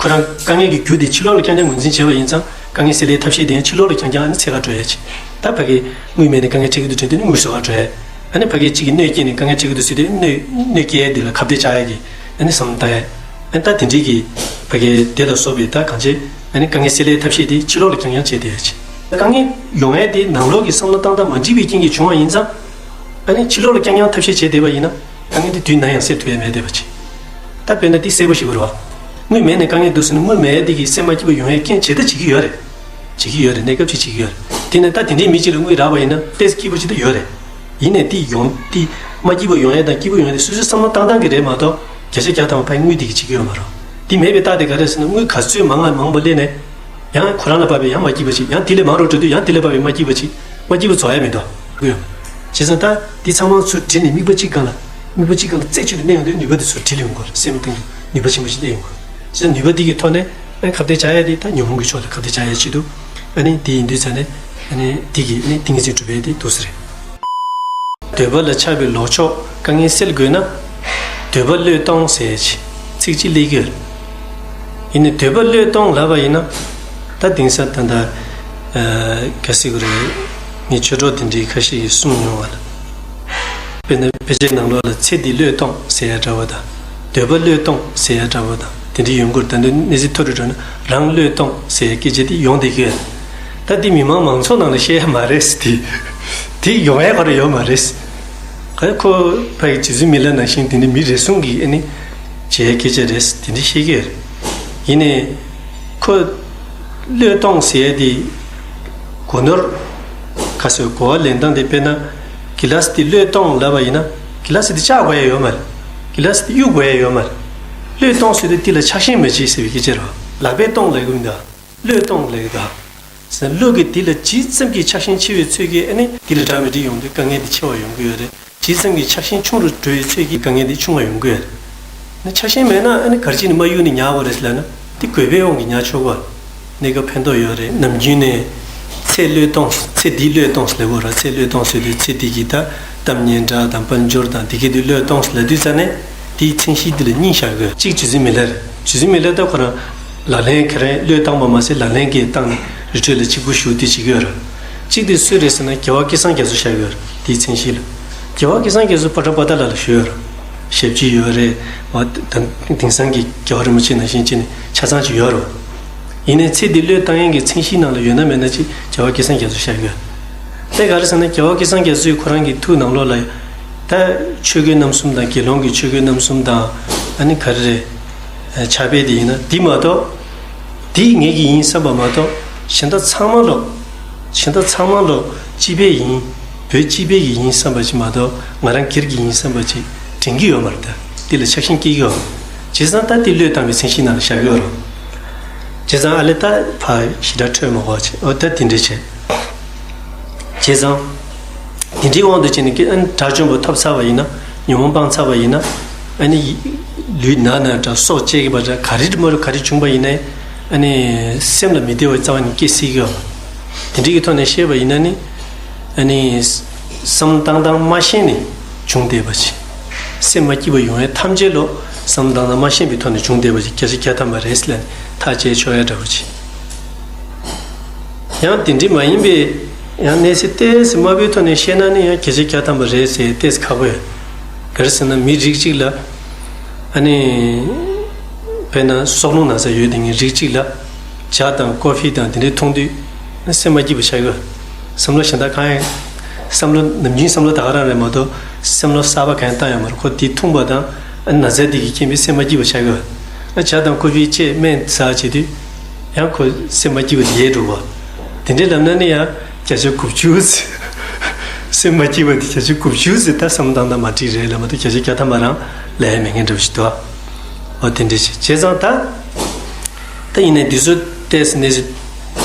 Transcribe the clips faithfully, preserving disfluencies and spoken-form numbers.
ཁོ་རང་དཀའ་ངལ་གྱི་རྒྱུ་དེ་ཕྱི་ལོགས་ལ་རྐྱང་རྐྱང་ངོས་འཛིན་བྱས་པ་ཡིན་ཙང་། དཀའ་ངལ་སེལ་ཡའི་ཐབས་ཤེས་དེ་ཡང་ཕྱི་ལོགས་ལ་རྐྱང་རྐྱང་ཨ་ནི་འཚོལ་ག་འགྲོ་ཡ་ཅིག་ད་ཕ་གི་དངུལ་མེད་ནས་དཀའ་ངལ་འཕྲད་ཀྱི་འདུག་དྲན་དུས་ནི་དངུལ་བཟོ་ག་འགྲོ་ཡ། ཨ་ནི་ཕ་གི་གཅིག་གིས་གནོད་སྐྱེལ་ནས་དཀའ་ངལ་འཕྲད་ཀྱི་འདུག་ཟེར་དུས་གནོད་གནོད་སྐྱེལ་ཡ་དེ་ལ་ཁ་གཏད་བཅག་ཡ་གི་ཨ་ནི་བསམ་བློ་བཏང་ཡ། ཨ་ནི་ད་དེ་འདྲའི་གི་ཕ་གི་དེ་ལ་སོགས་པའི་ད་གང་ཅི་ཨ་ནི་དཀའ་ངལ་སེལ་ཡའི་ཐབས་ཤེས་དེ་ཕྱི་ལོགས་ལ་རྐྱང་རྐྱང་བྱས་བསྡད་ཡ་ཅིག་དཀའ་ངལ་ཡོང་ཡ་དེ་ནང་ལོགས་ཀྱི་བསམ་བློ་བཏང་སྟངས་མ་འགྲིག་པའི་རྐྱེན་གྱིས་བྱུང་བ་ཡིན་ཙང་། ཨ་ནི་ཕྱི་ལོགས་ལ་རྐྱང་རྐྱང་ཐབས་ཤེས་བྱས་བསྡད་པ་ཡིན་ན། དཀའ་ངལ་དེ་དུས་ནམ་ཡང་སེལ་ཐུབ་ཡ་མེད་བསྡད་པ་ཅིག་ད་དཔེར་ན་དེ་གསལ་པོ་ཞིག་གོ་རེད་བ། དངུལ་མེད་ནས་དཀའ་ངལ་འདུག་ཟེར་ན། དངུལ་མེད་དེ་གིས་སེམས་མ་སྐྱིད་པ་ཡོང་ཡའི་རྐྱེན་བྱེད་ད་བྱེད་ཀྱི་ཡོད་རེད། བྱེད་ཀྱི་ཡོད་རེད། གནས་སྐབས་ཅིག་བྱེད་ཀྱི་ཡོད་རེད། དེ་ནས་ད་དེ་འདྲའི་མི་གཅིག་ལ་དངུལ་རག་པ་ཡིན་ན་ཏོག་ཙམ་སྐྱིད་པོ་ཅིག་ད་ཡོད་རེད། ཡིན་ནའི་དེ་ཡོང་དེ་མ་སྐྱིད་པ་ཡོང་ཡ་དང་སྐྱིད་པོ་ཡོང་ཡ་དེ་སོ་སོའི་བསམ་བློ་བཏང་སྟངས་ཀྱི་རེད་མ་གཏོགས། བརྒྱ་ཆ་བརྒྱ་ཐམ་པ་ཕ་གི་དངུལ་དེ་གིས་བྱེད་ཀྱི་ཡོད་མ་རེད། དེ་མེད་པའི་རྟགས་དེ་ག་རེ་ཟེར་ན། དངུལ་ག་ཚོད་མང་ང་མང་པོ་སླེབས་ནས། ཡང་ཁོ་རང་ལ་བབས་པའི་ཡང་མ་སྐྱིད་པ་ཅིག་ཡང་དེ་ལས་མང་རུ་འགྲོ་དུས་ཡང་དེ་ལས་བབས་པའི་མ་སྐྱིད་པ་ཅིག་མ་སྐྱིད་པ་རྫོགས་ཡ་མི་འདུག་གོ། བྱས་ཙང་ད་དེ་ཚང་མ་ཚུར་དྲིལ་ནས་དམིགས་པ་གཅིག་སྒང་ལ། དམིགས་པ་གཅིག་སྒང་ལ་རྩད་གཅོད་དུ་གནས་ཡོང་དུས་ནུས་པ་དེ་ཚུར་དྲིལ་ཡོང་དགོས་རེད། སེམས་གཏིང་དུ་ནུས་པ་ཆེན་པོ་ཞིག་སླེབས་ཡོང་དགོས་རེད། བྱས་ཙང་ནུས་པ་དེ་གི་ཐོག་ནས་ཨ་ནི་ཁ་གཏད་བཅག་ཡ་དེ་ད་ཉོན་མོངས་ཀྱི་ཕྱོགས་ལ་ཁ་གཏད་བཅག་ཡ་ཆེད་དུ། ཨ་ནི་དེ་ཡིན་དུས་ཙང་ནས་ཨ་ནི་དེ་གི་ཨ་ནི་ཏིང་ངེ་འཛིན་སྒྲུབ་པའི་དེ་འདུག་ས་རེད། འདོད་པ་ལ་ཆགས་པའི་ལོག་ཕྱོགས་དཀའ་ངལ་སེལ་དགོས་ན། འདོད་པ་བློས་གཏོང་ཟེར་ཡ་ཅིག་ཚིག་གཅིག་སླེབས་ཀྱི་ཡོད་རེད། ཡིན་ནའི་འདོད་པ་བློས་གཏོང་ལབ་པ་ཡིན་ན། ད་དེང་སང་ད་ལྟ་ཨ་ག་ཟེར་དགོས་རེད། ངས་ཆོས་གྲོགས་དེ་འདྲའི་ཁ་ཤས་ཀྱིས་གསུངས་མྱོང་བ་ལ། དཔེར་ན་དཔེ་ཆའི་ནང་ལོགས་ལ་ཚེ་འདི་བློས་གཏོང་ཟེར་ཡ་འདྲ་བོ་དང་། འདོད་པ་བློས་གཏོང་ཟེར་ཡ་འདྲ་བོ་དང་དེ་འདྲ་ཡོང་གི་རེད། ད་དུང་གནས་ཚུལ་མཐོ་རུ་འགྲོ་ན་རང་བློས་གཏོང་ཟེར་ཡ་སྐད་ཆ་དེ་ཡོང་བསྡད་ཀྱི་ཡོད། ད་དེ་མི་མང་མང་ཚོགས་ནང་ལ་བཤད་ཡ་མ་རེད། དེ་དེ་ཡོང་ཡ་ག་རེ་ཡོད་མ་རེད། ག་ཁོ་ཕ་གི་རྗེ་བཙུན་མི་ལ་ནང་བཞིན་དེ་འདྲ་མི་རེ་ཟུང་གིས་ཨ་ནི་བྱས་སྐད་ཆ་རེད། དེ་འདྲ་བཤད་ཀྱི་ཡོད་རེད། ཡིན་ནའི་ཁོ་བློས་གཏོང་ཟེར་ཡ་དེ་སྒོ་ནོར་ག་ཟེར། གོ་བ་ལེན་སྟངས་དེ་དཔེར་ན་གི་ལ་སི་དེ་བློས་གཏོང་ལབ་པ་ཡིན་ན། གི་ལ་སི་དེ་བཅག་དགོས་ཡ་ཡོད་མ་རེད། གི་ལ་སི་དེ་གཡུག་དགོས་ཡ་ཡོད་མ་རེད། བློས་གཏོང་ཟེར་དུས་དེ་ལ་ཆགས་ཞེན་མ་བྱེད་ཟེར་བའི་སྐད་ཆ་རེད་བ། ལག་པས་གཏོང་ལབ་ཀྱི་མི་འདུག་བློས་གཏོང་ལབ་ཀྱི་འདུག་ཟེར་ན་བློ་གིས་དེ་ལ་ཇི་ཙམ་གྱིས་ཆགས་ཞེན་ཆེ་བའི་ཚོད་ཀྱིས་ཨ་ནི་དེ་ལ་འདྲ་མི་འདྲ་ཡོང་དུས་དཀའ་ངལ་དེ་ཆེ་བ་ཡོང་གི་ཡོད་རེད། ཇི་ཙམ་གྱིས་ཆགས་ཞེན་ཆུང་རུ་འགྲོ་བའི་ཚོད་ཀྱིས་དཀའ་ངལ་དེ་ཆུང་བ་ཡོང་གི་ཡོད་རེད། ཨ་ནི་ཆགས་ཞེན་མེད་ན་ཨ་ནི་ག་རེ་བྱས་ནས་མ་གཡུག་ནས་ཉར་དགོས་རེད་ཟེར་ལབ་ན། དེ་དགོས་པའི་དབང་གིས་ཉར་ཆོག་གི་རེད། གནས་སྐབས་ཕན་ཐོགས་ཡོད་རེད། ནམ་རྒྱུན་ནས་ཚེ་བློས་གཏོང་། ཚེ་འདི་བློས་གཏོང་ཟེར་ལབ་དགོས་རེད། ཚེ་བློས་གཏོང་ཟེར་དུས་ཚེ་འདི་གི་ད་གཏམ་སྙན་གྲགས་དང་དཔལ་འབྱོར་དང་དེ་གའི་དེ་བློས་གཏོང་ཟེར་ལབ་དུས་ཙ་ནས་དེའི་མཚན་གཞི་འདི་ལ་གཉིས་བཞག་དགོས། གཅིག་རྗེ་བཙུན་མི་ལ་རེད། རྗེ་བཙུན་མི་ལ་ད་ཁོ་རང་ལག་ལེན་ཁེ་རང་བློས་བཏང་བ་མ་ཟད་ལག་ལེན་གྱིས་བཏང་ནས་རི་ཁྲོད་ལ་གཅིག་པུ་བཞུགས་དུས་བྱེད་ཀྱི་ཡོད་རེད། གཅིག་དེ་སུ་རེད་ཟེར་ན་རྒྱལ་བ་སྐལ་བཟང་རྒྱ་མཚོ་བཞག་ཡོད་རེད། དེའི་མཚན་གཞི་ལ། རྒྱལ་བ་སྐལ་བཟང་རྒྱ་མཚོ་པ་ཊ་པ་ཏ་ལ་ལ་བཞུགས་ཡོད་རེད། ཞབས་ཕྱི་ཡོད་རེད། འོ་ད་དེང་སང་གི་རྒྱལ་བ་རིན་པོ་ཆེ་ནང་བཞིན་བྱས་ནས་ཆ་ཚང་ཅིག་ཡོད་རེད། ཡིན་ནའི་ཚེ་འདི་བློས་བཏང་ཡས་ཀྱི་མཚན་གཞིའི་ནང་ལ་ཡོད་ན་མེད་ན་ཅིག་རྒྱལ་བ་སྐལ་བཟང་རྒྱ་མཚོ་བཞག་ཡོད། དེ་ག་རེ་ཟེར་ན་རྒྱལ་བ་སྐལ་བཟང་རྒྱ་མཚོས་ཁོ་རང་གི་ཐུགས་ནང་ལོགས་ལ་ད་ཆོས་གོས་རྣམ་གསུམ་དང་དགེ་སློང་གི་ཆོས་གོས་རྣམ་གསུམ་དང་ཨ་ནི་ག་རེ་རེད། ཕྱག་དཔེ་དེ་ཡིན་ན་འདི་མ་གཏོགས། འདི་ངེད་ཀྱི་ཡིན་བསམ་པ་མ་གཏོགས་གཞན་དག་ཚང་མ་ལོག་གཞན་དག་ཚང་མ་ལོག་སྤྱི་པའི་ཡིན། བོད་སྤྱི་པའི་གི་ཡིན་བསམ་པ་ཅིག་མ་གཏོགས་ང་རང་སྒེར་གྱི་ཡིན་བསམ་པ་ཅིག་དྲན་གྱི་ཡོད་མ་རེད། ད་འདི་ལ་ཆགས་ཞེན་སྐྱེ་གི་ཡོད་མ་རེད། བྱས་ཙང་ད་འདི་བློས་བཏང་བའི་མཚན་གཞིའི་ནང་ལ་བཞག་གི་ཡོད་རེད། བྱས་ཙང་ཨ་ལས་ད་ཕར་ཞེ་དྲག་འཕྲོས་མ་དགོས་པ་བྱས། འོ་ད་འདི་འདྲས་བྱས། བྱས་ཙང་། དེ་འདྲའི་དབང་དུ་བྱས་ནས་ཀྱི་ཨ་ནི་དགྲ་བཅོམ་པ་ཐོབ་ཚར་བ་ཡིན་ན། ཉོན་མོངས་སྤངས་ཚར་བ་ཡིན་ན། ཨ་ནི་ལུས་ན་ན་འདྲ་སྲོག་བཅད་ཀྱི་པ་འདྲ་ག་རེ་མ་རུ་ག་རེ་བྱུང་པ་ཡིན་ནའི། ཨ་ནི་སེམས་ལ་མི་བདེ་བ་རྩ་བ་ནས་སྐྱེ་སྲིད་ཀྱི་ཡོད། དེ་འདྲའི་གི་ཐོག་ནས་བཤད་པ་ཡིན་ན་ནི། ཨ་ནི་བསམ་བཏང་སྟངས་མ་ཤེས་ནས་བྱུང་བསྡད་པ་ཅིག་སེམས་མ་སྐྱིད་པ་ཡོང་ཡས་ཐམས་ཅད་ལོ་བསམ་བཏང་སྟངས་མ་ཤེས་པའི་ཐོག་ནས་བྱུང་བསྡད་པ་ཅིག་བརྒྱ་ཆ་བརྒྱ་ཐམ་པ་རེད་ཟེར་ལབ་ནས་ཐག་བཅད་ཆོག་ཡ་འདྲ་བོ་ཅིག་ཡང་དེ་འདྲ་མ་ཡིན་པའི། ཡང་གནས་ཚུལ་ཏོག་ཙམ་དམའ་པོའི་ཐོག་ནས་བཤད་ན་ནི་ཡང་བརྒྱ་ཆ་བརྒྱ་ཐམ་པ་རེད་ཟེར་ཏོག་ཙམ་ཁག་པོ་ཡོད། ག་རེ་ཟེར་ན་མི་རིགས་གཅིག་ལ། ཨ་ནི། དཔེར་ན་སྲོག་རླུང་ན་ཚ་ཡོད་དེ་ངའི་རིགས་གཅིག་ལ། ཇ་དང་ཀོ་ཧྥི་དང་དེ་འདྲ་འཐུང་དུས། སེམས་མ་སྐྱིད་པ་ཆགས་ཡོད། བསམ་བློ་གཞན་དག་གང་ཡང་། བསམ་བློ་ནམ་རྒྱུན་བསམ་བློ་ད་ག་རང་རེད་མ་གཏོགས་བསམ་བློ་གསར་པ་གང་ཡང་བཏང་ཡོད་མ་རེད། ཁོ་དེ་འཐུང་པ་དང་ན་ཚ་དེ་གིས་རྐྱེན་པས་སེམས་མ་སྐྱིད་པ་ཆགས་ཡོད། ཨ་ཇ་དང་ཀོ་ཧྥི་བཅས་སྨན་ཟ་བྱེད་དུས། ཡང་ཁོ་སེམས་མ་སྐྱིད་པ་ཡལ་འགྲོ་བ། དེ་འདྲའི་ལབ་ན་ནི་ཡང་བརྒྱ་ཆ་དགུ་བཅུ་ཟེར། སེམས་མ་སྐྱིད་པ་དེ་བརྒྱ་ཆ་དགུ་བཅུ་ཟེར་ད་བསམ་བཏང་སྟངས་མ་འགྲིག་རེད་ལབ་མ་གཏོགས་བརྒྱ་ཆ་བརྒྱ་ཐམ་པ་རང་ལབ་ཡ་མེད་མཁན་འདྲ་བོ་ཞིག་འདུག་འོ་དེ་འདྲ་ཞིག་བྱས་ཙང་ད། ད་ཡིན་ནའི་འདི་ཚོ་ཏོག་ཙམ་གནས་ཚུལ་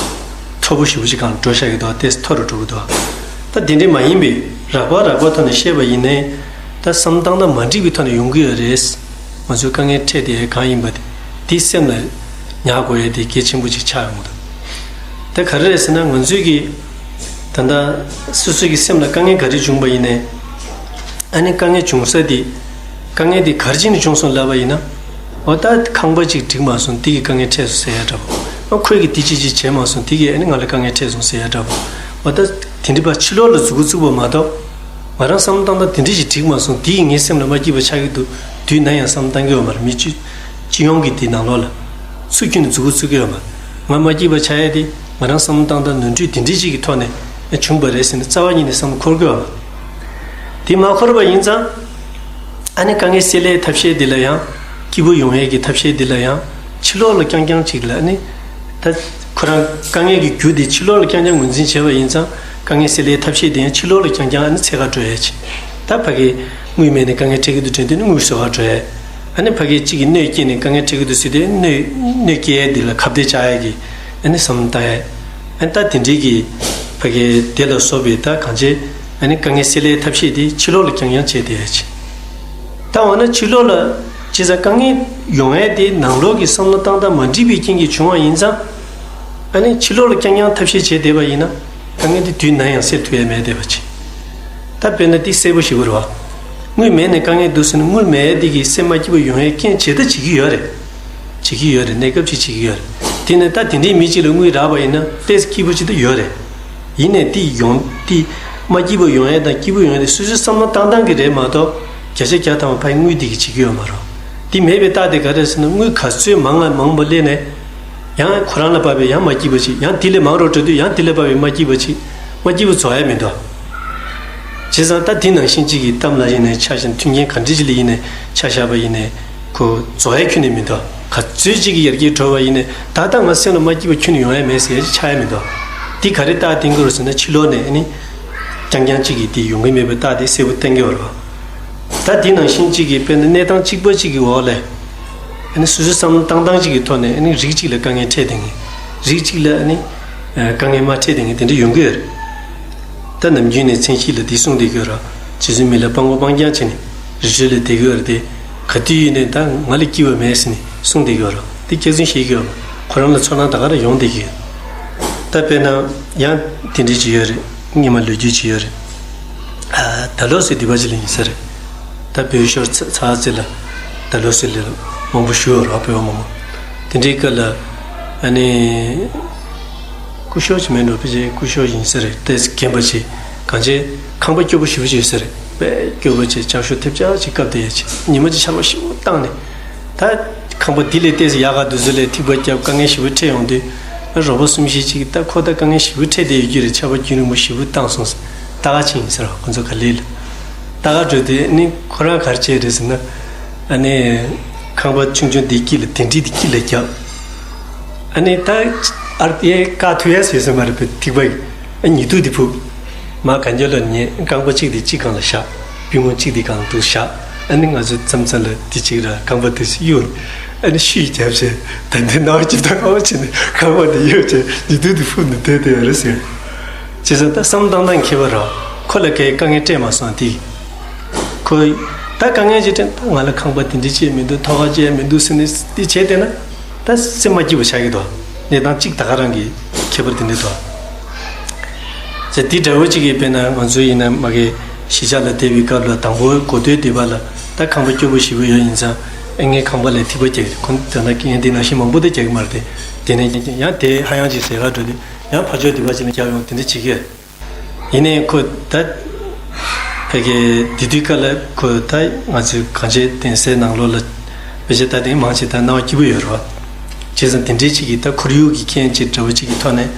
མཐོ་པོ་ཞེ་པོ་ཅིག་སྒང་འགྲོ་བཞག་གི་འདུག་ཏོག་ཙམ་མཐོ་རུ་འགྲོ་གི་འདུག་ད་དེ་འདྲ་མ་ཡིན་པའི་རགས་པ་རགས་པ་ཐོག་ནས་བཤད་པ་ཡིན་ནའི། ད་བསམ་བཏང་སྟངས་མ་འགྲིག་པའི་ཐོག་ནས་ཡོང་གི་ཡོད་རེད། ང་ཚོའི་དཀའ་ངལ་འཕྲད་དེ་གང་ཡིན་པ་དེ་དེ་སེམས་ལ་ཉར་དགོས་ཡ་དེ་གལ་ཆེན་པོ་ཅིག་ཆགས་ཡོང་གི་འདུག་ད་ག་རེ་རེད་ཟེར་ན་ང་ཚོས་ཀྱི་ད་ལྟ་སོ་སོ་གི་སེམས་ལ་དཀའ་ངལ་ག་རེ་བྱུང་པ་ཡིན་ནའི། ཨ་ནི་དཀའ་ངལ་བྱུང་ས་དེ། དཀའ་ངལ་དེ་ག་རེ་བྱས་ནས་བྱུང་སོང་ལབ་པ་ཡིན་ན། འོ་ད་ཁང་པ་གཅིག་སྒྲིག་མ་སོང་། དེ་གི་དཀའ་ངལ་འཕྲད་སོང་ཟེར་ཡ་འདྲ་པོ། ཨ་ཁོས་ཀྱི་དེ་གཅིག་གཅིག་བྱས་མ་སོང་། དེ་གི་ཨ་ནི་ང་ལ་དཀའ་ངལ་འཕྲད་སོང་ཟེར་ཡ་འདྲ་པོ། འོ་ད་དེ་འདྲ་པ་ཕྱི་ལོགས་ལ་མཛུ་གུ་བཙུགས་པ་མ་གཏོགས། ང་རང་བསམ་བློ་བཏང་སྟངས་དེ་འདྲ་ཞིག་འགྲིག་མ་སོང་། དེ་ཡིས་ངའི་སེམས་ལ་མ་སྐྱིད་པ་ཆགས་ཀྱི་འདུག་དུས་ནམ་ཡང་བསམ་བློ་བཏང་གི་ཡོད་མ་རེད། མི་སྤྱི་སྤྱི་ཡོངས་ཀྱི་དེ་ནང་ལོགས་ལ་ཚུར་ཁྱོན་ནས་མཛུ་གུ་བཙུགས་ཀྱི་ཡོད་མ་རེད། ང་མ་སྐྱིད་པ་ཆགས་ཡ་དེ་ང་རང་བསམ་བློ་བཏང་སྟངས་ནོར་འཁྲུལ་དེ་འདྲ་ཞིག་གི་ཐོག་ནས་བྱུང་པ་རེད་ཟེར་ནས་རྩ་བ་ཉིད་ནས་བསམ་བློ་འཁོར་གྱི་ཡོད་མ་རེད། དེ་མ་འཁོར་བ་ཡིན་ཙང་། ཨ་ནི་དཀའ་ངལ་སེལ་ཡའི་ཐབས་ཤེས་དེ་ལ་ཡང་སྐྱིད་པོ་ཡོང་ཡས་ཀྱི་ཐབས་ཤེས་དེ་ལ་ཡང་ཕྱི་ལོགས་ལ་རྐྱང་རྐྱང་ཅིག་ལ་ཨ་ནི། ད་ཁོ་རང་དཀའ་ངལ་གྱི་རྒྱུ་དེ་ཕྱི་ལོགས་ལ་རྐྱང་རྐྱང་ངོས་འཛིན་བྱས་པ་ཡིན་ཙང་། དཀའ་ངལ་སེལ་ཡའི་ཐབས་ཤེས་དེ་ཡང་ཕྱི་ལོགས་ལ་རྐྱང་རྐྱང་ཨ་ནི་འཚོལ་ག་འགྲོ་ཡས་ཅིག་ད་ཕ་གི་དངུལ་མེད་ནས་དཀའ་ངལ་འཕྲད་ཀྱི་འདུག་དྲན་དུས་ནི་དངུལ་བཟོ་ག་འགྲོ་ཡས། ཨ་ནི་ཕ་གི་གཅིག་གིས་གནོད་སྐྱེལ་ནས་དཀའ་ངལ་འཕྲད་ཀྱི་འདུག་ཟེར་དུས་གནོད་གནོད་སྐྱེལ་ཡས་འདི་ལ་ཁ་གཏད་བཅག་ཡས་ཀྱི་ཨ་ནི་བསམ་བློ་བཏང་ཡས། ཨ་ནི་ད་དེ་འདྲའི་གི་ཕ་གི་དེ་ལ་སོགས་པའི་ད་གང་བྱེད། ཨ་ནི་དཀའ་ངལ་སེལ་ཡའི་ཐབས་ཤེས་དེ་ཕྱི་ལོགས་ལ་རྐྱང་རྐྱང་བྱས་བསྡད་ཡས་ཅིག་ད་འོ་ན་ཕྱི་ལོགས་ལ་བྱས་ཙང་དཀའ་ངལ་ཡོང་ཡས་དེ་ནང་ལོགས་ཀྱི་བསམ་བློ་བཏང་སྟངས་མ་འགྲིག་པའི་རྐྱེན་གྱིས་བྱུང་བ་ཡིན་ཙང་། ཨ་ནི་ཕྱི་ལོགས་ལ་རྐྱང་རྐྱང་ཐབས་ཤེས་བྱས་བསྡད་པ་ཡིན་ན་དཀའ་ངལ་དེ་དུས་ནམ་ཡང་སེལ་ཐུབ་ཡས་མེད་བསྡད་པ་ཅིག་ད་དཔེར་ན་དེ་གསལ་པོ་ཞེ་པོ་རེད་བ། དངུལ་མེད་ནས་དཀའ་ངལ་འདུག་ཟེར་ན་དངུལ་མེད་ཡས་དེ་གིས་སེམས་མ་སྐྱིད་པོ་ཡོང་ཡས་རྐྱེན་བྱེད་ད་བྱེད་ཀྱི་ཡོད་རེད། བྱེད་ཀྱི་ཡོད་རེད། གནས་སྐབས་ཅིག་བྱེད་ཀྱི་ཡོད་རེད། དེ་ནས་ད་དེ་འདྲའི་མི་གཅིག་ལ་དངུལ་རག་པ་ཡིན་ན་ཏོག་ཙམ་སྐྱིད་པོ་ཅིག་ད་ཡོད་རེད། ཡིན་ནས་དེ་ཡོང་དེ་མ་སྐྱིད་པོ་ཡོང་ཡས་དང་སྐྱིད་པོ་ཡོང་ཡས་དེ་སོ་སོའི་བསམ་བློ་བཏང་སྟངས་ཀྱི་རེད་མ་གཏོགས་བརྒྱ་ཆ་བརྒྱ་ཐམ་པ་ཕ་གི་དངུལ་དེ་གིས་བྱེད་ཀྱི་ཡོད་མ་རེད། དེ་མེད་པའི་རྟགས་དེ་ག་རེ་ཟེར་ན་དངུལ་ག་ཚོད་མང་ང་མང་པོ་སླེབས་ནས་ཡང་ཁོ་རང་ལ་བབས་པའི་ཡང་མ་སྐྱིད་པ་ཅིག་ཡང་དེ་ལས་མང་རུ་འགྲོ་དུས་ཡང་དེ་ལས་བབས་པའི་མ་སྐྱིད་པ་ཅིག་མ་སྐྱིད་པོ་རྫོགས་ཡས་མི་འདུག་བྱས་ཙང་ད་དེ་ནང་བཞིན་གཅིག་གི་གཏམ་ལ་ཡིན་ནའི་ཆ་བཞག་མཐུན་རྐྱེན་ག་འདྲ་ཅིག་ལ་ཡིན་ནའི་ཆ་བཞག་པ་ཡིན་ནའི་ཁོ་རྫོགས་ཡས་ཁྱོན་ནས་མི་འདུག་ག་ཚོད་ཅིག་གི་ཡར་རྒྱས་འགྲོ་བ་ཡིན་ནའི་ད་ལྟ་ང་སེམས་ལ་མ་སྐྱིད་པ་ཁྱོན་ནས་ཡོང་ཡས་མེད་ཟེར་ཡས་ཅིག་ཆགས་ཡས་མི་འདུག་དེ་ག་རེ་རྟགས་བསྟན་གྱི་རེད་ཟེར་ན་ཕྱི་ལོགས་ནས་ཨ་ནི་རྐྱང་རྐྱང་གཅིག་གིས་དེ་ཡོང་གི་མེད་པའི་རྟགས་དེ་གསལ་པོ་བསྟན་གྱི་ཡོད་རེད་བ། ད་དེ་ནང་བཞིན་གཅིག་གིས་དཔེར་ན་གནས་སྟངས་གཅིག་པ་གཅིག་གི་འོག་ལ་ཨ་ནི་སོ་སོའི་བསམ་བློ་བཏང་སྟངས་གཅིག་གི་ཐོག་ནས་ཨ་ནི་རིགས་གཅིག་ལ་དཀའ་ངལ་འཕྲད་བསྡད་མཁན། རིགས་གཅིག་ལ་ཨ་ནི་དཀའ་ངལ་མ་འཕྲད་བསྡད་མཁན་དེ་འདྲ་ཡོང་གི་ཡོད་རེད། ད་ནམ་རྒྱུན་ནས་མཚན་གཞི་ལ་དེ་གསུངས་བསྡད་ཀྱི་ཡོད་རེད། རྗེ་བཙུན་མི་ལ་སྤྲང་པོ་སྤྲང་རྐྱང་བྱས་ནས་རི་ཁྲོད་ལ་བསྡད་ཀྱི་ཡོད་རེད་དེ། ག་དུས་ཡིན་ནའི་ད་ང་ལ་སྐྱིད་པ་མེད་ཟེར་ནས་གསུངས་བསྡད་ཀྱི་ཡོད་རེད། དེ་སྐྱག་རྫུན་བཤད་ཀྱི་ཡོད་མ་རེད། ཁོ་རང་ལ་ཚོར་སྣང་ད་ག་རང་ཡོང་བསྡད་ཀྱི་ཡོད། ད་དཔེར་ན་ཡང་དེ་འདྲ་ཅིག་ཡོད་རེད། སྔོན་མ་ལོ་རྒྱུས་ཅིག་ཡོད་རེད། ཨ། ད་ལོ་སི་འདི་པ་ཅིག་ལ་ཡིན་ས་རེད། ད་བོད་ཤོར་ཚ་ཚ་ཚེ་ལ་ད་ལོ་སི་ལ་མང་པོ་བཞུགས་ཡོད་རེད། བོད་པ་མང་པོ། དེ་འདྲའི་སྐབས་ལ་ཨ་ནི་སྐུ་ཞབས་ཅིག་མེད་འགྲོ། ཕལ་ཆེར་སྐུ་ཞབས་ཡིན་ས་རེད། ཏོག་ཙམ་རྒན་པ་ཅིག་གང་བྱས་ཁང་པ་སྐྱོ་པོ་ཞེ་པོ་ཅིག་ཡོད་ས་རེད། དཔེ་སྐྱོ་པོ་ཅིག་ལྕགས་ཤོག་ཐེབས་ཆག་ཅིག་བཀབ་བསྡད་ཡ་ཅིག་ཉི་མ་ཅིག་ཆར་པ་ཞེ་པོ་བཏང་ནས། ད་ཁང་པ་འདི་ལས་ཏོག་ཙམ་ཡག་ག་འདུག་ཚོད་ལས་ཐིགས་པ་བརྒྱབ། དཀའ་ངལ་ཞེ་པོ་འཕྲད་ཡོང་དུས། རོགས་པ་གསུམ་བཞི་ཅིག་ད་ཁོ་ད་དཀའ་ངལ་ཞེ་པོ་འཕྲད་བསྡད་ཡོད་ཀྱི་རེད། ཆར་པ་རྒྱུན་རིང་པོ་ཞེ་པོ་བཏང་སོང་ཟེར། ལྟ་ག་ཕྱིན་ཡིན་ཟེར་བ། ཁོ་ཚོ་ག་ལེ་ལ་ལྟ་ག་འགྲོ་དུས་ནི་ཁོ་རང་ག་རེ་བྱས་རེད་ཟེར་ན། ཨ་ནི་ཁང་པ་ཆུང་ཆུང་འདི་དཀྱིལ་ལ་དེ་འདྲི་འདི་དཀྱིལ་ལ་བརྒྱབ། ཨ་ནི་ད་ཨར་ཡའི་བཀག་ཐུབ་ཡ་ཟེར་ཟེར་མ་རེད་པས། ཐིགས་པ་ཨ་ཉི་ཐུག་འདི་ཕུབ། མ་གན་རྒྱ་ལ་ཉེ་རྐང་པ་གཅིག་དེ་གཅིག་སྒང་ལ་བཞག་པུས་མོ་གཅིག་དེ་སྒང་ལ་འདུག་བཞག་ཨ་ནི་ང་ཚོ་མཚམས་མཚམས་ལ་དེ་གཅིག་ར་རྐང་པ་དེ་གཡུག་ཨ་ནི་ཤུད་བརྒྱབ་བྱས་ད་འདི་ནང་གཅིག་ད་ཁ་བ་བྱས་ནས་རྐང་པ་དེ་གཡུག་བྱས་ཉི་ཐུག་དེ་ཕུབ་ནས་བསྡད་བསྡད་ཡོད་རེད་ཟེར། བྱས་ཙང་ད་བསམ་བཏང་སྟངས་ཁྱད་པར་ར། ཁོ་ལ་གའི་དཀའ་ངལ་སྤྲད་མ་སོང་དེ། ཁོ་ད་དཀའ་ངལ་ཅིག་སྤྲད་ད་ང་ལ་ཁང་པ་དེ་འདྲ་ཅིག་མི་འདུག་ཐོག་ཁ་ཅིག་མི་འདུག་ཟེར་ནས་དེ་བྱས་བསྡད་ན། ད་སེམས་མ་སྐྱིད་པ་ཆགས་ཀྱི་འདུག་གནས་སྟངས་གཅིག་ད་ག་རང་གི་ཁྱད་པར་དེ་འདྲ་འདུག་ཟེར། དེ་འདྲ་བོ་གཅིག་གིས་དཔེར་ན་ང་ཚོ་ཡིན་ན་མ་གི་གཞིས་ཆགས་ལ་བསྡད་པའི་སྐབས་ལ་དང་པོ་འགོ་སྟོད་སྡེ་པ་ལ་ད་ཁང་པ་སྐྱོ་པོ་ཞེ་པོ་ཡོད་ཡིན་ཙང་ཨེ་ངའི་ཁང་པ་ལ་ཐིགས་པ་རྒྱག་གི་རེད། ཁོང་དེ་ན་ངས་འདི་ནང་བཞིན་མང་པོ་དེ་རྒྱག་གི་མ་རེད་དེ། དེ་ནས་ཡང་དེ་ཧ་ཡང་ཅིག་ཟེར་ག་འགྲོ་དུས་ཡང་ཕར་ཕྱོགས་སྡེ་པ་ཅིག་ལ་རྒྱག་ཡོང་དེ་འདྲ་བྱེད་ཀྱི་ཡོད། ཡིན་ནའི་ཁོ་ད་ཕ་གི་དེ་དུས་སྐབས་ལ་ཁོ་ད་ང་ཚོའི་གངས་ཅན་གདན་སའི་ནང་ལོགས་ལ་ཕལ་ཆེར་ད་དེང་མང་ཆེ་ད་སྣང་བ་སྐྱིད་པོ་ཡོད་རེད་བ། བྱས་ཙང་དེ་འདྲའི་ཅིག་གིས་ད་ཁོར་ཡུག་གི་རྐྱེན་ཅིག་འདྲ་བོ་ཅིག་གི་ཐོག་ནས་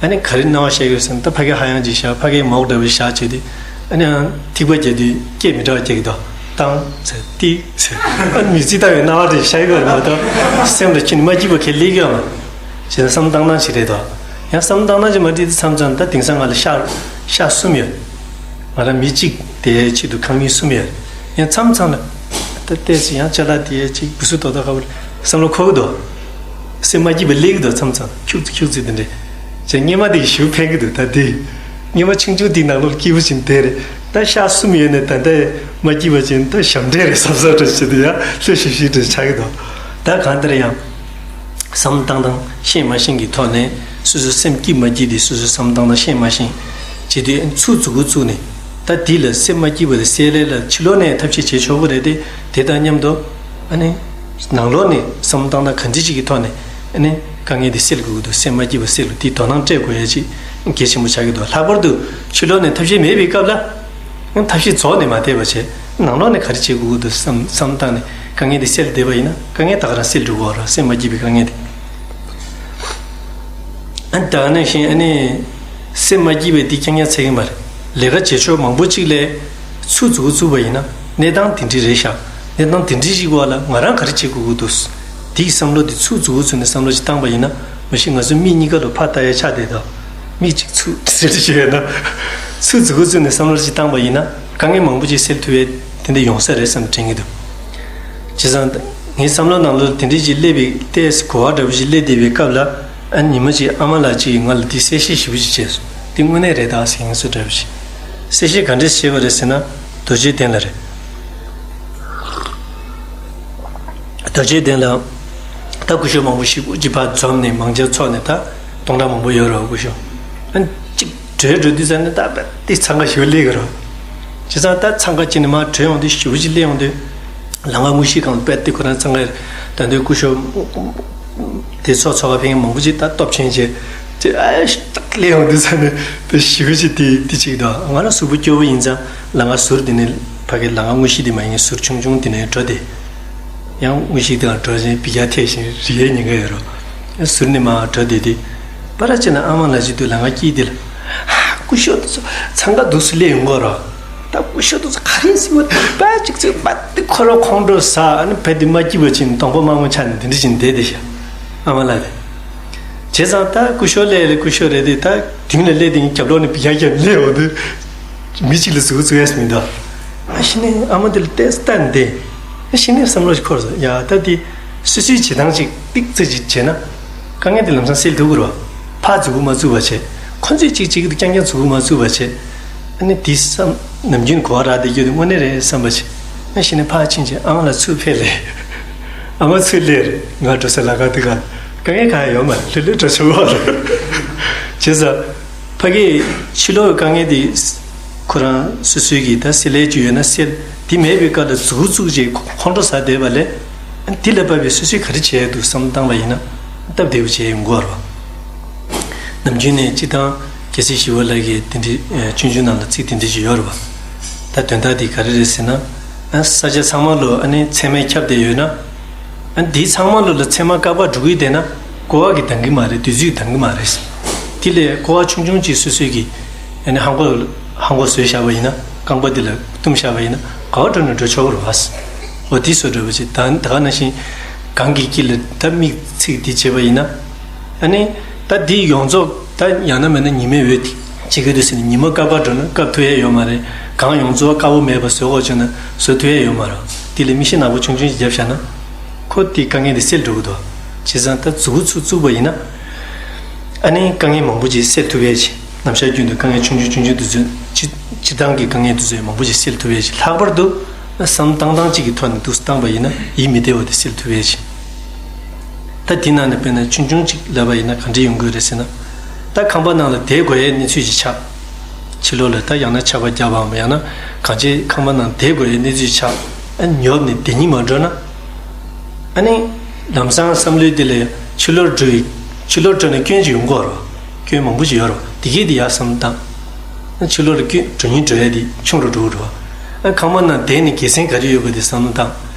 ཨ་ནི་ག་རེ་སྣང་བ་ཤར་ཡོད་ཟེར་ན། ད་ཕ་གི་ཧ་ཡང་ཅིག་བཞག་ཕ་གི་མོག་འདྲ་བོ་བཞག་བྱས་དུས་ཨ་ནི་ཡང་ཐིགས་པ་རྒྱག་དུས་སྐད་མི་འདྲ་བ་རྒྱག་གི་འདུག་ཏང་ཟེར་ཏིག་ཟེར་ཨ་ནི་མི་ཚིག་ལྟ་བའི་སྣང་བ་དེ་ཤར་གི་རེད་མ་གཏོགས་སེམས་ལ་ཁྱོན་ནས་མ་སྐྱིད་པ་གང་ཡང་སླེབས་ཀྱི་ཡོད་མ་རེད། བྱས་ན་བསམ་བཏང་སྟངས་ཤིག་རེད་དོ། ཡང་བསམ་བཏང་སྟངས་ཤིག་མ་འགྲིག་དུས་མཚམས་མཚམས་ད་དེང་སང་ང་ལ་ཤག་ཤག་གསུམ་ཡོད། ང་རང་མི་གཅིག་བསྡད་ཡའི་ཆེད་དུ་ཁང་མིག་གསུམ་ཡོད། ཡང་མཚམས་མཚམས་ལ་ད་ལྟས་ཚེ་ཡང་ཅ་ལག་དེ་ཡའི་གཅིག་བུ་སུ་དོ་དོ་ཁ་བུ་བསམ་བློ་འཁོར་གི་འདུག་སེམས་མ་སྐྱིད་པ་སླེབས་ཀྱི་འདུག་མཚམས་མཚམས་ཁྱུག་ཙི་ཁྱུག་ཙི་དེ་འདྲས། བྱས་སྔོན་མ་དེ་གི་ཞེ་པོ་ཕན་གྱི་འདུག་ད་དེ་སྔོན་མ་ཆུང་ཆུང་དེའི་ནང་ལོགས་སྐྱིད་པོ་ཞིག་བསྡད་རེད། ད་ཤག་གསུམ་ཡོད་ནས་ད་ལྟ་མ་སྐྱིད་པ་ཅན་ད་ཞབས་འདྲེན་རེད་བསམ་བསམ་འདྲ་ཞིག་འདུག་ཡ་ལྷོད་ཤིག་ཤིག་འདྲ་ཆགས་ཀྱི་འདུག་ད་གང་ལྟར་ཡང་། བསམ་བཏང་སྟངས་ཤེས་མ་ཤེས་ཀྱི་ཐོག་ནས་སོ་སོའི་སེམས་སྐྱིད་མ་སྐྱིད་དེ་སོ་སོའི་བསམ་བཏང་སྟངས་ཤེས་མ་ཤེས་བྱེད་དུས་ཚུར་མཛུ་གུ་བཙུགས་ནས་ད་དེ་ལ་སེམས་མ་སྐྱིད་པ་དེ་སེལ་ལས་ལ་ཕྱི་ལོགས་ནས་ཐབས་ཤེས་བྱེད་ཆོག་གི་རེད་དེ། དེ་དང་མཉམ་དུ་ཨ་ནི་ ནང་ལོགས་ནས་བསམ་བློ་བཏང་སྟངས་ག་འདྲ་ཅིག་གི་ཐོག་ནས་ཨ་ནི་དཀའ་ངལ་དེ་སེལ་དགོས་ཀྱི་འདུག་སེམས་མ་སྐྱིད་པ་སེལ་དགོས་དེ་དོ་སྣང་སྤྲད་དགོས་ཡ་ཅིག་གལ་ཆེན་པོ་ཆགས་ཀྱི་འདུག་ལྷག་པར་དུ་ཕྱི་ལོགས་ནས་ཐབས་ཤེས་མེད་པའི་སྐབས་ལ་ཐབས་ཤེས་རྫོགས་ནས་མ་བསྡད་པ་བྱས་ནང་ལོགས་ནས་ག་རེ་བྱེད་དགོས་ཀྱི་འདུག་བསམ་བསམ་བཏང་ནས་དཀའ་ངལ་དེ་སེལ་བསྡད་པ་ཡིན་ན་དཀའ་ངལ་ད་ག་རང་སེལ་འགྲོ་གི་ཡོད་རེད། སེམས་མ་སྐྱིད་པའི་དཀའ་ངལ་དེ། ཨ་ནི་ད་ག་ནང་བཞིན་ཨ་ནི་སེམས་མ་སྐྱིད་པའི་འདི་རྐྱང་རྐྱང་ཚད་ཀྱི་མ་རེད། ལས་ཀ་བྱེད་ཕྱོགས་མང་པོ་གཅིག་ལ་ཚུར་འཛུལ་འཛུལ་བ་ཡིན་ན་གནས་སྟངས་དེ་འདྲ་རེད་ཤག་གནས་སྟངས་དེ་འདྲ་ཞིག་བ་ལ་ང་རང་ག་རེ་བྱེད་དགོས་ཀྱི་འདུག་འདིའི་བསམ་བློ་འདི་ཚུར་འཛུལ་འཛུལ་ནས་བསམ་བློ་ཞིག་བཏང་པ་ཡིན་ན་མ་གཞི་ང་ཚོ་མིག་གཉིས་ཀ་ལ་ཕར་ལྟ་ཡ་ཆགས་བསྡད་དོ། མིག་གཅིག་ཚུར་ཟེར་ཞིག་ཡོད་ན་ཚུར་འཛུལ་འཛུལ་ནས་བསམ་བློ་ཞིག་བཏང་པ་ཡིན་ན་དཀའ་ངལ་མང་པོ་ཅིག་སེལ་ཐུབ་ཡས་དེ་འདྲ་ཡོང་ས་རེད་བསམ་དྲན་གྱི་འདུག་བྱས་ཙང་། ངའི་བསམ་བློ་ནང་ལོགས་དེ་འདྲ་ཅིག་སླེབས་པའི་ཏོག་ཙམ་གོ་བ་འདྲ་པོ་ཞིག་སླེབས་བསྡད་པའི་སྐབས་ལ་ཨ་ཉི་མ་ཅིག་ཨ་མ་ལགས་ཅིག་གིས་ང་ལ་འདི་གསལ་བཤད་ཞེ་པོ་ཅིག་བྱས་སོང་། འདི་དངོས་གནས་རེད་ད་ཟེར་མཁན་བཟོ་འདྲ་པོ་ཞིག་གསལ་བཤད་ག་འདྲས་བྱས་པ་རེད་ཟེར་ན་རྡོ་རྗེ་གདན་ལ་རེད། རྡོ་རྗེ་གདན་ལ་ད་སྐུ་ཞབས་མང་པོ་ཞེ་པོ་ཅིག་ཕར་འཛོམས་ནས་མང་ཇ་ཚོགས་ནས་ད་སྟོང་ཕྲག་མང་པོ་ཡོད་རེད་སྐུ་ཞབས། ཨ་ཅིག་བྲོས་འགྲོ་དུས་ཙམ་ནས་ད་དཔེ་འདི་འཚང་ཁ་ཞེ་པོ་སླེབས་ཀྱི་རེད། བྱས་ཙང་ད་འཚང་ཁ་ཅིག་ནས་མར་བྲོས་ཡོང་དུས་ཞེ་པོ་ཅིག་སླེབས་ཡོང་དུས་ལམ་ཁ་དངོས་གཞིའི་སྒང་ལ་དཔེ་འདི་ཁོ་རང་འཚང་ཁ་ད་དུང་སྐུ་ཞབས་དེ་ཚོགས་ཚོགས་ཁ་ཕན་མང་པོ་ཅིག་ད་སྟོབས་ཆེན་བྱས་ཅིག་ཨ་སླེབས་ཡོང་དུས་ཙམ་ནས་དཔེ་ཞེ་པོ་ཅིག་དེ་དེ་ཅིག་དང་ང་རང་གཟུགས་པོ་སྐྱོ་པོ་ཡིན་ཙང་ལམ་ཁ་ཟུར་དེ་ནས་ཕ་གི་ལམ་ཁ་དངོས་གཞི་དེ་མ་ཡིན་ཟུར་ཆུང་ཆུང་དེ་ནས་འགྲོ་དེ། ཡང་དངོས་གཞི་དེ་ལ་འགྲོ་བཞིན་པི་ཀ་ཐེག་བཞིན་རི་ཡའི་ཉེན་ཁ་ཡོད་རོ། ཟུར་ནས་མར་འགྲོ་བསྡད་དེ། པ་ར་ཅེ་ན་ཨ་མ་ལ་ཅིག་དུས་ལ་ང་སྐྱིད་དེ་ལ། ཧ་སྐུ་ཞབས་དེ་ཚོ་འཚང་ཁ་འདུག་སེ་སླེབས་ཡོང་གི་རོ། ད་སྐུ་ཞབས་དེ་ཚོ་ག་རེ་ཟེར་བ་པ་ཅིག་ཚོས་མ་དེ་ཁོ་ར་ཁོང་ཁྲོ་ཟ་ཨ་ནི་བས་དེ་མ་སྐྱིད་པ་ཅིག་གདོང་པ་དམར་མོ་ཆགས་ནས་དེ་འདྲ་ཅིག་བསྡད་དེ་ཤག་ཨ་མ་ལ་དེ། བྱས་ཙང་ད་སྐུ་ཞབས་སླེབས་རེད་སྐུ་ཞབས་རེད་དེ་ད་དེང་ལ་སླེབས་དེ་རྒྱབ་ལོག་ནས་བི་ཡ་རྒྱབ་སླེབས་འོང་དུས། མི་གཅིག་ལ་ཟུག་ཟུག་ཡས་མི་འདུག་ཨ་ཤི་ནས་ཨ་མ་དེ་ལ་ལྟས་ལྟ་ནས་བསྡད། ཨ་ཤི་ནས་བསམ་བློ་ཞིག་འཁོར་སོང་། ཡ་ད་དེ་སོ་སོའི་བྱེད་སྟངས་ཅིག་ཏིག་ཙི་ཅིག་བྱས་ན་དཀའ་ངལ་དེ་ལམ་སང་སེལ་ཐུབ་ཀྱི་རེད་བ། ཕར་འཛུགས་མ་བཙུགས་པ་བྱས། ཁོ་ཚོས་གཅིག་གཅིག་གི་རྐྱང་རྐྱང་འཛུགས་མ་བཙུགས་པ་བྱས། ཨ་ནི་དེ་བསམ་ནམ་རྒྱུན་གོ་བ་རག་བསྡད་རྒྱུ་དེ་དངོས་གནས་རེད་བསམ་པ་ཞིག་ཨ་ཤི་ནས་ཕར་ཕྱིན་བྱས་ཨ་མ་ལ་ཚུར་ཕེབས་ལས། ཨ་མ་ཚུར་སླེབས་རེད། ང་འགྲོ་ས་ལ་ཁ་དེ་ག་དཀའ་ངལ་གང་ཡང་ཡོད་མ་རེད། ལྷོད་ལྷོད་འགྲོ་ཆོག་གི་རེད། བྱས་ཙང་། ཕ་གིའི་ཕྱི་ལོགས་ཀྱི་དཀའ་ངལ་དེ་ཁོ་རང་སོ་སོའི་གི་ད་སེལ་ལས་ཅིག་ཡོད་ན་སེལ། དེ་མེད་པའི་སྐབས་ལ་མཛུབ་གུ་བཙུགས་རྗེས་ཁོང་ཁྲོ་ཟ་བསྡད་པ་ལས་དེ་ལ་བབས་པའི་སོ་སོས་ག་རེ་བྱས་འདུག་བསམ་བཏང་བ་ཡིན་ན་སྟབས་བདེ་པོ་བྱས་ཡོང་གི་རེད་བ། ནམ་རྒྱུན་ནས་སྤྱི་བཏང་རྒྱལ་སྲས་ཞི་བ་ལྷ་གིས་དེ་འདྲའི་ཆུང་ཆུང་ནང་ལ་ཚིག་དེ་འདྲ་ཞིག་ཡོད་རེད་བ། ད་དོན་དག་དེ་ག་རེ་རེད་ཟེར་ན། ས་ཆ་ཚང་མ་ལོ་ཨ་ནི་ཚེར་མས་ཁྱབ་བསྡད་ཡོད་ན། ཨ་འདི་ཚང་མ་ལོ་ལ་ཚེར་མ་དཀར་པོ་འགྲོ་གི་བསྡད་ན་ཀོ་བ་གི་འདང་གི་མ་རེད། དུས་ཚོད་འདང་གི་མ་རེད། དེ་ལས་ཀོ་བ་ཆུང་ཆུང་ཅིག་སོ་སོའི་གི་ཨ་ནི་ཧང་པོ་ཧང་པོ་བཟོས་བཞག་པ་ཡིན་ན་རྐང་པ་འདི་ལ་བཏུམས་བཞག་པ་ཡིན་ན་ག་བ་འགྲོ་ན་འགྲོ་ཆོག་གི་རེད་བ། འོ་དེ་བཟོ་འདྲ་པོ་ཅིག་ད་ད་ག་ནང་བཞིན་གང་གི་དཀྱིལ་ལ་ད་དམིགས་ཚིག་འདི་བྱས་པ་ཡིན་ན་ཨ་ནི་ད་འདི་ཡོངས་རྫོགས་ད་ཡང་ན་མིན་ན་ཉི་མའི་འོད་ཅིག་གི་དུས་ཟིན་ཉི་མ་སྐབས་འགྲོ་ན་སྐབས་ཐུབ་ཡས་ཡོད་མ་རེད། གང་ཡོངས་རྫོགས་དཀར་པོ་མེད་པ་བཟོ་དགོས་བྱུང་ན་བཟོ་ཐུབ་ཡས་ཡོད་མ་རེད། དེ་ལས་མིག་ཤེལ་ནག་པོ་ཆུང་ཆུང་ཞིག་བརྒྱབ་བཞག་ན། ཁོ་དེའི་དཀའ་ངལ་དེ་སེལ་འགྲོ་གི་འདུག་བྱས་ཙང་ད་མཛུབ་གུ་ཚུར་བཙུགས་པ་ཡིན་ན། ཨ་ནི་དཀའ་ངལ་མང་པོ་ཅིག་སེལ་ཐུབ་ཡས་ཅིག་ནམ་ཞག་རྒྱུན་དུ་དཀའ་ངལ་ཆུང་ཆུང་ཆུང་ཆུང་དེ་ཚོ་སྤྱི་སྤྱི་བཏང་གི་དཀའ་ངལ་དེ་ཚོ་མང་པོ་ཅིག་སེལ་ཐུབ་ཡས་ཅིག་ལྷག་པར་དུ་བསམ་བཏང་སྟངས་གཅིག་གི་ཐོག་ནས་འདུག་སེ་བཏང་པ་ཡིན་ན་ཡིད་མི་བདེ་བ་དེ་སེལ་ཐུབ་ཡས་ཅིག་ད་དེ་ནང་ནས་དཔེར་ན་ཆུང་ཆུང་གཅིག་ལབ་པ་ཡིན་ན་ག་འདྲ་ཡོང་གི་རེད་ཟེར་ན། ད་ཁང་པ་ནང་ལ་བསྡད་དགོས་ཡའི་གནས་ཚུལ་ཞིག་ཆགས། ཕྱི་ལོགས་ལ་ད་ཡང་ན་ཆར་པ་བརྒྱབ་པའམ་ཡང་ན་གང་ཅིའི་ཁང་པ་ནང་བསྡད་དགོས་ཡའི་གནས་ཚུལ་ཞིག་ཆགས། ཨ་ནི་ཉོབ་ནས་བསྡད་སྙིང་མ་འདོད་ན། ཨ་ནི་ལམ་སང་བསམ་བློའི་དེ་ལས་ཕྱི་ལོགས་འགྲོ་ཡི་ཕྱི་ལོགས་འགྲོ་ནས་སྐྱོན་ཅིག་ཡོང་གི་རེད། སྐྱོན་མང་པོ་ཞིག་ཡོད་རེད། དེ་གས་དེ་ཡར་བསམ་བློ་བཏང་། ཕྱི་ལོགས་ལ་སྐྱོན་འགྲོ་སྙིང་འདོད་ཡ་དེ་ཆུང་རུ་འགྲོ་གི་རེད། ཨ་ཁང་པ་ནང་བསྡད་ནས་དགེ་མཚན་ག་རེ་ཡོད་པ་དེ་བསམ་བློ་བཏང་།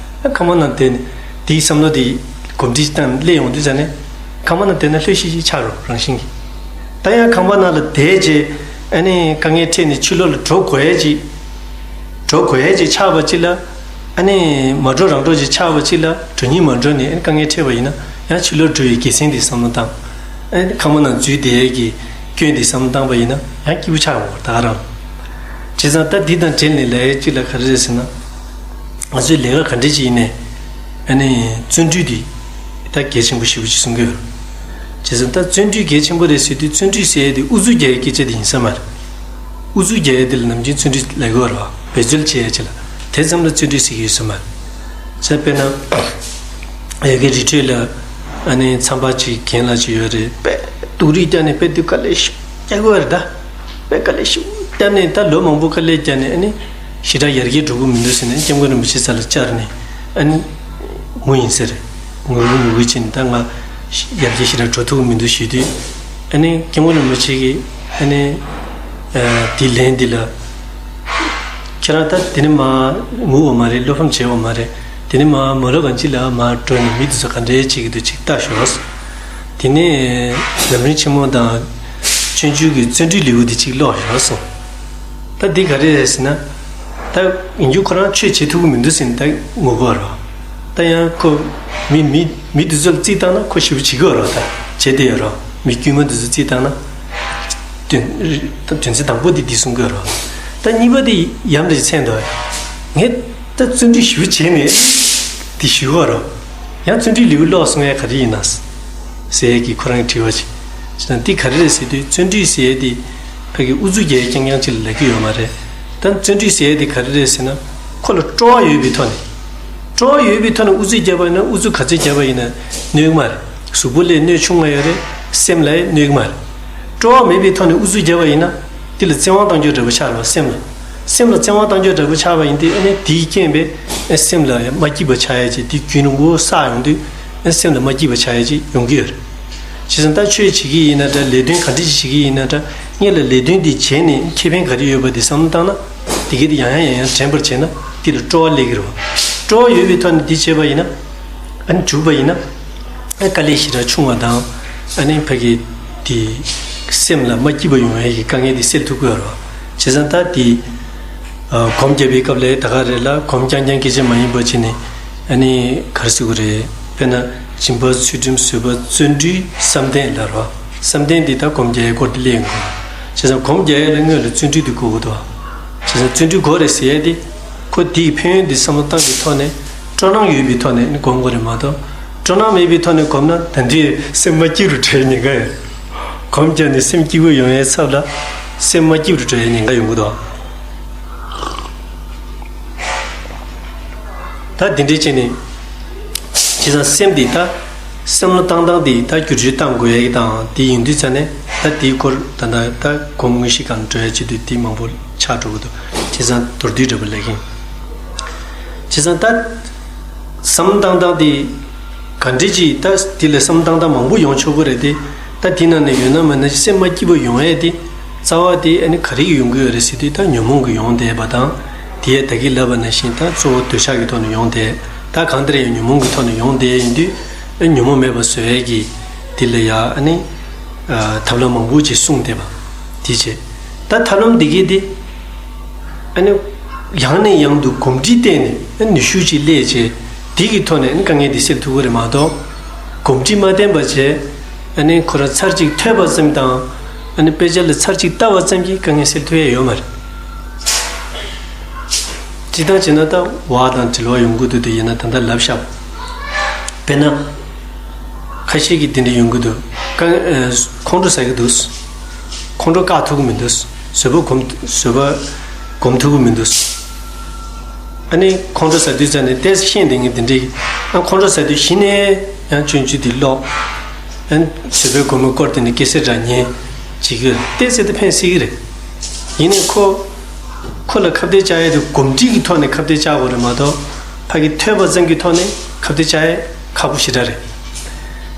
ཨ་ཁང་པ་ནང་བསྡད་ནས་དེའི་བསམ་བློ་དེ་གོམས་འདྲིས་བཏང་སླེབས་ཡོང་དུས་ཙ་ནས་ཁང་པ་ནང་བསྡད་ན་ལྷོད་ཤིག་ཤིག་ཆགས་རོགས་རང་བཞིན་གྱིས། ད་ཡང་ཁང་པ་ནང་ལ་བསྡད་རྗེས་ཨ་ནི་དཀའ་ངལ་འཕྲད་ནས་ཕྱི་ལོགས་ལ་འགྲོ་དགོས་ཡ་ཅིག་འགྲོ་དགོས་ཡ་ཅིག་ཆགས་པ་ཅིག་ལ། ཨ་ནི་མ་འགྲོ་རང་འགྲོ་ཅིག་ཆགས་པ་ཅིག་ལ་འགྲོ་སྙིང་མ་འདོད་ནས་ཨ་ནི་དཀའ་ངལ་འཕྲད་པ་ཡིན་ན་ཡང་ཕྱི་ལོགས་འགྲོ་བའི་དགེ་མཚན་དེ་བསམ་བློ་བཏང་། ཨ་ནི་ཁང་པ་ནང་འཛུལ་བསྡད་ཡས་ཀྱི་སྐྱོན་དེ་བསམ་བློ་བཏང་པ་ཡིན་ན་ཡང་སྐྱིད་པོ་ཆགས་འོང་བ་ད་ག་རང་། བྱས་ཙང་ད་འདི་དང་འབྲེལ་ནས་ལས་ཡས་གཅིག་ལ་ག་རེ་རེད་ཟེར་ན། ང་ཚོའི་ལས་ཀ་ག་འདྲ་ཅིག་ཡིན་ནའི། ཨ་ནི་བརྩོན་འགྲུས་དེ་ད་གལ་ཆེན་པོ་ཞེ་པོ་ཅིག་གསུང་གི་ཡོད། བྱས་ཙང་ད་བརྩོན་འགྲུས་གལ་ཆེན་པོ་རེད་ཟེར་དུས་བརྩོན་འགྲུས་ཟེར་ཡས་དེ་ཨུ་ཚུགས་རྒྱག་ཡས་སྐད་ཆ་དེ་ཡིན་ས་མ་རེད། ཨུ་ཚུགས་རྒྱག་ཡས་དེ་ལ་ནམ་རྒྱུན་བརྩོན་འགྲུས་ལབ་ཀྱི་ཡོད་རེད་བ། འབད་རྩོལ་བྱེད་ཡས་ཅིག་ལ་དེ་ཙམ་ལ་བརྩོན་འགྲུས་ཟེར་གྱི་ཡོད་ས་མ་རེད། ཟེར་དཔེར་ན། ཡ་གི་རི་ཁྲོད་ལ་ཨ་ནི་མཚམས་པ་ཅིག་རྒན་ལགས་ཅིག་ཡོད་རེད། དཔེ་སྡུག་རུས་བརྒྱབ་ནས་དཔེ་སྡུག་དཀའ་ལས་ཤུགས་རྒྱག་གི་ཡོད་རེད་ད། དཔེ་དཀའ་ལས་ཤུགས་བརྒྱབ་ནས་ད་ལོ་མང་པོ་དཀའ་ལས་བརྒྱབ་ནས་ཨ་ནི་ཞེ་དྲག་ཡར་རྒྱས་འགྲོ་གི་མི་འདུག་ཟེར་ནས་སྐྱབས་མགོན་རིན་པོ་ཆེ་རྩ་ལ་བཅར་ནས་ཨ་ནི་ ངུ་ཡིན་ཟེར། ངུ་ངུ་ངུ་གི་ཕྱིན་ད་ང་ཡར་རྒྱས་ཞིག་ལ་འགྲོ་ཐུབ་ཀྱི་མི་འདུག་ཞུས་དུས། ཨ་ནི་སྐྱབས་མགོན་རིན་པོ་ཆེ་གིས་ཨ་ནི་དེ་ལན་འདི་ལ། ཁྱེད་རང་ད་དེ་ནི་མ་ངུ་བ་མ་རེད། བློ་ཕམ་བྱས་བ་མ་རེད། དེ་ནི་མ་མ་ལོ་གང་ཅི་ལ་མ་འགྲོ་ནས་མི་དེ་ཚོ་ག་འདྲའི་བྱེད་ཀྱི་འདུག་ཅིག་ལྟ་ཤོག། དེ་ནས་ལམ་རིམ་ཆེན་མོ་དང་སྤྱོད་འཇུག་གི་བརྩོན་འགྲུས་ལེའུ་འདི་གཅིག་ཀློག་ཤོག་གསུངས། ད་འདི་ག་རེ་རེད་ཟེར་ན། ད་ཡིན་རྒྱུ་ཁོ་རང་ཆོས་བྱེད་ཐུབ་ཀྱི་མི་འདུག་ཟེར་ནས་ད་ངུ་གི་ཡོད་རེད། ད་ཡང་ཁོ་མི་མི་མི་འདི་ཚོ་ལ་རྩིས་བཏང་ན་ཁོ་ཞེ་པོ་བྱེད་ཀྱི་ཡོད་རེད། ད་བྱེད་བསྡད་ཡོད་རེད། མི་དཀྱུས་མ་འདི་ཚོ་རྩིས་བཏང་ན། དོན་དོན་ཚན་དང་པོ་འདི་འདི་གསུང་གི་ཡོད་རེད། ད་གཉིས་པ་འདི་ཡམ་རེ་མཚན་འདུག། ངས་ད་བརྩོན་འགྲུས་ཞེ་པོ་བྱས་ནས་འདི་ཞུ་གི་ཡོད་རེད། ཡང་བརྩོན་འགྲུས་ལེའུ་ཀློག་སོང་ཡ་ག་རེ་ཡིན་ན། ཟེར་ཡས་ཀྱི་ཁོ་རང་གི་དྲི་བ་ཅིག། བྱས་ན་འདི་ག་རེ་རེད་ཟེར་དུས་བརྩོན་འགྲུས་ཟེར་ཡས་འདི་ཕ་གི་ཨུ་ཚུགས་རྒྱག་ཡས་རྐྱང་རྐྱང་ཅིག་ལ་ལབ་ཀྱི་ཡོད་མ་རེད། ད་བརྩོན་འགྲུས་ཟེར་ཡས་འདི་ག་རེ་རེད་ཟེར་ན། ཁོ་ལ་སྤྲོ་བ་ཡོད་པའི་ཐོག་ནས། སྤྲོ་བ་ཡོད་པའི་ཐོག་ནས་ཨུ་ཚུགས་བརྒྱབ་པ་ཡིན་ན་ཨུ་ཚུགས་ག་ཚོད་བརྒྱབ་པ་ཡིན་ན་གནོད་ཀྱི་མ་རེད། གཟུགས་པོ་ལ་གནོད་ཆུང་ང་ཡོད་རེད། སེམས་ལ་གནོད་ཀྱི་མ་རེད། སྤྲོ་བ་མེད་པའི་ཐོག་ནས་ཨུ་ཚུགས་བརྒྱབ་པ་ཡིན་ན། འདི་ལ་བཙན་དབང་གཏང་རྒྱུ་འདྲ་པོ་ཆགས་རེད་བ། སེམས་ལ། སེམས་ལ་བཙན་དབང་གཏང་རྒྱུ་འདྲ་པོ་ཆགས་པ་ཡིན་དུས་ཨ་ནི་དེའི་རྐྱེན་པས་ཨ་སེམས་ལ་མ་སྐྱིད་པ་ཆགས་ཡ་ཅིག་དེ་རྒྱུན་རིང་པོ་བསགས་ཡོང་དུས་ཨ་སེམས་ལ་མ་སྐྱིད་པ་ཆགས་ཡ་ཅིག་ཡོང་གི་ཡོད་རེད། བྱས་ཙང་ད་ཆོས་བྱེད་ཀྱི་ཡིན་ན་འདྲ། ལས་དོན་ག་འདྲ་ཞིག་བྱེད་ཀྱི་ཡིན་ན་འདྲ། སྔོན་ལ་ལས་དོན་འདི་བྱས་ནས་ཁེ་ཕན་ག་རེ་ཡོད་པ་འདི་བསམ་བློ་བཏང་ན། དེ་གས་དེ་ཡང་ཡང་ཡང་ཡང་དྲན་པར་བྱས་ན་དེ་ལ་སྤྲོ་བ་སླེབས་ཀྱི་རེད་བ། སྤྲོ་བ་ཡོད་པའི་ཐོག་ནས་འདི་བྱས་པ་ཡིན་ན། ཨ་ནི་འཇུག་པ་ཡིན་ན། ཨ་དཀའ་ལས་ཞེ་དྲག་ཆུང་བ་དང་། ཨ་ནི་ཕ་གི་དེ་སེམས་ལ་མ་སྐྱིད་པ་ཡོང་ཡས་ཀྱི་དཀའ་ངལ་དེ་སེལ་ཐུབ་ཀྱི་ཡོད་རེད་བ། བྱས་ཙང་ད་དེ་ཨ་སྒོམ་རྒྱབ་པའི་སྐབས་ལ་ད་ག་རེ་ལ་སྒོམ་རྐྱང་རྐྱང་སྐད་ཆ་མ་ཡིན་པ་བྱས་ནས་ཨ་ནི་ག་རེ་ཟེར་དགོས་རེད། དཔེར་ན་སྦྱིན་པ་ཚུལ་ཁྲིམས་བཟོད་པ་བརྩོན་འགྲུས་བསམ་གཏན་ལབ་རེད་བ། བསམ་གཏན་འདི་ད་སྒོམ་རྒྱག་ཡས་སྐོར་དེ་སླེབས་ཡོང་གི་རེད། བྱས་ཙང་སྒོམ་རྒྱག་ཡས་ལ་སྔོན་ལ་བརྩོན་འགྲུས་དེ་དགོས་ཀྱི་འདུག་བ། བྱས་ཙང་བརྩོན་འགྲུས་དགོས་རེད་ཟེར་ཡས་དེ། ཁོ་དེའི་ཕན་ཡོན་དེ་བསམ་བློ་བཏང་གི་ཐོག་ནས་སྤྲོ་སྣང་ཡོད་པའི་ཐོག་ནས་ནི་སྒོམ་དགོས་རེད་མ་གཏོགས། སྤྲོ་སྣང་མེད་པའི་ཐོག་ནས་སྒོམ་ན་ད་འདི་སེམས་མ་སྐྱིད་རུ་འགྲོ་ཡའི་ཉེན་ཁ་ཡོད། སྒོམ་བརྒྱབ་ནས་སེམས་སྐྱིད་པོ་ཡོང་ཡའི་ཚབ་ལ་སེམས་མ་སྐྱིད་རུ་འགྲོ་ཡའི་ཉེན་ཁ་ཡོང་གི་འདུག། ད་འདི་འདྲའི་བྱས་ནས་བྱས་ཙང་སེམས་འདི་ད། བསམ་བློ་བཏང་སྟངས་དེ་ད་བསྒྱུར་བཅོས་གཏང་དགོས་ཡ་གི་དང་དེ་ཡིན་དུས་ཙ་ནས་ད་དེའི་སྐོར་ད་ད་ད་སྒོམ་དངོས་གཞི་སྒང་འགྲོ་ཡ་བྱེད་དུས་དེ་མང་པོ་ཆགས་འགྲོ་གི་འདུག། བྱས་ཙང་མདོར་བསྡུས་འདྲ་པོ་ལབ་ཀྱིན། བྱས་ཙང་ད་བསམ་བློ་བཏང་སྟངས་དེ་ག་འདྲ་ཅིག་ད་དེ་ལ་བསམ་བློ་བཏང་སྟངས་མང་པོ་ཡོང་ཆོག་གི་རེད་དེ། ད་དེ་ནང་ནས་ཡོད་ན་མེད་ན་སེམས་མ་སྐྱིད་པོ་ཡོང་ཡ་དེ་རྩ་བ་དེ་ཨ་ནི་ག་རེ་གི་ཡོང་གི་ཡོད་རེད་ཟེར་དུས་ད་ཉོན་མོངས་ཀྱི་ཡོང་བསྡད་པ་དང་། དེ་ཡས་ད་གིན་ལབ་པ་ནང་བཞིན་ད་གཙོ་བོ་འདོད་ཆགས་ཀྱི་ཐོག་ནས་ཡོང་བསྡད། ད་གང་ལྟར་ཡང་ཉོན་མོངས་ཀྱི་ཐོག་ནས་ཡོང་བསྡད་ཡིན་དུས། ཨ་ཉོན་མོངས་མེད་པ་བཟོ་ཡས་ཀྱི་དེ་ལ་ཡ་ཨ་ནི་ཨ་ཐབས་ལམ་མང་པོ་ཅིག་གསུངས་བསྡད་པ་དེ་བྱས། ད་ཐབས་ལམ་འདི་གས་དེ་ཨ་ནི་ཡང་ནས་ཡང་དུ་གོམས་འདྲིས་བསྟེན་ནས་ཨ་ནུས་ཤུགས་ཅིག་སླེབས་བྱས། དེ་གི་ཐོག་ནས་ཨ་ནི་དཀའ་ངལ་འདི་སེལ་ཐུབ་ཀྱི་རེད་མ་གཏོགས། གོམས་འདྲིས་མ་བསྟེན་པ་བྱས། ཨ་ནི་ཁོ་རང་ཚར་གཅིག་ཐོས་པ་ཙམ་དང་། ཨ་ནི་དཔེ་ཆ་ལ་ཚར་གཅིག་ལྟ་བ་ཙམ་གྱིས་དཀའ་ངལ་སེལ་ཐུབ་ཡས་ཡོད་མ་རེད། སྤྱིར་བཏང་བྱས་ན་ད་བ་དང་འབྲེལ་བ་ཡོང་གི་འདུག་དེ་ཡིན་ན་ད་ལྟ་ལབ་ཤག། དཔེར་ན། ཁ་ཤས་ཀྱིས་དེ་འདྲ་ཡོང་གི་འདུག། ཀ་ཨ་ཁོང་ཁྲོ་ཟ་གི་འདུག། ཁོང་ཁྲོ་བཀག་ཐུབ་ཀྱི་མི་འདུག། བཟོད་པ་སྒོམ་བཟོད་པ་སྒོམ་ཐུབ་ཀྱི་མི་འདུག། ཨ་ནི་ཁོང་ཁྲོ་ཟ་དུས་ཙམ་ནས་ཏོག་ཙམ་ཤེས་བསྡད་མཁན་དེ་འདྲའི་ཨ་ཁོང་ཁྲོ་ཟ་དུས་གཞི་ནས་ཡང་སྤྱོད་འཇུག་དེ་ཀློག། ཨ་བཟོད་པའི་སྒོམ་པའི་སྐོར་དེ་ནི་སྐད་ཆ་འདྲ་ཉན་བྱེད་ཀྱི་ཡོད། ཏོག་ཙམ་དེ་ཕན་སྲིད་ཀྱི་རེད། ཡིན་ནའི་ཁོ་ཁོ་ལ་ཁ་གཏད་བཅག་ཡས་དེ་གོམས་འདྲིས་ཀྱི་ཐོག་ནས་ཁ་གཏད་བཅག་དགོས་རེད་མ་གཏོགས། ཕ་གི་ཐོས་པ་ཙམ་གྱི་ཐོག་ནས་ཁ་གཏད་བཅག་ཡས་ཁག་པོ་ཞེ་དྲག་རེད།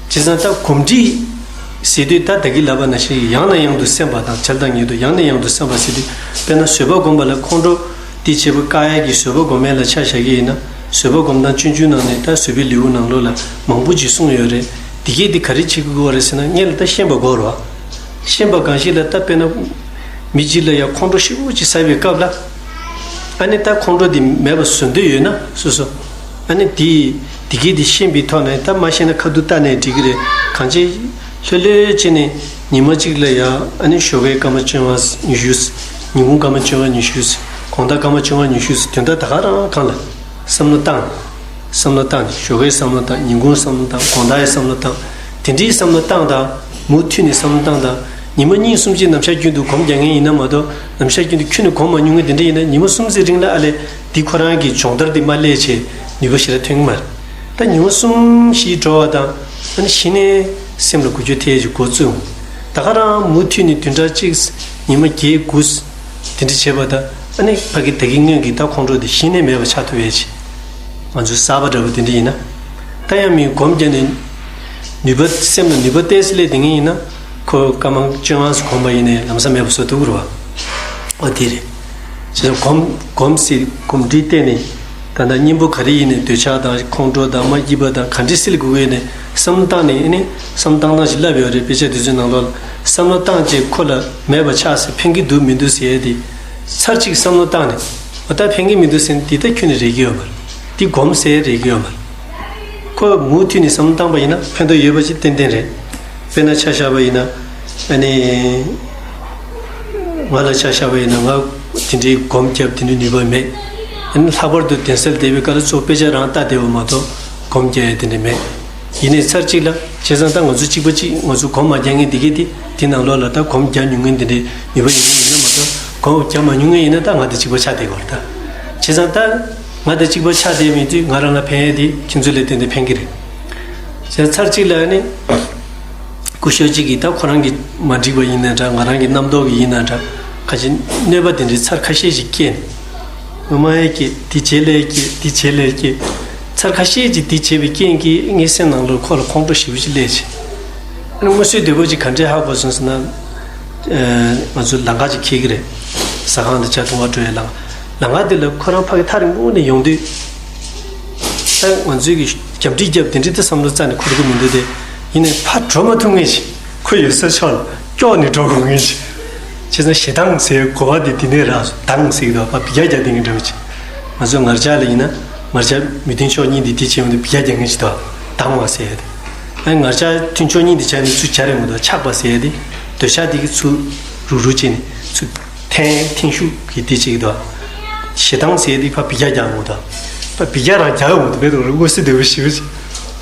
བྱས་ཙང་ད་གོམས་འདྲིས་ཟེར་དུས་ད་ད་གིན་ལབ་པ་ནང་བཞིན་ཡང་ནས་ཡང་དུ་སེམས་པ་དང་བྱ་དང་ཉིད་དུ་ཡང་ནས་ཡང་དུ་སེམས་པ་ཟེར་དུས། དཔེར་ན་བཟོད་པ་སྒོམ་པ་ལ་ཁོང་ཁྲོ་དེ་བྱེད་པ་བཀག་ཡས་ཀྱི་བཟོད་པ་སྒོམ་ཡས་ལ་ཆ་བཞག་གི་ཡིན་ན། བཟོད་པ་སྒོམ་སྟངས་སྤྱོད་འཇུག་ནང་ནས་ད་བཟོད་པའི་ལེའུ་ནང་ལོགས་ལ་མང་པོ་ཅིག་གསུངས་ཡོད་རེད། དེ་གས་དེ་ག་རེ་བྱེད་དགོས་རེད་ཟེར་ན་སྔོན་ལ་ད་ཤེས་པ་དགོས་རེད་བ། ཤེས་པ་གང་ཞིག་ལ་ད་དཔེར་ན། མི་གཅིག་ལ་ཡང་ཁོང་ཁྲོ་ཞེ་པོ་ཅིག་ཟ་བའི་སྐབས་ལ། ཨ་ནི་ད་ཁོང་ཁྲོ་འདི་མེད་པ་བཟོ་འདོད་ཡོད་ན་སོ་སོ། ཨ་ནི་དེ་དེ་གས་དེ་ཤེས་པའི་ཐོག་ནས་ད་མ་ཤེས་ན་ཁ་ཐུག་ལྟ་ནས་འགྲིག་གི་རེད། གང་ཅི་ལྷོད་ལྷོད་བྱས་ནས་ཉི་མ་གཅིག་ལ་ཡང་ཨ་ནི་ཞོགས་ཀའི་སྐར་མ་བཅོ་ལྔ་ཉི་ཤུ། ཉིན་གུང་སྐར་མ་བཅོ་ལྔ་ཉི་ཤུ། དགོང་དག་སྐར་མ་བཅོ་ལྔ་ཉི་ཤུ། དོན་དག་ད་ག་རང་གང་ལ་བསམ་བློ་བཏང་། བསམ་བློ་བཏང་ནས་ཞོགས་ཀའི་བསམ་བློ་བཏང་། ཉིན་གུང་བསམ་བློ་བཏང་། དགོང་དག་གི་བསམ་བློ་བཏང་། དེ་འདྲའི་བསམ་བློ་བཏང་དང་། མུ་མཐུད་ནས་བསམ་བློ་བཏང་དང་། ཉི་མ་གཉིས་གསུམ་ཅིག་ནམ་ཞག་རྒྱུན་དུ་སྒོམ་རྒྱག་མཁན་ཡིན་ན་མ་གཏོགས་ནམ་ཞག་རྒྱུན་དུ་ཁྱོན་ནས་སྒོམ་མ་མྱོང་མཁན་དེ་འདྲ་ཡིན་ན་ཉི་མ་གསུམ་ཙམ་རིང་ལ་ཨ་ལས་འདི་ཁོ་རང་གི་སྦྱོང་བརྡར་འདི་མ་སླེབས་བྱས་ནུས་པ་ཞེ་དྲག་ཐོན་གྱི་མ་རེད། ད་ཉི་མ་གསུམ་བཞི་འགྲོ་བ་དང་ཨ་ནི་གཞི་ནས་སེམས་ལ་འགུལ་སྐྱོད་ཐེབས་ཀྱི་འགོ་བཙུགས་འོང་། ད་ག་རང་མུ་མཐུད་ནས་བདུན་ཕྲག་གཅིག་ཉི་མ་བརྒྱད་དགུ། དེ་འདྲ་བྱས་པ་དང་ཨ་ནི་ཕ་གི་ད་གིན་སྔོན་གྱི་ད་ཁོང་ཁྲོ་དེ་གཞི་ནས་མེད་པ་ཆགས་ཐུབ་ཡས་ཆེ། ང་ཚོའི་གསར་པ་འདྲ་པོ་དེ་འདྲ་ཡིན་ན། ད་ཡང་མི་སྒོམ་བརྒྱབ་ནས་ནུས་པ། སེམས་ལ་ནུས་པ་ཏོག་ཙམ་སླེབས་བསྡད་མཁན་ཡིན་ན། ཁོ་སྐར་མ་བཅོ་ལྔ་ཙམ་གོམས་པ་ཡིན་ནའི་ལམ་སང་མེད་པ་བཟོ་ཐུབ་ཀྱི་རེད་བ། ཨོ་དེ་རེད། བྱས་ཙང་སྒོམ་སྒོམ་ཟེར་གོམས་འདྲིས་བསྟེན་ནས། ད་ལྟ་གཉེན་པོ་ག་རེ་ཡིན་ནའི་འདོད་ཆགས་དང་ཁོང་ཁྲོ་དང་མ་སྐྱིད་པ་དང་ག་འདྲ་སེལ་དགོས་ཀྱི་ཡིན་ནའི་བསམ་བློ་བཏང་ནས། ཨ་ནི་བསམ་བློ་བཏང་སྟངས་ཤིག་བསླབས་ཡོད་རེད། དཔེ་ཆ་དེ་ཚོའི་ནང་ལོགས་ལ་བསམ་བློ་བཏང་བྱས་ཁོ་ལ་མེད་པ་ཆགས་ཟེར། ཕན་གྱི་འདུག་མི་འདུག་ཟེར་ཡས་དེ་ཚར་གཅིག་བསམ་བློ་བཏང་ནས། འོ་ད་ཕན་གྱི་མི་འདུག་ཟེར་ན་དེ་ད་ཁྱོན་ནས་རེག་གི་ཡོད་མ་རེད། དེ་སྒོམ་ཟེར་རེག་གི་ཡོད་མ་རེད། ཁོས་མུ་མཐུད་ནས་བསམ་བློ་བཏང་པ་ཡིན་ན་ཕན་ཐོགས་ཡོད་པ་ཅིག་ཏན་ཏན་རེད། དཔེར་ན་ཆ་བཞག་པ་ཡིན་ན། ཨ་ནི། ང་ལ་ཆ་བཞག་པ་ཡིན་ན། ང་དེ་འདྲའི་སྒོམ་བརྒྱབ་དེ་འདྲའི་ནུས་པ་མེད། ཨ་ནི་ལྷག་པར་དུ་གདན་སར་བསྡད་པའི་སྐབས་ལ་གཙོ་བོ་དཔེ་ཆ་རང་ལྟ་བསྡད་པ་མ་གཏོགས་སྒོམ་རྒྱག་ཡ་དེ་འདྲ་མེད། ཡིན་ནའི་ཚར་གཅིག་ལ། བྱས་ཙང་ད་ང་ཚོ་གཅིག་པ་གཅིག་ང་ཚོ་སྒོམ་མ་རྒྱག་མཁན་དེ་གས་དེ་དེ་ནང་ལོགས་ལ་ད་སྒོམ་རྒྱག་མྱོང་མཁན་དེ་འདྲའི་ནུས་པ་ཡོད་མཁན་ཡིན་ན་མ་གཏོགས། སྒོམ་རྒྱག་མ་མྱོང་མཁན་ཡིན་ན་ད་ང་དང་གཅིག་པ་ཆགས་བསྡད་ཀྱི་ཡོད་རེད་ད། བྱས་ཙང་ད་ང་དང་གཅིག་པ་ཆགས་བསྡད་མེད་དུས་ང་རང་ལ་ཕན་ཡ་དེ་ཁྱེད་ཚོ་ལ་ཏན་ཏན་ཕན་གྱི་རེད། བྱས་ཙང་ཚར་གཅིག་ལ་ནི། སྐུ་ཞབས་གཅིག་གིས་ད་ཁོ་རང་གིས་མ་འགྲིག་པ་ཡིན་ན་འདྲ། ང་རང་གི་རྣམ་རྟོག་གིས་ཡིན་ན་འདྲ། ཁ་ཅིག་གནོད་པ་དེ་འདྲའི་ཚར་ཁ་ཤས་ཤིག་བསྐྱལ་ནས། ངོ་མ་ཡས་སྐྱེས། དེ་རྗེས་ལ་ཡས་སྐྱེས། དེ་རྗེས་ལ་ཡས་སྐྱེས། ཚར་ཁ་ཤས་ཅིག་དེ་བྱས་པའི་རྐྱེན་གྱིས་ངའི་སེམས་ནང་ལོགས་ཁོ་ལ་ཁོང་ཁྲོ་ཞེ་པོ་ཅིག་སླེབས་བྱས། ཨ་ནི་དངོས་སུའི་འདོད་པ་ཅིག་ག་འདྲས་ཧ་གོ་སོང་ཟེར་ན། ཨ། ང་ཚོ་ལམ་ཁ་ཅིག་འཁེལ་གྱི་རེད། ཟ་ཁང་དང་ཇ་འཐུང་བར་འགྲོ་ཡའི་ལམ། ལམ་ཁ་དེ་ལ་ཁོ་རང་ཕ་གི་ཐག་རིང་པོ་ནས་ཡོང་དུས། ད་ང་ཚོས་ཀྱི་རྒྱབ་འདྲི་རྒྱབ་དེ་འདྲའི་ད་བསམ་བློ་རྩ་ནས་འཁོར་གྱི་མི་འདུག་སྟེ། ཡིན་ནའི་ཕར་འགྲོ་མ་ཐུབ་མཁན་ཞིག་ཁོ་ཡོད་ས་ཕྱོགས་ལ་ཀྱོག་ནས་འགྲོ་དགོས་མཁན་ཞིག་བྱས་ཙང་ཞེ་སྡང་ཟེར་གོ་བ་དེ་དེ་ནས་རག་སོང་། སྡང་ཟེར་གྱི་འདུག་པ། འབུད་རྒྱག་རྒྱག་བསྡད་མཁན་འདྲ་བོ་ཅིག་ང་ཚོ་ངར་ལྕགས་ལ་ཡིན་ན། ངར་ལྕགས་མི་མཐུན་ཕྱོགས་གཉིས་དེ་དེ་བྱས་ཡོང་དུས་འབུད་རྒྱག་རྒྱག་མཁན་ཞིག་འདུག་སྡང་བ་ཟེར་ཡ་དེ། ཨ། ངར་ལྕགས་མཐུན་ཕྱོགས་གཉིས་དེ་བྱས་ནས་ཚུར་སྦྱར་ཡོང་གི་འདུག་ཆགས་པ་ཟེར་ཡ་དེ། འདོད་ཆགས་དེ་གིས་ཚུར་རུག་རུག་བྱས་ནས་ཚུར། འཐེན་འཐེན་ཤུགས་ཀྱིས་དེ་བྱེད་ཀྱི་འདུག་ཞེ་སྡང་ཟེར་དེ་ཕར་འབུད་རྒྱག་རྒྱག་འོང་དང་། ཕར་འབུད་རྒྱག་རང་རྒྱག་འོང་དུ་མེད་དུ་རུ་དངོས་སུ་འདོད་པ་ཞེ་པོ་ཅིག་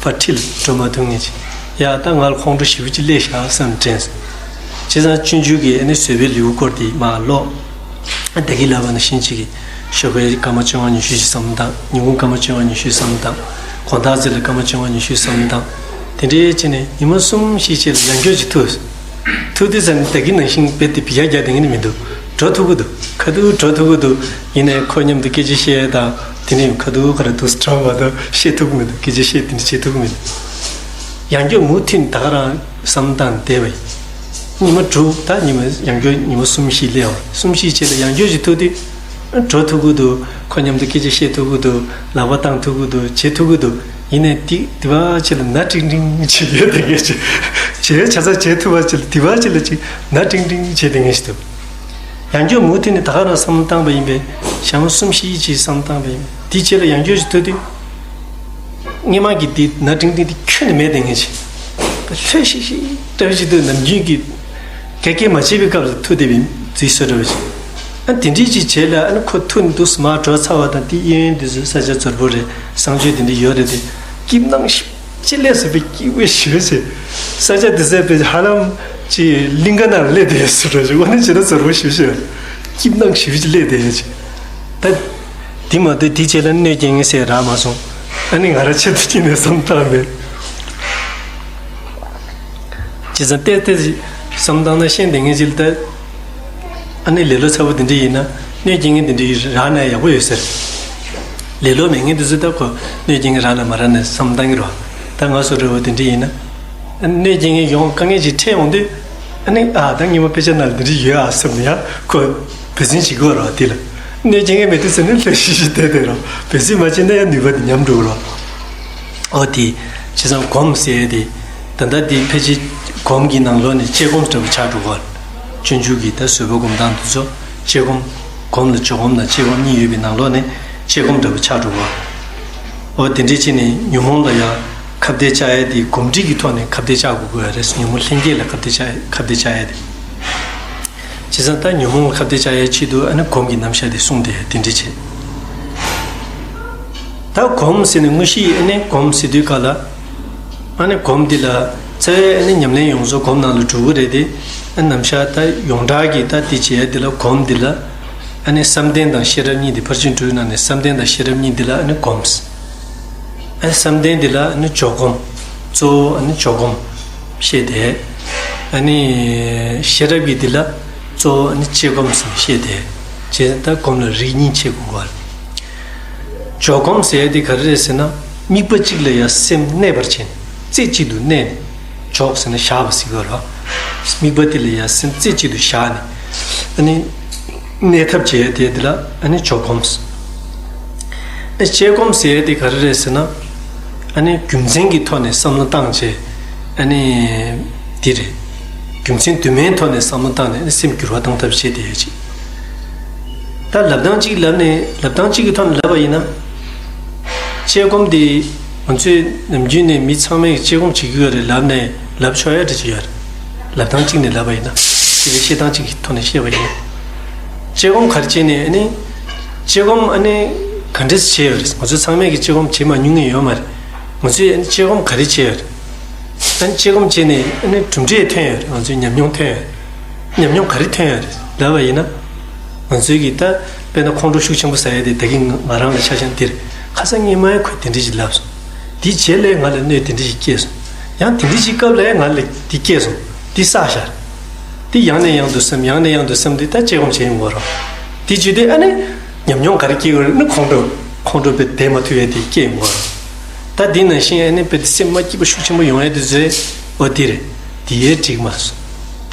ཕར་ཁྲིད་ལ་འགྲོ་མ་ཐུབ་མཁན་ཅིག་ཡ་ད་ང་ལ་ཁོང་ཁྲོ་ཞེ་པོ་ཅིག་སླེབས་ཤག་བསམ་དྲན་སོང་། བྱས་ཙང་སྤྱོད་འཇུག་གི་ཨ་ནི་བཟོད་པའི་ལེའུ་སྐོར་དེ་མར་ཀློག་ད་གིན་ལབ་པ་ནང་བཞིན་ཅིག་གི། ཞོགས་པའི་སྐར་མ་བཅོ་ལྔ་ཉི་ཤུ་ཞིག་བསམ་བློ་བཏང་། ཉིན་གུང་སྐར་མ་བཅོ་ལྔ་ཉི་ཤུ་བསམ་བློ་བཏང་། དགོང་དག་ཚེ་ལ་སྐར་མ་བཅོ་ལྔ་ཉི་ཤུ་བསམ་བློ་བཏང་། དེ་འདྲའི་བྱས་ནས་ཉི་མ་གསུམ་བཞི་རྗེས་ལ་ཡང་བསྐྱར་ཅིག་ཐུག་ཐུག་དུས་ཙམ་ནས་ད་གིན་ནང་བཞིན་རྦད་དེ་འབུད་རྒྱག་རྒྱག་བསྡད་མཁན་ནི་མི་འདུག་འགྲོ་ཐུབ་ཀྱི་འདུག་ཁ་ཐུག་འགྲོ་ཐུབ་ཀྱི་འདུག་ཡིན་ནའི་ཁོ་མཉམ་དུ་སྐད་ཆ་བཤད་དང་། དེ་ནས་ཁ་ཐུག་ག་རེ་འདུག་འགྲོ་བ་དང་བཤད་ཐུབ་ཀྱི་མི་འདུག་སྐད་ཆ་བཤད་དེ་འདྲ་བྱེད་ཐུབ་ཀྱི་མི་འདུག་ཡང་བསྐྱར་མུ་མཐུད་ད་ག་རང་བསམ་བློ་བཏང་བསྡད་པ་ཡིན། ཉི་མ་དྲུག་ད་ཉི་མ་ཡང་བསྐྱར་ཉི་མ་གསུམ་བཞི་སླེབས་པ། གསུམ་བཞི་རྗེས་ལ་ཡང་བསྐྱར་ཅིག་ཐུག་དུས། འགྲོ་ཐུབ་ཀྱི་འདུག་ཁོ་མཉམ་དུ་སྐད་ཆ་བཤད་ཐུབ་ཀྱི་འདུག་ལག་པ་བཏང་ཐུབ་ཀྱི་འདུག་བྱེད་ཐུབ་ཀྱི་འདུག་ཡིན་ནའི་དེ་དེ་བ་ཅིག་ལ་ན་ཀྲིང་ཀྲིང་ཅིག་ཡོད་དེ་གས་ཅིག་བྱས་བྱས་ཙང་བྱེད་ཐུབ་པ་ཅིག་ལ་དེ་བ་ཅིག་ལ་ཅིག་ན་ཀྲིང་ཀྲིང་བྱེད་དེ་གས་ཅིག་འདུག་ཡང་བསྐྱར་མུ་མཐུད་ནས་ད་ག་རང་བསམ་བློ་བཏང་པ་ཡིན་པས། ཞག་མ་གསུམ་བཞི་ཅིག་བསམ་བློ་བཏང་པ་ཡིན་པས། དེའི་རྗེས་ལ་ཡང་བསྐྱར་ཅིག་ཐུག་དུས། སྔོན་མ་གི་དེ་ན་ཀྲིང་ཀྲིང་དེ་ཁྱོན་ནས་མེད་དེ་ངེས་ཅིག་ལྷོད་ཤིག་ཤིག་འདྲ་བོ་ཅིག་འདུག་ནམ་རྒྱུན་གྱི་ག་གེ་མ་བྱེད་པའི་སྐབས་ལ་ཐུག་བསྡད་པའི་རྫིག་སོ་འདྲ་བོ་ཅིག་ཨ་དེ་འདྲའི་ཅིག་བྱས་ལ། ཨ་ནི་ཁོ་ཐུག་འདུག་སེ་མར་འགྲོ་ཚར་བ་དང་། དེ་གཡས་གཡོན་དེ་ཚོ་ས་ཆ་རྫོར་པོ་རེད། གསང་སྤྱོད་དེ་འདྲ་ཡོད་རེད་དེ། སྐྱིད་སྣང་ཞིག་ཅི་ལས་སུ་བའི་སྐྱིད་པོ་ཞེ་པོ་ཅིག་ས་ཆ་དེ་ཚོ་དཔེ་ཧ་ལམ་ཅིག་གླིང་ག་ནང་སླེབས་བསྡད་སུ་འདྲ་ཞིག་འོ་ན་ཅི་འདྲ་རྫོར་པོ་ཞེ་པོ་ཅིག་སྐྱིད་སྣང་ཞེ་པོ་ཅིག་སླེབས་བསྡད་ཅིག་ད་དེ་མ་གཏོགས་དེའི་རྗེས་ལ་གནོད་སྐྱེལ་མཁན་ཟེར་རག་མ་སོང་། ཨ་ནི་ང་རང་ཆེད་དུ་སྐྱིད་ནས་བསམ་བཏང་མེད། བྱས་ཙང་ཏོག་ཙམ་བསམ་བཏང་ན་ཤེས་བསྡད་མཁན་ཅིག་ལ་ད། ཨ་ནི་ལེ་ལོ་ཚ་པོ་དེ་འདྲ་ཡིན་ན། གནོད་སྐྱེལ་མཁན་དེ་འདྲ་རག་ན་ཡག་པོ་ཡོད་ཟེར། ལེ་ལོ་མེད་མཁན་དེ་ཚོ་ད་ཁོ་གནོད་སྐྱེལ་མཁན་རག་ན་མ་རག་ན་བསམ་བཏང་གི་རེད་བ། ད་ང་ཚོ་འདྲ་བོ་དེ་འདྲ་ཡིན་ན། ཨ་ནི་གནོད་སྐྱེལ་མཁན་ཡོང་དཀའ་ངལ་ཅིག་འཕྲད་ཡོང་དུས། ཨ་ནི་ཨ་ད་ཉི་མ་དཔེ་ཆ་ནང་ལ་འདི་འདྲ་ཡོད་ཨ་བསམ་ནས་ཡང་ཁོ་འབད་བརྩོན་བྱེད་དགོས་རེད་བ། དེ་ལ་གནོད་སྐྱེལ་མཁན་མེད་དུས་ཙམ་ནས་ལྷོད་ཤིག་ཤིག་བསྡད་བསྡད་རོགས། འབད་བརྩོན་མ་བྱས་ན་ཡང་ནུས་པ་དེ་ཉམས་འགྲོ་གི་རེད་བ། ཨོ་དེ། བྱས་ཙང་སྒོམ་ཟེར་ཡས་དེ། ད་ལྟ་དེ་ཕལ་ཆེར་སྒོམ་གྱི་ནང་ལོགས་ནས་དཔྱད་སྒོམ་འདྲ་པོ་ཆགས་འགྲོ་གི་རེད། སྤྱོད་འཇུག་གི་ད་བཟོད་པ་སྒོམ་སྟངས་དེ་ཚོ་དཔྱད་སྒོམ། སྒོམ་ལ་འཇུག་སྒོམ་དང་དཔྱད་སྒོམ་གཉིས་ཡོད་པའི་ནང་ལོགས་ནས་དཔྱད་སྒོམ་འདྲ་པོ་ཆགས་འགྲོ་གི་རེད། ཨོ་དེ་འདྲས་བྱས་ནས་ཉོན་མོངས་ལ་ཡང་ཁ་གཏད་བཅག་ཡས་དེ་གོམས་འདྲིས་ཀྱི་ཐོག་ནས་ཁ་གཏད་བཅག་དགོས་ཀྱི་ཡོད་རེད། ཉོན་མོངས་ལྷན་སྐྱེས་ལ་ཁ་གཏད་བཅག་ཁ་གཏད་བཅག་ཡས་དེ། བྱས་ཙང་ད་ཉོན་མོངས་ལ་ཁ་གཏད་བཅག་ཡའི་ཆེད་དུ་ཨ་ནི་སྒོམ་གྱི་རྣམ་གཞག་དེ་གསུངས་ཏེ་དེ་འདྲ་བྱས། ད་སྒོམ་ཟེར་ནས་དངོས་གཞི་ཨ་ནི་སྒོམ་ཟེར་དུས་སྐབས་ལ། ཨ་ནི་སྒོམ་འདི་ལ་རྩ་བའི་ཨ་ནི་ཉམས་ལེན་ཡོངས་རྫོགས་སྒོམ་ནང་ལ་འགྲོ་གི་རེད་དེ། ཨ་རྣམ་གཞག་ད་ཡོངས་གྲགས་ཀྱི་ད་འདི་བྱས་འདི་ལ་སྒོམ་འདི་ལ། ཨ་ནི་བསམ་གཏན་དང་ཤེས་རབ་གཉིས་དེ་ཕར་ཕྱིན་དྲུག་ནང་ནས་བསམ་གཏན་དང་ཤེས་རབ་གཉིས་འདི་ལ་ཨ་ནི་སྒོམ། ཨ་བསམ་གཏན་འདི་ལ་ཨ་ནི་འཇོག་སྒོམ། གཙོ་བོ་ཨ་ནི་འཇོག་སྒོམ་བཤད་དེ། ཨ་ནི་ཤེས་རབ་ཀྱི་འདི་ལ་གཙོ་བོ་ཨ་ནི་དཔྱད་སྒོམ་ཟེར་བཤད་དེ། བྱས་ད་སྒོམ་ལ་རིགས་གཉིས་ཕྱེ་དགོས་པ། འཇོག་སྒོམ་ཟེར་ཡ་འདི་ག་རེ་རེད་ཟེར་ན། དམིགས་པ་གཅིག་ལ་ཡང་སེམས་གནས་པར་བྱས་ནས་རྩེ་གཅིག་ཏུ་གནས་ནས། འཇོག་ཟེར་ན་བཞག་པ་ཟེར་གྱི་ཡོད་རེད། དམིགས་པ་དེ་ལ་ཡང་སེམས་རྩེ་གཅིག་ཏུ་བཞག་ནས། ཨ་ནི། གནས་ཐབས་བྱེད་ཡ་དེ་དེ་ལ་ཨ་ནི་འཇོག་སྒོམ་ཟེར། ཨ་དཔྱད་སྒོམ་ཟེར་ཡ་དེ་ག་རེ་རེད་ཟེར་ན། ཨ་ནི་རྒྱུ་མཚན་གྱི་ཐོག་ནས་བསམ་བློ་བཏང་བྱས། ཨ་ནི། འདི་རེད། རྒྱུ་མཚན་དུ་མའི་ཐོག་ནས་བསམ་བློ་བཏང་ནས་ཨ་ནི་སེམས་འགྱུར་བ་གཏོང་ཐབས་བྱེད་བསྡད་ཡ་ཅིག་ད་ལབ་སྟངས་གཅིག་ལབ་ནས་ལབ་སྟངས་གཅིག་གི་ཐོག་ནས་ལབ་པ་ཡིན་ན། དཔྱད་སྒོམ་འདི་ང་ཚོས་ནམ་རྒྱུན་ནས་མི་ཚང་མས་དཔྱད་སྒོམ་བྱེད་ཀྱི་ཡོད་རེད་ལབ་ནས་ལབ་ཆོག་ཡ་འདྲ་ཅིག་ཡོད་རེད། ལབ་སྟངས་གཅིག་ནས་ལབ་པ་ཡིན་ན། དེ་ལས་བཤད་སྟངས་གཅིག་གི་ཐོག་ནས་བཤད་པ་ཡིན་ན། དཔྱད་སྒོམ་ག་རེ་བྱས་ནས་ཨ་ནི། དཔྱད་སྒོམ་ཨ་ནི་ག་འདྲས་བྱས་ཡོད་རེད། ང་ཚོ་ཚང་མས་ཀྱི་དཔྱད་སྒོམ་བྱེད་མ་མྱོང་མཁན་ཡོད་མ་རེད། ང་ཚོས་ཨ་ནི་དཔྱད་སྒོམ་ག་རེ་བྱས་ཡོད་རེད། ཨ་ནི་དཔྱད་སྒོམ་བྱས་ནས་ཨ་ནི་གྲུབ་འབྲས་ཐོན་ཡོད་རེད། ང་ཚོའི་ཉམས་མྱོང་ཐོན་ཡོད་རེད། ཉམས་མྱོང་ག་རེ་ཐོན་ཡོད་རེད་ལབ་པ་ཡིན་ན། ང་ཚོའི་གི་ད་དཔེར་ན་ཁོང་ཁྲོ་ཤུགས་ཆེན་པོ་ཟ་ཡ་དེ་ད་གིན་ང་རང་ལ་ཆ་བཞག་འདིར་ཁ་སང་སྔོན་མ་ཁོས་དེ་འདྲ་ཞིག་ལབ་སོང་། དེའི་རྗེས་ལ་ང་ལ་གནོད་དེ་འདྲ་ཞིག་སྐྱེས་སོང་། ཡང་དེ་འདྲ་ཞིག་སྐབས་ལ་ང་ལ་དེ་སྐྱེས་སོང་། དེ་བསགས་ཤར། དེ་ཡང་ནས་ཡང་དུ་བསམ་ཡང་ནས་ཡང་དུ་བསམ་དེ་ད་དཔྱད་སྒོམ་བྱེད་ཡོང་གི་རེད། དེ་བྱེད་དུས་ཨ་ནི། ཉམས་མྱོང་ག་རེ་སྐྱེ་གི་རེད་ན་ཁོང་ཁྲོ། ཁོང་ཁྲོ་དཔེ་བསྡད་མ་ཐུབ་ཡས་དེ་སྐྱེ་ཡོང་གི་རེད། ད་དེ་ནང་བཞིན་ཨ་ནི་དཔེ་དེ་སེམས་མ་སྐྱིད་པ་ཤུགས་ཆེན་པོ་ཡོང་ཡས་དེ་ཚོས་འོ་དེ་རེད། དེ་ཡས་འགྲིག་མ་སོང་།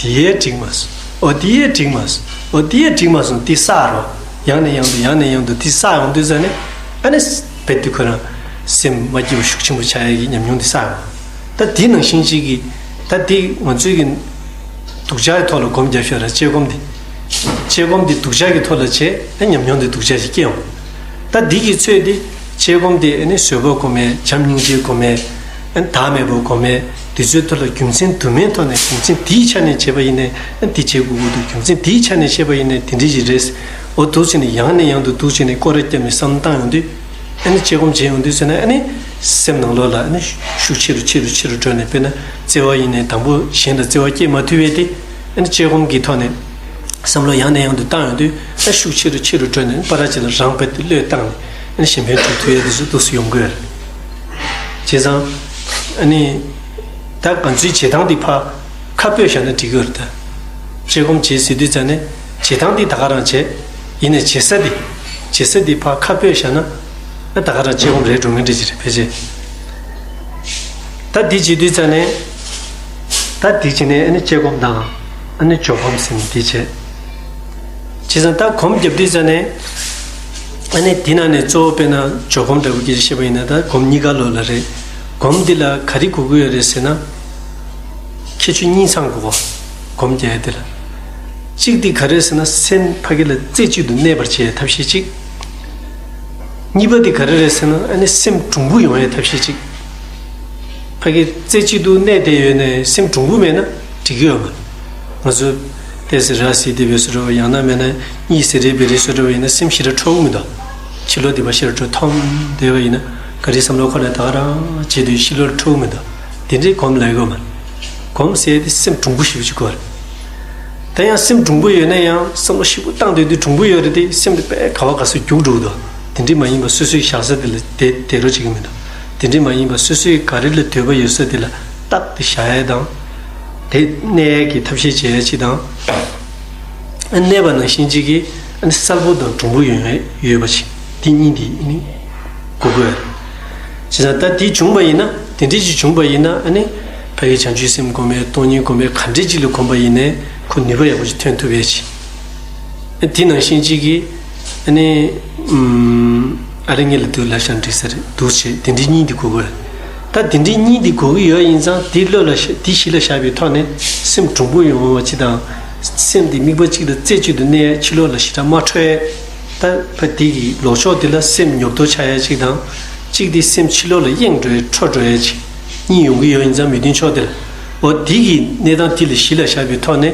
དེ་ཡས་འགྲིག་མ་སོང་། འོ་དེ་ཡས་འགྲིག་མ་སོང་། འོ་དེ་ཡས་འགྲིག་མ་སོང་དེ་བསགས་རོགས། ཡང་ནས་ཡང་དུ་ཡང་ནས་ཡང་དུ་དེ་བསགས་ཡོང་དུས་ཙ་ནས་ཨ་ནི་དཔེ་དེ་ཁོ་རང་སེམས་མ་སྐྱིད་པ་ཤུགས་ཆེན་པོ་ཆགས་ཡས་ཀྱི་ཉམས་མྱོང་དེ་བསགས་ཡོང་། ད་དེ་ནང་བཞིན་གཅིག་གི་ད་དེ་ང་ཚོའི་གི་སྡུག་ཅག་གི་ཐོག་ལ་སྒོམ་རྒྱབ་ཤོག་ར་དཔྱད་སྒོམ་འདི། དཔྱད་སྒོམ་འདི་སྡུག་ཅག་གི་ཐོག་ལ་བྱས་ཨ་ཉམས་མྱོང་འདི་སྡུག་ཅག་ཞིག་སྐྱེ་འོང་། ད་འདི་གི་ཚོད་འདི་དཔྱད་སྒོམ་འདི་ཨ་ནི་བཟོད་པ་སྒོམ་མེད་བྱམས་སྙིང་རྗེ་སྒོམ་མེད་ཨ་ནི་བདག་མེད་པ་སྒོམ་མེད་འདི་ཚོའི་ཐོག་ལ་རྒྱུ་མཚན་དུ་མའི་ཐོག་ནས་རྒྱུ་མཚན་འདིའི་ཆ་ནས་བྱས་པ་ཡིན་ནའི་ཨ་ནི་འདི་བྱེད་དགོས་ཀྱི་འདུག་རྒྱུ་མཚན་འདིའི་ཆ་ནས་བྱས་པ་ཡིན་ནའི་འདི་འདྲ་ཞིག་རེད། འོ་འདུག་བྱས་ནས་ཡང་ནས་ཡང་དུ་འདུག་བྱས་ནས་སྐོར་ར་བརྒྱབ་ནས་བསམ་བློ་བཏང་ཡོང་དུས། ཨ་ནི་དཔྱད་སྒོམ་བྱེད་ཡོང་དུས་ཟེར་ན་ཨ་ནི་སེམས་ནང་ལོགས་ལ་ཨ་ནི་ཤུགས་ཆེ་རུ་ཆེ་རུ་ཆེ་རུ་འགྲོ་ནས་དཔེར་ན་བརྩེ་བ་ཡིན་ནའི་དང་པོ་གཞན་ལ་བརྩེ་བ་སྐྱེ་མ་ཐུབ་པས་ཏེ། ཨ་ནི་དཔྱད་སྒོམ་གྱི་ཐོག་ནས་བསམ་བློ་ཡང་ནས་ཡང་དུ་བཏང་ཡོང་དུས་ཨ་ཤུགས་ཆེ་རུ་ཆེ་རུ་འགྲོ་ནས་ཨ་ནི་བར་ཅིག་ལ་རང་དཔེ་དེ་བློས་བཏང་ནས་ཨ་ནི་གཞན་ཕན་སྒྲུབ་ཐུབ་ཡས་དེ་ཚོ་འདུག་སེ་ཡོང་གི་ཡོད་རེད། བྱས་ཙང་ཨ་ནི་ད་ང་ཚོའི་བྱེད་སྟངས་འདི་ཕར་ཁ་སྤོས་བཞག་ན་འགྲིག་གི་ཡོད་རེད་ད། དཔྱད་སྒོམ་བྱེད་ཟེར་དུས་ཙ་ནས་བྱེད་སྟངས་འདི་ད་ག་རང་བྱེད། ཡིན་ནའི་བྱེད་ས་འདི། བྱེད་ས་འདི་ཕར་ཁ་སྤོས་བཞག་ན། ཨ་ད་ག་རང་དཔྱད་སྒོམ་རེད་འགྲོ་ངེས་འདྲ་ཅིག་རེད་ཕལ་ཆེར། ད་འདི་བྱེད་དུས་ཙ་ནས། ད་འདི་བྱེད་ནས་ཨ་ནི་དཔྱད་སྒོམ་དང་། ཨ་ནི་འཇོག་སྒོམ་ཟེར་ནས་འདི་བྱེད། བྱས་ཙང་ད་སྒོམ་རྒྱབ་དུས་ཙ་ནས། ཨ་ནི་འདི་ནང་ནས་གཙོ་བོ་དཔེར་ན་འཇོག་སྒོམ་འདྲ་བོ་སྐད་ཆ་བཤད་པ་ཡིན་ན་ད་སྒོམ་གཉིས་ཀ་ལོགས་ལ་རེད། སྒོམ་འདི་ལ་ག་རེ་དགོས་ཀྱི་ཡོད་རེད་ཟེར་ན། ཁྱད་ཆོས་གཉིས་ཚང་དགོས་གོ། སྒོམ་རྒྱག་ཡ་དེ་ལ། གཅིག་འདི་ག་རེ་རེད་ཟེར་ན་སེམས་ཕ་གི་ལ་རྩེ་གཅིག་ཏུ་གནས་པར་བྱེད་ཡ་ཐབས་ཤེས་གཅིག་གཉིས་པ་འདི་ག་རེ་རེད་ཟེར་ན་ཨ་ནི་སེམས་གྲུང་པོ་ཡོང་ཡ་ཐབས་ཤེས་གཅིག་ཕ་གི་རྩེ་གཅིག་ཏུ་གནས་བསྡད་ཡོད་ནའི་སེམས་གྲུང་པོ་མེད་ན་འགྲིག་གི་ཡོད་མ་རེད། ང་ཚོ་ཏོག་ཙམ་ར་བཟི་བསྡད་པའི་བཟོ་འདྲ་བོ་ཡང་ན་མེད་ན་གཉིད་སད་རན་པའི་རེད་བཟོ་འདྲ་བོ་ཡིན་ན་སེམས་ཞེ་དྲག་འཕྲོག་གི་མི་འདུག་ཕྱི་ལོགས་འདི་པ་ཤར་འགྲོ་འཐོམ་བསྡད་པ་ཡིན་ན་ག་རེ་བསམ་བློ་ཁོ་ནས་ད་ག་རང་བྱེད་དུས་ཕྱི་ལོགས་འཕྲོག་མི་འདུག་དེ་འདྲའི་སྒོམ་ལ་ཡོད་མ་རེད། སྒོམ་ཟེར་དེ་སེམས་གྲུང་པོ་ཞེ་པོ་ཅིག་དགོས་རེད། དེ་ཡང་སེམས་གྲུང་པོ་ཡོད་ན་ཡང་བསམ་བློ་ཞིབ་པོ་བཏང་སྡོད་དུས་གྲུང་པོ་ཡོད་རེད་དེ་སེམས་དེ་དཔེ་ག་བ་ག་ས་རྒྱུག་འགྲོ་གི་འདུག་དེ་འདྲའི་མ་ཡིན་པ་སོ་སོའི་བཞག་ས་དེ་ལ་བསྡད་བསྡད་རོགས་བྱེད་ཀྱི་མི་འདུག་དེ་འདྲའི་མ་ཡིན་པ་སོ་སོའི་ག་རེ་ལ་འདོད་པ་ཡོད་ས་དེ་ལ་རྟག་ཏུ་བཞག་ཡས་དང་། དེ་གནས་ཡས་ཀྱི་ཐབས་ཤེས་བྱེད་ཡས་ཅིག་དང་། གནས་པ་ནང་བཞིན་གཅིག་གིས་ཨ་ནི་གསལ་པོ་དང་གྲུང་པོ་ཡོང་ཡོད་པ་ཞིག་འདི་གཉིས་འདི་ཨ་ནི་དགོས་དགོས། བྱས་ཙང་ད་འདི་བྱུང་བ་ཡིན་ན་དེ་འདྲ་ཞིག་བྱུང་བ་ཡིན་ན་ཨ་ནི་ཕ་གི་བྱང་ཆུབ་སེམས་སྒོམ་པའི་སྟོང་ཉིད་སྒོམ་པའི་ག་འདྲ་ཅིག་ལ་གོམས་པ་ཡིན་ནའི་ཁོ་ནུས་པ་ཡག་པོ་ཞིག་ཐོན་ཐུབ་ཡས་ཞིག་དེ་ནང་བཞིན་གཅིག་གིས་ཨ་ནི་ཨ་རེ་ངེད་ལ་འདུག་ལབ་ཤག་འགྲིག་ས་རེད་འདུག་བྱས་དེ་འདྲ་གཉིས་འདི་དགོས་དགོས། ད་དེ་འདྲའི་གཉིས་འདི་དགོས་ཀྱི་ཡོད་ཡིན་ཙང་དེ་བློ་ལ་ཤ་དེ་གཞི་ལ་བཞག་པའི་ཐོག་ནས་སེམས་གྲུང་པོ་ཡོང་བ་ཅིག་དང་། སེམས་དེ་དམིགས་པ་གཅིག་ལ་རྩེ་གཅིག་ཏུ་གནས་ཕྱི་ལོགས་ལ་ཞེ་དྲག་མ་འཕྲོ་ཡས། ད་ཕ་དེ་གི་ལོག་ཕྱོགས་དེ་ལ་སེམས་ཉོབ་ཏོ་ཆགས་ཡས་གཅིག་དང་། གཅིག་དེ་སེམས་ཕྱི་ལོགས་ལ་གཡེང་འགྲོ་ཡས་འཕྲོ་འགྲོ་ཡས་གཅིག་གཉིས་ཡོང་གི་ཡོད་ཡིན་ཙང་མི་མཐུན་ཕྱོགས་དེ་ལ། འོ་དེ་གི་གནས་སྟངས་དེ་ལ་གཞི་ལ་བཞག་པའི་ཐོག་ནས་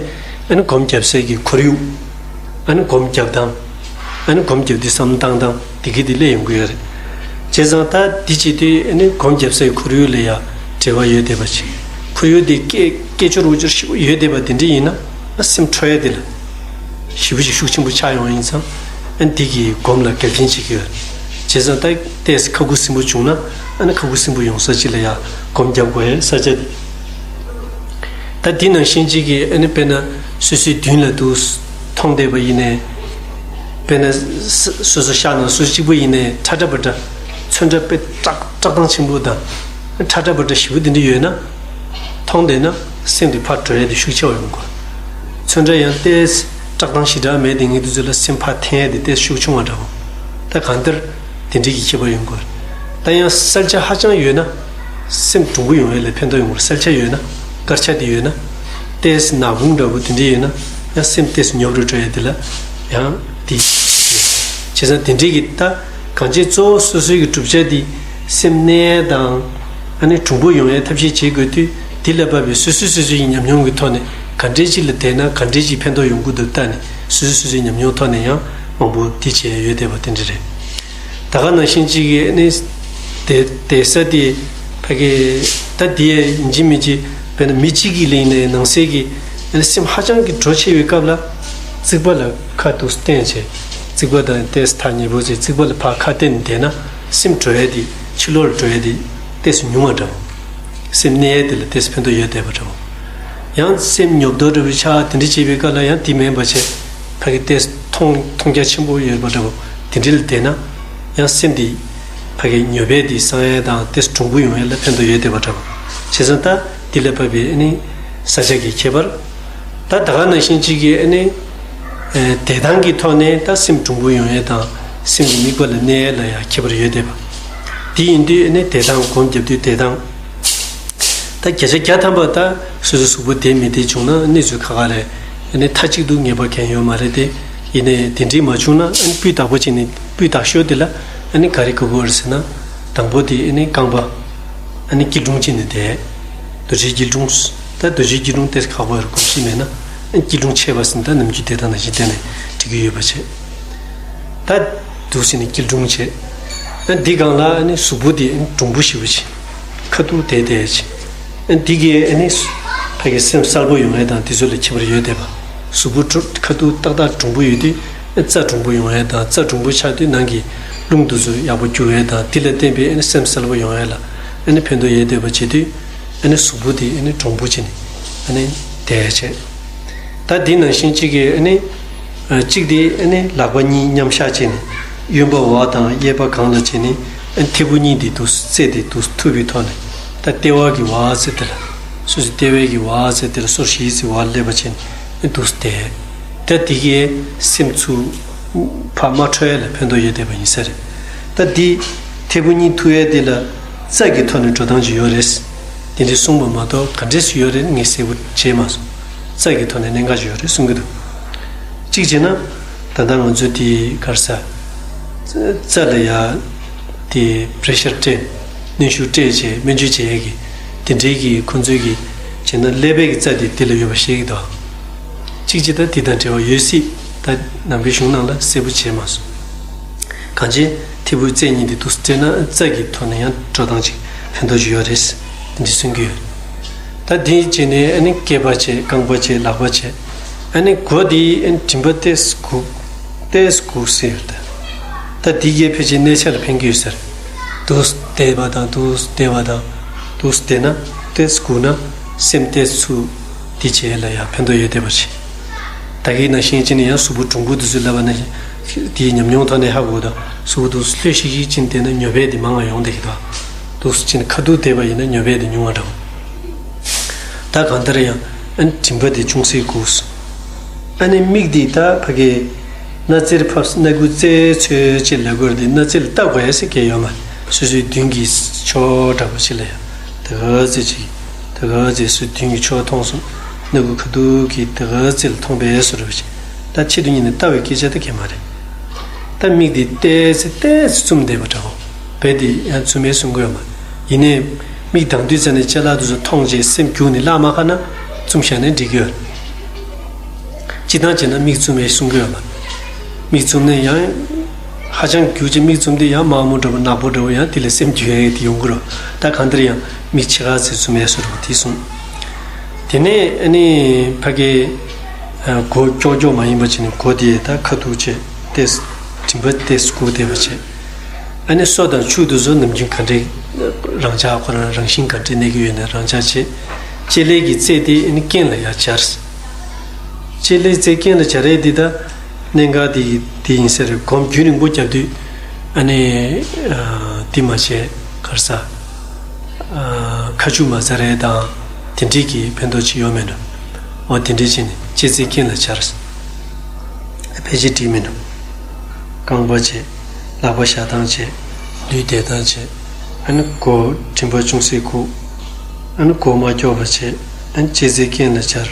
ཨ་ནི་སྒོམ་རྒྱབ་སའི་གི་ཁོར་ཡུག་ཨ་ནི་སྒོམ་རྒྱབ་སྟངས། ཨ་ནི་སྒོམ་རྒྱབ་དུས་བསམ་བློ་བཏང་སྟངས་དེ་གི་དེ་སླེབས་ཡོང་གི་ཡོད་རེད། བྱས་ཙང་ད་འདི་བྱེད་དུས་ཨ་ནི་སྒོམ་རྒྱབ་སའི་ཁོར་ཡུག་ལ་ཡ་འབྲེལ་བ་ཡོད་བསྡད་པ་ཅིག་ཁོར་ཡུག་དེ་སྐད་སྐད་ཅོར་འུ་ཅོར་ཞེ་པོ་ཡོད་བསྡད་པ་དེ་འདྲ་ཡིན་ན་ཨ་སེམས་འཕྲོ་ཡ་དེ་ལ་ཞེ་པོ་ཅིག་ཤུགས་ཆེན་པོ་ཆགས་ཡོང་ཡིན་ཙང་ཨ་ནི་འདི་གི་སྒོམ་ལ་འགལ་རྐྱེན་བྱེད་ཀྱི་ཡོད་རེད། བྱས་ཙང་ད་ཏོག་ཙམ་ཁ་ཁུ་སིམ་པོ་བྱུང་ན་ཨ་ནི་ཁ་ཁུ་སིམ་པོ་ཡོང་ས་ཅིག་ལ་ཡ་སྒོམ་རྒྱབ་དགོས་ཡ་ས་ཆ་དེ། ད་འདི་ནང་བཞིན་གཅིག་གིས་ཨ་ནི་དཔེར་ན་སོ་སོའི་མདུན་ལ་འདུག་མཐོང་བསྡད་པ་ཡིན་ནའི། དཔེར་ན་ས་སོ་སོ་ཤག་ནང་སོ་སོ་གཅིག་པུ་ཡིན་ནའི་ཁྲ་ཁྲ་པ་འདྲ་ཚོན་ཁྲ་དཔེ་ཀྲག་ བཀྲག་མདངས་ཆེན་པོ་དང་། ཁྲ་ཁྲ་འབར་འབར་ཞེ་པོ་དེ་འདྲ་ཡོད་ན། མཐོང་བསྡད་ན་སེམས་དེ་ཕར་འགྲོ་ཡ་དེ་ཤུགས་ཆེ་བ་ཡོང་དགོས། ཚོན་ཁྲ་ཡང་ཏོག་ཙམ་བཀྲག་མདངས་ཞེ་དྲག་མེད་དེ་ངེས་དུས་ཚོད་ལ་སེམས་ཕར་འཐེན་ཡ་དེ་ཏོག་ཙམ་ཤུགས་ཆུང་བ་འདྲ་བོ། ད་གང་ལྟར་དེ་འདྲའི་གི་ཁྱད་པར་ཡོང་དགོས། ད་ཡང་གསལ་ཆ་ཧ་ཅང་ཡོད་ན། སེམས་གྲུང་པོ་ཡོང་ཡ་ལ་ཕན་ཐོགས་ཡོང་དགོས། གསལ་ཆ་ཡོད་ན། དཀར་ཆ་དེ་ཡོད་ན། ཏོག་ཙམ་ནག་ཁུང་འདྲ་བོ་དེ་འདྲ་ཡོད་ན། ཡང་སེམས་ཏོག་ཙམ་ཉོབ་རུ་འགྲོ་ཡ་དེ་ལ་ཡང་དེ། བྱས་ཙང་དེ་འདྲའི་གི་ད་གང་ཅི་གཙོ་བོ་སོ་སོའི་གི་བསྒྲུབ་བྱ་དེ་སེམས་གནས་ཡ་དང་། ཨ་ནི་གྲུང་པོ་ཡོང་ཡ་ཐབས་ཤེས་བྱེད་དགོས་དུས། དེ་ལ་བབས་པའི་སོ་སོ་སོ་སོའི་ཉམས་མྱོང་གི་ཐོག་ནས་ག་འདྲས་ཅིག་ལ་བསྡད་ན་ག་འདྲས་ཅིག་ཕན་ཐོགས་ཡོང་གི་འདུག་ལྟ་ནས། སོ་སོ་སོ་སོའི་ཉམས་མྱོང་ཐོག་ནས་ཡང་མང་པོ་དེ་བྱས་ཡོད་བསྡད་པ་དེ་འདྲ་རེད། ད་ག་ནང་བཞིན་ཅིག་གིས་ནི་དེ་དེ་ས་དེ་ཕ་གི་ད་དེ་ཡིན་གཅིག་མིན་གཅིག་དཔེར་ན་མི་གཅིག་གིས་ལེན་ནས་ནང་གསེས་ཀྱི་ནི་སེམས་ཧ་ཅང་གི་འགྲོ་ཆེ་བའི་སྐབས་ལ། རྩིག་པ་ལ་ཁ་ཏོག་ཙམ་བསྟན་བྱས། རྩིག་པ་དང་ཏོག་ཙམ་ཐག་ཉེ་པོ་བྱས། རྩིག་པ་ལ་ཕར་ཁ་བསྟན་བསྡད་ན་སེམས་འགྲོ་ཡ་དེ་ཕྱི་ལོགས་ལ་འགྲོ་ཡ་དེ་ཏོག་ཙམ་ཉུང་བ་འདྲ་བོ། སེམས་གནས་ཡ་དེ་ལ་ཏོག་ཙམ་ཕན་ཐོགས་ཡོད་བསྡད་པ་འདྲ་བོ། ཡང་སེམས་ཉོབ་ཏོ་འདྲ་བོའི་ཆ་དེ་འདྲ་བྱེད་པའི་སྐབས་ལ་ཡང་དེ་མིན་པ་བྱས། ཕ་གི་ཏོག་ཙམ་མཐོང་མཐོང་རྒྱ་ཆེན་པོ་ཡོད་པ་འདྲ་བོ། དེ་འདྲ་ལ་བསྡད་ན་ཡང་སེམས་དེ་ཕ་གི་ཉོབ་པའི་དེ་སངས་ཡ་དང་ཏོག་ཙམ་གྲུང་པོ་ཡོང་ཡ་ལ་ཕན་ཐོགས་ཡོད་བསྡད་པ་འདྲ་བོ། བྱས་ཙང་ད་དེ་ལ་བབས་པའི་ནི་ས་ཆ་གི་ཁྱད་པར། ད་ད་ག་ནང་བཞིན་གཅིག་གིས་ནི་བདེ་ཐང་གི་ཐོག་ནས་ད་སེམས་གྲུང་པོ་ཡོང་ཡ་དང་། སེམས་ཀྱི་དམིགས་པ་ལ་གནས་ཡ་ལ་ཡང་ཁྱད་པར་ཡོད་བསྡད་པ། དེ་ཡིན་དུས་ནི་བདེ་ཐང་སྒོམ་རྒྱབ་དུས་བདེ་ཐང་། ད་བརྒྱ་ཆ་བརྒྱ་ཐམ་པ་ད་སོ་སོའི་གཟུགས་པོ་བདེ་མི་བདེ་བྱུང་ན་གནས་ཚུལ་ཁག་ཁག་རེད། ཨ་ནི་མཐའ་གཅིག་ཏུ་ངེས་པ་མཁན་ཡོད་མ་རེད་དེ། ཡིན་ནའི་དེ་འདྲའི་མ་བྱུང་ན། ཨ་ནི་སྤུས་དག་པོ་བྱས་ནས་སྤུས་དག་ཤོས་དེ་ལ་ཨ་ནི་ག་རེ་དགོས་ཀྱི་ཡོད་རེད་ཟེར་ན། དང་པོ་དེ་ཨ་ནི་རྐང་པ་ཨ་ནི་སྐྱིལ་ཀྲུང་བྱས་ནས་བསྡད། རྡོ་རྗེ་སྐྱིལ་ཀྲུང་། ད་རྡོ་རྗེ་སྐྱིལ་ཀྲུང་དེ་ཁག་པོ་རེད། གོམས་གཤིས་མེད་ན། ཨ་ནི་སྐྱིལ་ཀྲུང་བྱས་པ་ཟིན། ད་ནམ་རྒྱུན་བསྡད་སྟངས་ནང་བཞིན་བསྡད་ནས་འགྲིག་གི་ཡོད་པ་བྱས། ད་འདུག་སེ་ནས་སྐྱིལ་ཀྲུང་བྱས། ཨ་འདི་སྒང་ལ་ཨ་ནི་གཟུགས་པོ་དེ་གྲུང་པོ་ཞེ་པོ་བྱས། ཁ་ཐུག་དེ་བསྡད་བྱས། ཨ་འདི་གིས་ཨ་ནི་ཕ་གི་སེམས་གསལ་པོ་ཡོང་ཡས་དང་དེ་ཚོ་ལ་ཁྱད་པར་ཡོད་བསྡད་པ། གཟུགས་པོ་གྲུ་ཁ་ཐུག་ཏག་ཏག་གྲུང་པོ་ཡོད་དུས། ཨ་རྩ་གྲུང་པོ་ཡོང་ཡས་དང་། རྩ་གྲུང་པོ་ཆགས་དུས་ནང་གི་རླུང་དེ་ཚོ་ཡག་པོ་རྒྱུ་ཡས་དང་། དེ་ལ་བརྟེན་པའི་ཨ་ནི་སེམས་གསལ་པོ་ཡོང་ཡས་ལ་ཨ་ནི་ཕན་ཐོགས་ཡོད་བསྡད་པ་བྱེད་དུས། ཨ་ནི་གཟུགས་པོ་དེ་ཨ་ནི་གྲུང་པོ་བྱས་ནས་ཨ་ནི་བསྡད་བྱས། ད་འདི་ནང་བཞིན་གཅིག་གིས་ཨ་ནི། ཨ་གཅིག་དེ་ཨ་ནི་ལག་པ་གཉིས་མཉམ་བཞག་བྱས་ནས། གཡོན་པ་འོག་དང་གཡས་པ་སྒང་ལ་བྱས་ནས། ཨ་མཐེ་བོ་གཉིས་དེ་འདུག་སེ་རྩེ་དེ་འདུག་སེ་ཐུབ་པའི་ཐོག་ནས། ད་ལྟེ་བ་གི་འོག་ཚད་དེ་ལ། སོ་སོའི་ལྟེ་བའི་གི་འོག་ཚད་དེ་ལ་སོར་བཞི་ཙམ་འོག་སླེབས་པ་བྱས་ནས་ཨ་འདུག་སེ་བསྡད། ད་དེ་གིས་སེམས་ཚུར་ཕར་མ་འཕྲོ་ཡས་ལ་ཕན་ཐོགས་ཡོད་བསྡད་པ་ཡིན་ས་རེད། ད་འདི་མཐེ་བོ་གཉིས་ཐུག་ཡས་དེ་ལ་རྩ་གི་ཐོག་ནས་འགྲོ་སྟངས་ཅིག་ཡོད་རེད། དེ་འདྲའི་གསུངས་པ་མ་གཏོགས་ག་འདྲས་སུ་ཡོད་རེད་ངས་གསལ་པོ་བྱས་མ་སོང་། རྩ་གི་ཐོག་ནས་གནད་འགག་ཅིག་ཡོད་རེད་གསུང་གི་འདུག་གཅིག་བྱས་ན། ད་ལྟ་ང་ཚོ་དེ་ག་རེ་ཟ། རྩ་ལ་ཡ་དེ་པེ་རེ་ཤར་སྤྲད། གནོན་ཤུགས་སྤྲད་བྱས་སྨན་བཅོས་བྱེད་ཡས་ཀྱི་དེ་འདྲའི་གི་ཁོང་ཚོའི་གི་བྱས་ན་ཀླད་པའི་གི་རྩ་དེ་དེ་ལ་ཡོད་པ་ཤེས་ཀྱི་འདུག་གཅིག་བྱས་ད་དེ་དང་འབྲེལ་བ་ཡོད་སྲིད། ད་ནང་པའི་གཞུང་ནང་ལ་གསལ་པོ་བྱས་མ་སོང་། གང་ཅི་མཐེ་བོའི་རྩེ་གཉིས་དེ་འདུག་སེ་སྤྲད་ན་རྩ་གི་ཐོག་ནས་ཡང་འགྲོ་སྟངས་ཅིག་ཕན་ཐོགས་ཅིག་ཡོད་རེད། དེ་འདྲ་གསུང་གི་ཡོད། ད་དེ་བྱས་ནས་ཨ་ནི་སྐེད་པ་བྱས། རྐང་པ་བྱས། ལག་པ་བྱས། ཨ་ནི་མགོ་དེ་ཨ་ནི་མགྲིན་པ་ཏོག་ཙམ་སྒུར། ཏོག་ཙམ་སྒུར་ཟེར་ཡོད་རེད། ད་དེ་གས་ཕལ་ཆེར་གནས་ཚད་ལ་ཕན་གྱི་ཡོད་ས་རེད། འདུག་སེ་བསྡད་པ་དང་། འདུག་སེ་བསྡད་པ་དང་། འདུག་སེ་བསྡད་ན་ཏོག་ཙམ་སྒུར་ན་སེམས་ཏོག་ཙམ་ཚུར་དེ་བྱེད་ཡས་ལ་ཡང་ཕན་ཐོགས་ཡོད་བསྡད་པ་བྱས། ད་གིན་ནང་བཞིན་བྱས་ནས་ཡང་གཟུགས་པོ་གྲུང་པོ་དེ་ཚོས་ལབ་པ་ནང་བཞིན་དེའི་ཉམས་མྱོང་ཐོག་ནས་ཧ་གོ་དང་། གཟུགས་པོ་འདུག་སེ་ལྷོད་ཤིག་ཤིག་བྱས་ནས་བསྡད་ན་ཉོབ་པ་དེ་མང་བ་ཡོང་བསྡད་ཀྱི་འདུག་འདུག་སེ་བྱས་ནས་ཁ་ཐུག་བསྡད་པ་ཡིན་ན་ཉོབ་པ་དེ་ཉུང་བ་འདྲ་བོ། ད་གང་ལྟར་ཡང་ཨ་ནི་མགྲིན་པ་དེ་ཅུང་ཟད་སྒུར། ཨ་ནི་མིག་དེ་ད་ཕ་གི་སྣ་རྩེར་ཕབ། སྣ་ཁུང་རྩེ་ཚོས་ཅེས་ལབ་དགོས་རེད་དེ། སྣ་རྩེ་ལ་ལྟ་དགོས་ཡ་ཟེར་གྱི་ཡོད་མ་རེད། སོ་སོའི་མདུན་གྱི་ཕྱོགས་འདྲ་པོ་ཞིག་ལ་ཡ་ད་ག་ཚོད་ཅིག་ད་ག་ཚོད་སོ་མདུན་གྱི་ཕྱོགས་མཐོང་སོང་། སྣ་ཁུང་ཁ་ཐུག་གི་ད་ག་ཚོད་ལ་མཐོང་པའི་བཟོ་འདྲ་པོ་ཅིག་ད་ཆེད་དུ་གཉེར་ནས་ལྟ་བའི་སྐད་ཆ་ད་གས་མ་རེད། ད་མིག་དེ་ཏོག་ཙམ་ཏོག་ཙམ་བཙུམས་བསྡད་པ་འདྲ་བོ། རྦད་དེ་ཡང་བཙུམ་མེད་གསུང་གི་ཡོད་མ་རེད། ཡིན་ནའི་མིག་གདངས་དུས་ཙ་ནས་ཅ་ལག་དེ་ཚོ་མཐོང་རྗེས་སེམས་རྒྱུག་ནས་བརླག་མ་ཁ་ན་བཙུམས་བཞག་ནས་འགྲིག་གི་ཡོད། སྤྱིར་བཏང་བྱས་ན་མིག་བཙུམ་མེད་གསུང་གི་ཡོད་མ་རེད། མིག་བཙུམ་ནས་ཡང་ཧ་ཅང་རྒྱུག་ཅིག་མིག་བཙུམ་དུས་ཡང་དམར་མོ་འདྲ་བོ་ནག་པོ་འདྲ་བོ་ཡང་དེ་ལ་སེམས་རྒྱུག་ཡ་དེ་ཡོང་གི་རེད། ད་གང་ལྟར་ཡང་མིག་ཕྱེད་ཀ་ཙམ་བཙུམ་ཡ་བཟོ་འདྲ་བོ་དེ་གསུངས། དེ་ནས་ཨ་ནི་ཕ་གི་མགོ་ཀྱོག་ཀྱོག་མ་ཡིན་པ་བྱས་ནས་མགོ་དེ་ད་ཁ་ཐུག་བྱས་ཏེ་མགྲིན་པ་ཏོག་ཙམ་སྒུར་བསྡད་པ་བྱས། ཨ་ནི་སོ་དང་ཕྱུགས་དེ་ཚོ་ནམ་རྒྱུན་ག་འདྲའི་རང་འཇགས་ཁོ་རང་རང་བཞིན་ག་འདྲའི་གནས་ཀྱི་ཡོད་ན་རང་འཇགས་བྱས། ལྕེ་ལེ་གི་རྩེ་དེ་ཨ་ནི་རྐན་ལ་ཡར་སྦྱར། ལྕེ་ལེ་རྩེ་རྐན་ལ་སྦྱར་ཡས་འདི་ད་གནད་འགག་འདི་འདི་ཡིན་ས་རེད། སྒོམ་རྒྱུན་རིང་པོ་བརྒྱབ་དུས་ཨ་ནི་འདི་མ་བྱས། གར་ས། ཨ། ཁ་ཆུ་མ་ཟ་རེ་དང་དེ་འདྲས་ཀྱི་ཕན་ཐོགས་ཅིག་ཡོད་མེད་འགྲོ། འོ་དེ་འདྲས་བྱས་ནས་ལྕེ་རྩེ་སྐྱོན་ལ་སྦྱར། ཕལ་ཆེར་འགྲིག་མེད་འགྲོ། རྐང་པ་བྱས། ལག་པ་བཞག་སྟངས་བྱས། ལུས་བསྡད་སྟངས་བྱས། ཨ་ནི་མགོ་མགྲིན་པ་ཅུང་ཟད་ཁུག་ཨ་ནི་མགོ་མ་སྐྱོག་པ་བྱས། ཨ་ནི་ལྕེ་རྩེ་སྐྱོན་ལ་སྦྱར།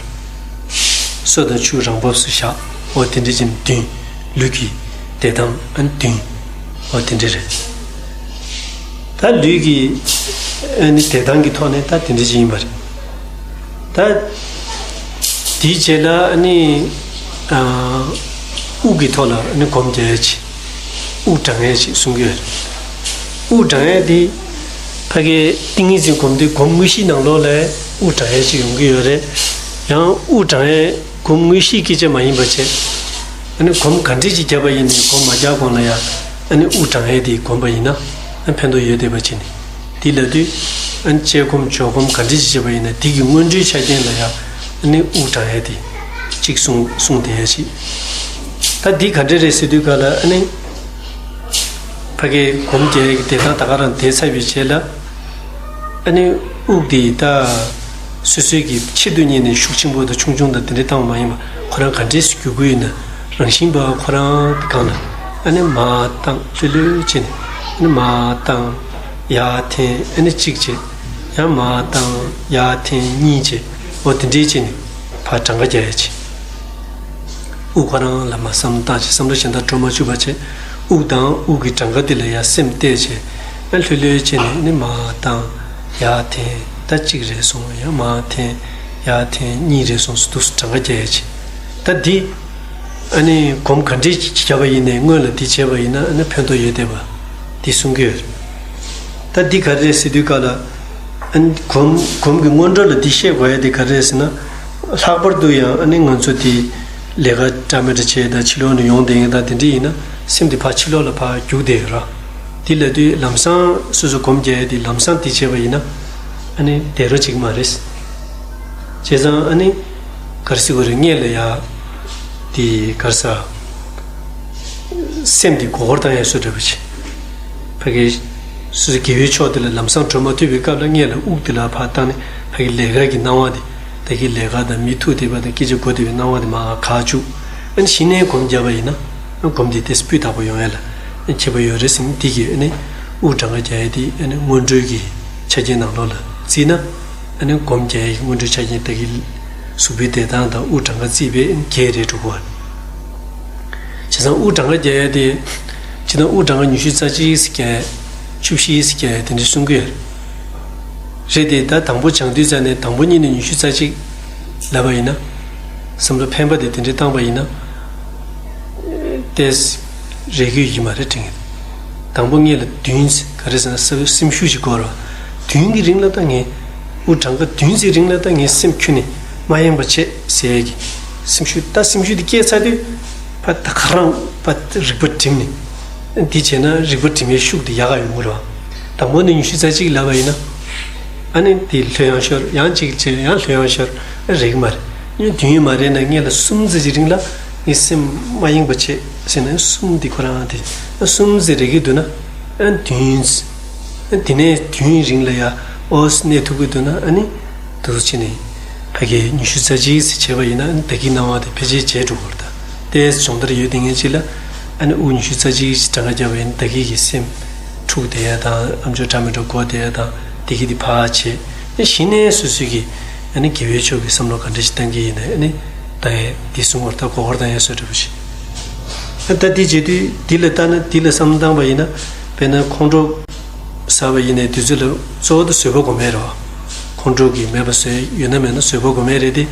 སོ་དང་ཆུ་རང་བབས་སུ་བཞག་འོ་དེ་འདྲས་བྱས་ནས་བདུན། ལུས་ཀྱི་བདེ་ཐང་ཨ་ནི་བདུན། འོ་དེ་འདྲས་རེད། ད་ལུས་ཀྱི་ཨ་ནི་བདེ་ཐང་གི་ཐོག་ནས་ད་དེ་འདྲས་ཅིག་ཡིན་པ་རེད། ད་དེའི་རྗེས་ལ་ཨ་ནི་ཨ། དབུགས་ཀྱི་ཐོག་ལ་ཨ་ནི་སྒོམ་རྒྱག་ཡས་ཅིག་དབུགས་གྲང་ཡས་ཅིག་གསུང་གི་ཡོད་རེད། དབུགས་གྲང་ཡས་དེ་ཕ་གིའི་ཏིང་ངེ་འཛིན་སྒོམ་དུས་སྒོམ་དངོས་གཞིའི་ནང་ལོགས་ལ་དབུགས་གྲང་ཡས་ཅིག་ཡོང་གི་ཡོད་རེད། ཡང་དབུགས་གྲང་ཡས་སྒོམ་དངོས་གཞིའི་སྐད་ཆ་མ་ཡིན་པ་བྱས། ཨ་ནི་སྒོམ་ག་འདྲས་ཅིག་བརྒྱབ་པ་ཡིན་ནའི་སྒོམ་མ་རྒྱག་གོང་ལ་ཡང་ཨ་ནི་དབུགས་གྲང་ཡས་དེ་སྒོམ་པ་ཡིན་ན་ཨ་ཕན་ཐོགས་ཡོད་བསྡད་པ་བྱས་ནས། དེ་ལབ་དུས་ཨ་ནི་དཔྱད་སྒོམ་འཇོག་སྒོམ་ག་འདྲས་ཅིག་བྱས་པ་ཡིན་ན་དེ་གི་སྔོན་འགྲོའི་ཆ་རྐྱེན་ལ་ཡང་ཨ་ནི་དབུགས་གྲང་ཡས་དེ་གཅིག་གསུངས་གསུངས་བསྡད་ཡས་ཅིག་ད་འདི་ག་འདྲས་རེད་ཟེར་དུས་ག་ལ་ཨ་ནི། ཕ་གིའི་སྒོམ་རྒྱག་ཡས་ཀྱི་བདེ་ཐང་ད་ག་རང་བསྡད་ཚར་བའི་རྗེས་ལ། ཨ་ནི་དབུགས་དེ་ད་སོ་སོའི་གི་ཆེད་དུ་གཉེར་ནས་ཤུགས་ཆེན་པོ་དང་ཆུང་ཆུང་དང་དེ་འདྲས་བཏང་བ་མ་ཡིན་པ་ཁོ་རང་ག་འདྲས་སེ་རྒྱུག་གི་ཡོད་ན་རང་བཞིན་པ་ཁོ་རང་དེ་གང་ལ་ཨ་ནི་མར་བཏང་ལྷོད་ལྷོད་བྱས་ནས་ཨ་ནི་མར་བཏང་ཡར་འཐེན་ཨ་ནི་གཅིག་བྱས། ཡང་མར་བཏང་ཡར་འཐེན་གཉིས་བྱས། འོ་དེ་འདྲས་བྱས་ནས་ཕར་གྲངས་ཀ་རྒྱག་ཡས་བྱས། དབུགས་ཁོ་རང་ལ་མར་བསམ་བློ་བཏང་བྱས་བསམ་བློ་གཞན་དག་འགྲོ་མ་བཅུག་པ་བྱས། དབུགས་དང་དབུགས་ཀྱི་གྲངས་ཀ་དེ་ལ་ཡང་སེམས་གཏད་བྱས། ཡང་ལྷོད་ལྷོད་བྱས་ནས་ནི་མར་བཏང་ཡར་འཐེན་ད་གཅིག་རེད་སོང་ཡང་མར་འཐེན་ཡར་འཐེན་གཉིས་རེད་སོང་ཟེར་འདུག་སེ་གྲངས་ཀ་རྒྱག་ཡས་བྱས། ད་འདི་ཨ་ནི་སྒོམ་ག་འདྲས་བརྒྱབ་པ་ཡིན་ནའི་སྔོན་ལ་འདི་བྱས་པ་ཡིན་ན་ཨ་ནི་ཕན་ཐོགས་ཡོད་བསྡད་པ་འདི་གསུང་གི་ཡོད། ད་འདི་ག་རེ་རེད་ཟེར་དུས་ག་ལ། ཨ་ནི་སྒོམ་སྒོམ་གྱི་སྔོན་འགྲོ་ལ་འདི་ཤེས་དགོས་ཡ་དེ་ག་རེ་རེད་ཟེར་ན། ལྷག་པར་དུ་ཡང་ཨ་ནི་ང་ཚོ་དེ་ལས་ཀ་འདྲ་མི་འདྲ་བྱས་དང་ཕྱི་ལོགས་ནས་ཡོང་བསྡད་མཁན་དང་དེ་འདྲ་ཡིན་ན་སེམས་དེ་ཕར་ཕྱི་ལོགས་ལ་ཕར་རྒྱུག་བསྡད་ཡོད་ར། དེ་ལབ་དུས་ལམ་སང་སོ་སོ་སྒོམ་རྒྱག་ཡ་དེ་ལམ་སང་དེ་བྱས་པ་ཡིན་ན་ཨ་ནི་བདེ་རོགས་ཅིག་མ་རེད། བྱས་ཙང་ཨ་ནི་ག་རེ་ཟེར་དགོས་རེད་སྔོན་ལ་ཡ་དེ་ག་རེ་ཟ། སེམས་དེ་མགོ་སྐོར་བཏང་ཡ་བཟོ་འདྲ་པོ་ཅིག་ཕ་གི་སོ་སོ་དགེ་བའི་ཕྱོགས་དེ་ལ་ལམ་སང་འགྲོ་མ་ཐུབ་པའི་སྐབས་ལ་སྔོན་ལ་དབུགས་དེ་ལ་ཕར་བཏང་ནས་ཕ་གི་ལས་ཀ་གི་སྣང་བ་དེ་ད་གི་ལས་ཀ་དང་མི་ཐུག་བསྡད་པ་དང་སྐད་ཆ་གོ་བསྡད་པའི་སྣང་བ་དེ་མར་བཀག་བཅུག་ཨ་ནི་གཞི་ནས་སྒོམ་བརྒྱབ་པ་ཡིན་ན་ཨ་སྒོམ་དེ་ཏོག་ཙམ་སྤུས་དག་པོ་ཡོང་ཡ་ལ་ཨ་ཁྱད་པར་ཡོད་རེད་ཟེར་ནས་དེ་གི་ཨ་ནི་དབུགས་གྲངས་ཀ་རྒྱག་ཡ་དེ་ཨ་ནི་སྔོན་འགྲོའི་གི་ཆ་རྐྱེན་ནང་ལོགས་ལ་བརྩིས་ན་ཨ་ནི་སྒོམ་རྒྱག་ཡ་གི་སྔོན་འགྲོའི་ཆ་རྐྱེན་ད་གི་གཟུགས་པོའི་བདེ་ཐང་དང་དབུགས་གྲངས་ཀ་བརྩིས་པའི་ཨ་ནི་གལ་རེད་འགྲོ་གི་བ། བྱས་ཙང་དབུགས་གྲངས་ཀ་རྒྱག་ཡ་དེ། སྤྱིར་བཏང་དབུགས་གྲངས་ཀ་ཉི་ཤུ་རྩ་གཅིག་ཟེར་རྒྱག་ཡ། བཅུ་བཞི་ཟེར་རྒྱག་ཡ་དེ་འདྲ་གསུང་གི་ཡོད། རེད་དེ་ད་དང་པོ་སྦྱང་དུས་ཙ་ནས་དང་པོ་གཉིས་ནས་ཉི་ཤུ་རྩ་གཅིག་ལབ་པ་ཡིན་ན། བསམ་བློ་འཕེན་པ་དེ་དེ་འདྲ་བཏང་པ་ཡིན་ན། ཏོག་ཙམ་རེག་གི་ཡོད་ཀྱི་མ་རེད་དྲན་གི། དང་པོ་གཉིས་ལ་བདུན་ཟེར་ག་རེ་ཟེར་ན་སེམས་སེམས་ཤུགས་ཤིག་དགོས་རེད་བ། བདུན་གྱི་རིང་ལ་ད་ངས། དབུགས་གྲངས་ཀ་བདུན་ཙམ་རིང་ལ་ད་ངས་སེམས་ཁྱོན་ནས་མ་ཡེངས་པ་བྱེད་ཟེར་ཡས་ཀྱི། སེམས་ཤུགས་ད་སེམས་ཤུགས་དེ་སྐྱེས་ཚར་དུས། ཕ་ད་ག་རང་ཕ་རིག་པ་སྒྲིམ་ནས། འདི་བྱས་ན་རིག་པ་སྒྲིམ་པའི་ཤུགས་དེ་ཡག་ག་ཡོང་གི་རེད་བ། དང་པོ་ནས་ཉི་ཤུ་རྩ་གཅིག་ལབ་པ་ཡིན་ན། ཨ་ནི་དེ་ལྷོད་ཡང་ཤོར་ཡང་གཅིག་བྱས་ཡང་ལྷོད་ཡང་ཤོར་རེག་གི་མ་རེད། ཉིན་བདུན་ཡིན་མ་རེད་ན་སྔོན་ལ་གསུམ་ཙམ་གྱི་རིང་ལ་ངས་སེམས་མ་ཡེངས་པ་བྱེད་ཟེར་ན་གསུམ་འདི་ཁོ་རང་དེ་གསུམ་ཙམ་རེག་གི་འདུག་ན་ཨ་བདུན། དེ་ནས་བདུན་རིང་ལ་ཡ་ཨོ་སི་གནས་ཐུབ་ཀྱི་འདུག་ན་ཨ་ནི་འདུག་སེ་བྱས་ནས་ཕ་གིའི་ཉི་ཤུ་རྩ་གཅིག་ཙམ་བྱས་པ་ཡིན་ན་ཨ་ནི་ད་གིན་སྣང་བ་དེ་ཕལ་ཆེར་བརྗེད་འགྲོ་གི་རེད་ད། ཏོག་ཙམ་སྦྱོང་བརྡར་ཡོད་དེ་ངས་ཅིག་ལ་ཨ་ནི་དབུགས་ཉི་ཤུ་རྩ་གཅིག་ཙམ་གྲངས་ཀ་བརྒྱབ་པ་ཡིན་ན་ད་གིན་གྱི་སེམས་འཁྲུག་བསྡད་ཡ་དང་ཨ་མཆོག་འདྲ་མི་འདྲ་གོ་བསྡད་ཡ་དང་ད་གིན་དེ་ཕར་བྱས་ཨ་ནི་གཞི་ནས་སོ་སོའི་གི་ཨ་ནི་དགེ་བའི་ཕྱོགས་ཀྱི་བསམ་བློ་ག་འདྲ་ཞིག་བཏང་གི་ཡིན་ན་ཨ་ནི་ད་ཡ་དེ་གསུང་བར་ད་མགོ་སྐོར་བཏང་ཡ་བཟོ་འདྲ་པོ་ཞིག་ད་འདི་བྱེད་དུས་འདི་ལ་ལྟ་ན་འདི་ལ་བསམ་བློ་བཏང་པ་ཡིན་ན་དཔེར་ན་ཁོང་ཁྲོ་ཟ་བ་ཡིན་ནའི་དུས་ཚོད་ལ་གཙོ་བོ་དེ་བཟོད་པ་སྒོམ་ཡས་རེད་བ། ཁོང་ཁྲོ་གི་མེད་པ་བཟོས་ཡོད་ན་མེད་ན་བཟོད་པ་སྒོམ་ཡས་རེད་དེ།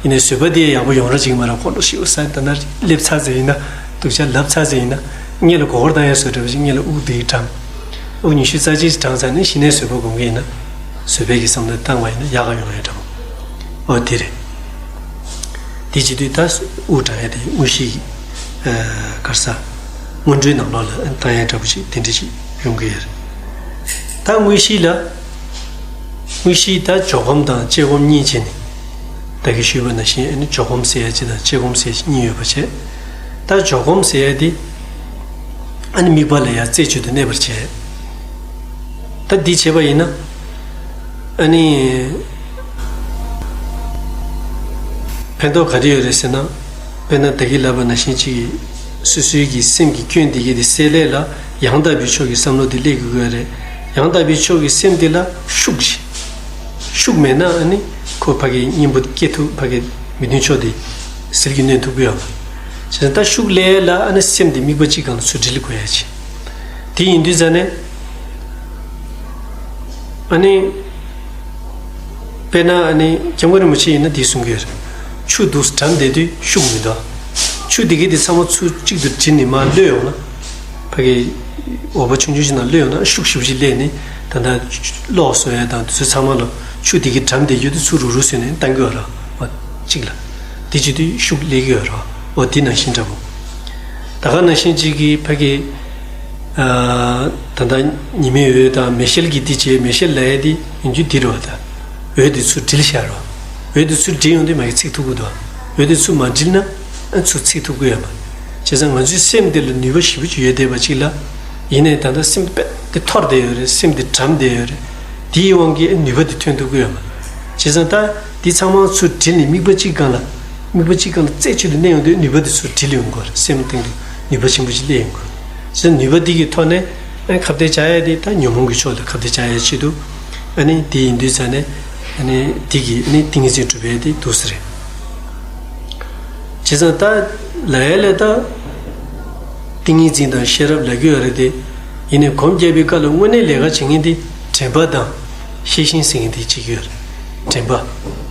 ཡིན་ནའི་བཟོད་པ་དེ་ཡག་པོ་ཡོང་ར་ཅིག་མ་རེད། ཁོང་ཁྲོ་ཞེ་པོ་ཟ་ད་ན་སླེབས་ཚར་ཟེར་ཡིན་ན་སྡུག་ཅག་ལབ་ཚར་ཟེར་ཡིན་ན་སྔོན་ལ་མགོ་སྐོར་བཏང་ཡས་བཟོ་འདྲ་བ་ཞིག་སྔོན་ལ་དབུགས་འདི་གྲངས་དབུགས་ཉི་ཤུ་རྩ་གཅིག་གྲངས་ཚར་ནས་གཞི་ནས་བཟོད་པ་སྒོམ་གི་ཡིན་ན་བཟོད་པའི་གི་བསམ་བློ་བཏང་བ་ཡིན་ན་ཡག་ག་ཡོང་ཡས་འདྲ་བོ། འོ་དེ་རེད། དེ་བྱེད་དུས་ད་དབུགས་གྲངས་ཡས་དེ་དངོས་གཞི་གར་ས་སྔོན་འགྲོའི་ནང་ལོགས་ལ་བཏང་ཡས་འདྲ་པོ་ཞིག་དེ་འདྲ་ཞིག་ཡོང་གི་ཡོད་རེད། ད་དངོས་གཞི་ལ་དངོས་གཞི་ད་འཇོག་སྒོམ་དང་དཔྱད་སྒོམ་གཉིས་བྱས་ནས་ད་གིན་ཞུས་པ་ནང་བཞིན་ཨ་ནི་འཇོག་སྒོམ་ཟེར་ཡས་གཅིག་དང་དཔྱད་སྒོམ་ཟེར་ཡས་གཉིས་ཡོད་པ་བྱས། ད་འཇོག་སྒོམ་ཟེར་ཡས་དེ་ཨ་ནི་དམིགས་པ་ལ་ཡ་རྩེ་གཅིག་ཏུ་གནས་པར་བྱས། ད་འདི་བྱས་པ་ཡིན་ན། ཨ་ནི། ཕན་ཐོགས་ག་རེ་ཡོད་རེད་ཟེར་ན། དཔེར་ན་ད་གིན་ལབ་པ་ནང་བཞིན་ཅིག་སོ་སོའི་གི་སེམས་ཀྱི་སྐྱོན་འདི་གི་དེ་སེལ་ཡས་ལ་ཡང་དག་པའི་ཕྱོགས་ཀྱི་བསམ་བློ་དེ་སླེབས་དགོས་ཀྱི་ཡོད་རེད། ཡང་དག་པའི་ཕྱོགས་ཀྱི་སེམས་དེ་ལ་ཤུགས་ཤིག་ཤུགས་མེད་ན་ཨ་ནི་ཁོ་ཕ་གི་གཉེན་པོ་སྐྱེ་ཐུབ། ཕ་གི་མི་མཐུན་ཕྱོགས་དེ་ཟིལ་གྱིས་གནོན་ཐུབ་ཀྱི་ཡོད་མ་རེད། བྱས་ཙང་ད་ཤུགས་སླེབས་ཡས་ལ་ཨ་ནི་སེམས་དེ་དམིགས་པ་གཅིག་སྒང་ལ་ཚུར་དྲིལ་དགོས་ཡ་ཆེ། དེ་ཡིན་དུས་ཙ་ནས། ཨ་ནི། དཔེར་ན་ཨ་ནི་སྐྱབས་མགོན་རིན་པོ་ཆེ་ཡིན་ན་འདི་གསུང་གི་ཡོད་རེད། ཆུ་འདུག་སེ་འགྲམ་བསྡད་དུས་ཤུགས་མི་འདུག་ཆུ་དེ་གའི་དེ་ཚང་མ་ཚུར་གཅིག་ཏུ་དྲིལ་ནས་མར་གློད་ཡོང་ན། ཕ་གི་འོ་བ་ཆུང་ཆུང་ཞིག་ནང་གློད་ཡོང་ན་ཤུགས་ཞེ་པོ་ཅིག་སླེབས་ནས་ད་ལྟ་གློག་བཟོ་ཡས་དང་དེ་ཚོ་ཚང་མ་ལ་ཆུ་དེ་གའི་འགྲམ་བསྡད་རྒྱུ་དེ་ཚུར་རུག་རུག་བཟོས་ནས་བཏང་གི་ཡོད་རེད། འོ་གཅིག་ལ། དེ་བྱེད་དུས་ཤུགས་སླེབས་ཀྱི་ཡོད་རེད། འོ་དེ་ནང་བཞིན་འདྲ་པོ། ད་ག་ནང་བཞིན་གཅིག་གིས་ཕ་གི། ཨ། ད་ལྟ་ཉི་མའི་འོད་དང་མེ་ཤེལ་གྱི་དེ་བྱས། མེ་ཤེལ་ལབ་ཡས་དེ་ཡིན་རྒྱུ་འདི་རེད་པ། ད་འོད་དེ་ཚུར་དྲིལ་བཞག་རོགས། འོད་དེ་ཚུར་དྲིལ་ཡོང་དུས་མ་གི་ཚིག་ཐུབ་ཀྱི་འདུག་འོད་དེ་ཚུར་མ་དྲིལ་ན་ཨ་ཚུར་ཚིག་ཐུབ་ཀྱི་ཡོད་མ་རེད། བྱས་ཙང་ང་ཚོའི་སེམས་དེ་ལ་ནུས་པ་ཞེ་པོ་ཅིག་ཡོད་བསྡད་པ་ཅིག་ལ། ཡིན་ནའི་ད་ལྟ་སེམས་དཔེ་དེ་འཐོར་བསྡད་ཡོད་རེད། སེམས་དེ་གྲམ་བསྡད་ཡོད་རེད། དེའི་དབང་གིས་ནུས་པ་དེ་ཐོན་ཐུབ་ཀྱི་ཡོད་མ་རེད། བྱས་ཙང་ད་དེ་ཚང་མ་ཚུར་དྲིལ་ནས་དམིགས་པ་གཅིག་སྒང་ལ། དམིགས་པ་གཅིག་སྒང་ལ་རྩེ་གཅིག་ཏུ་གནས་ཡོང་དུས་ནུས་པ་དེ་ཚུར་དྲིལ་ཡོང་གི་ཡོད་རེད། སེམས་སྟེང་དུ་ནུས་པ་ཆེན་པོ་ཞིག་སླེབས་ཡོང་གི་ཡོད་རེད། བྱས་ཙང་ནུས་པ་དེ་གི་ཐོག་ནས་ཨ་ཁ་གཏད་བཅག་ཡས་དེ་ད་ཉོན་མོངས་ཀྱི་ཕྱོགས་ལ་ཁ་གཏད་བཅག་ཡས་ཆེད་དུ། ཨ་ནི་དེ་ཡིན་དུས་ཙ་ནས་ཨ་ནི་དེ་གི་ཨ་ནི་ཏིང་ངེ་འཛིན་སྒྲུབ་ཡས་དེ་འདུག་སེ་རེད། བྱས་ཙང་ད་ལ་ཡ་ལས་ད་ཏིང་ངེ་འཛིན་དང་ཤེས་རབ་ལབ་ཀྱི་ཡོད་རེད་དེ། ཡིན་ནའི་སྒོམ་རྒྱག་པའི་སྐབས་ལ་དངོས་གནས་ལས་ཀ་བྱེད་མཁན་དེ་དྲན་པ་དང་ཤེས་བཞིན་ཟེར་མཁན་དེ་བྱེད་ཀྱི་ཡོད་རེད། དྲན་པ།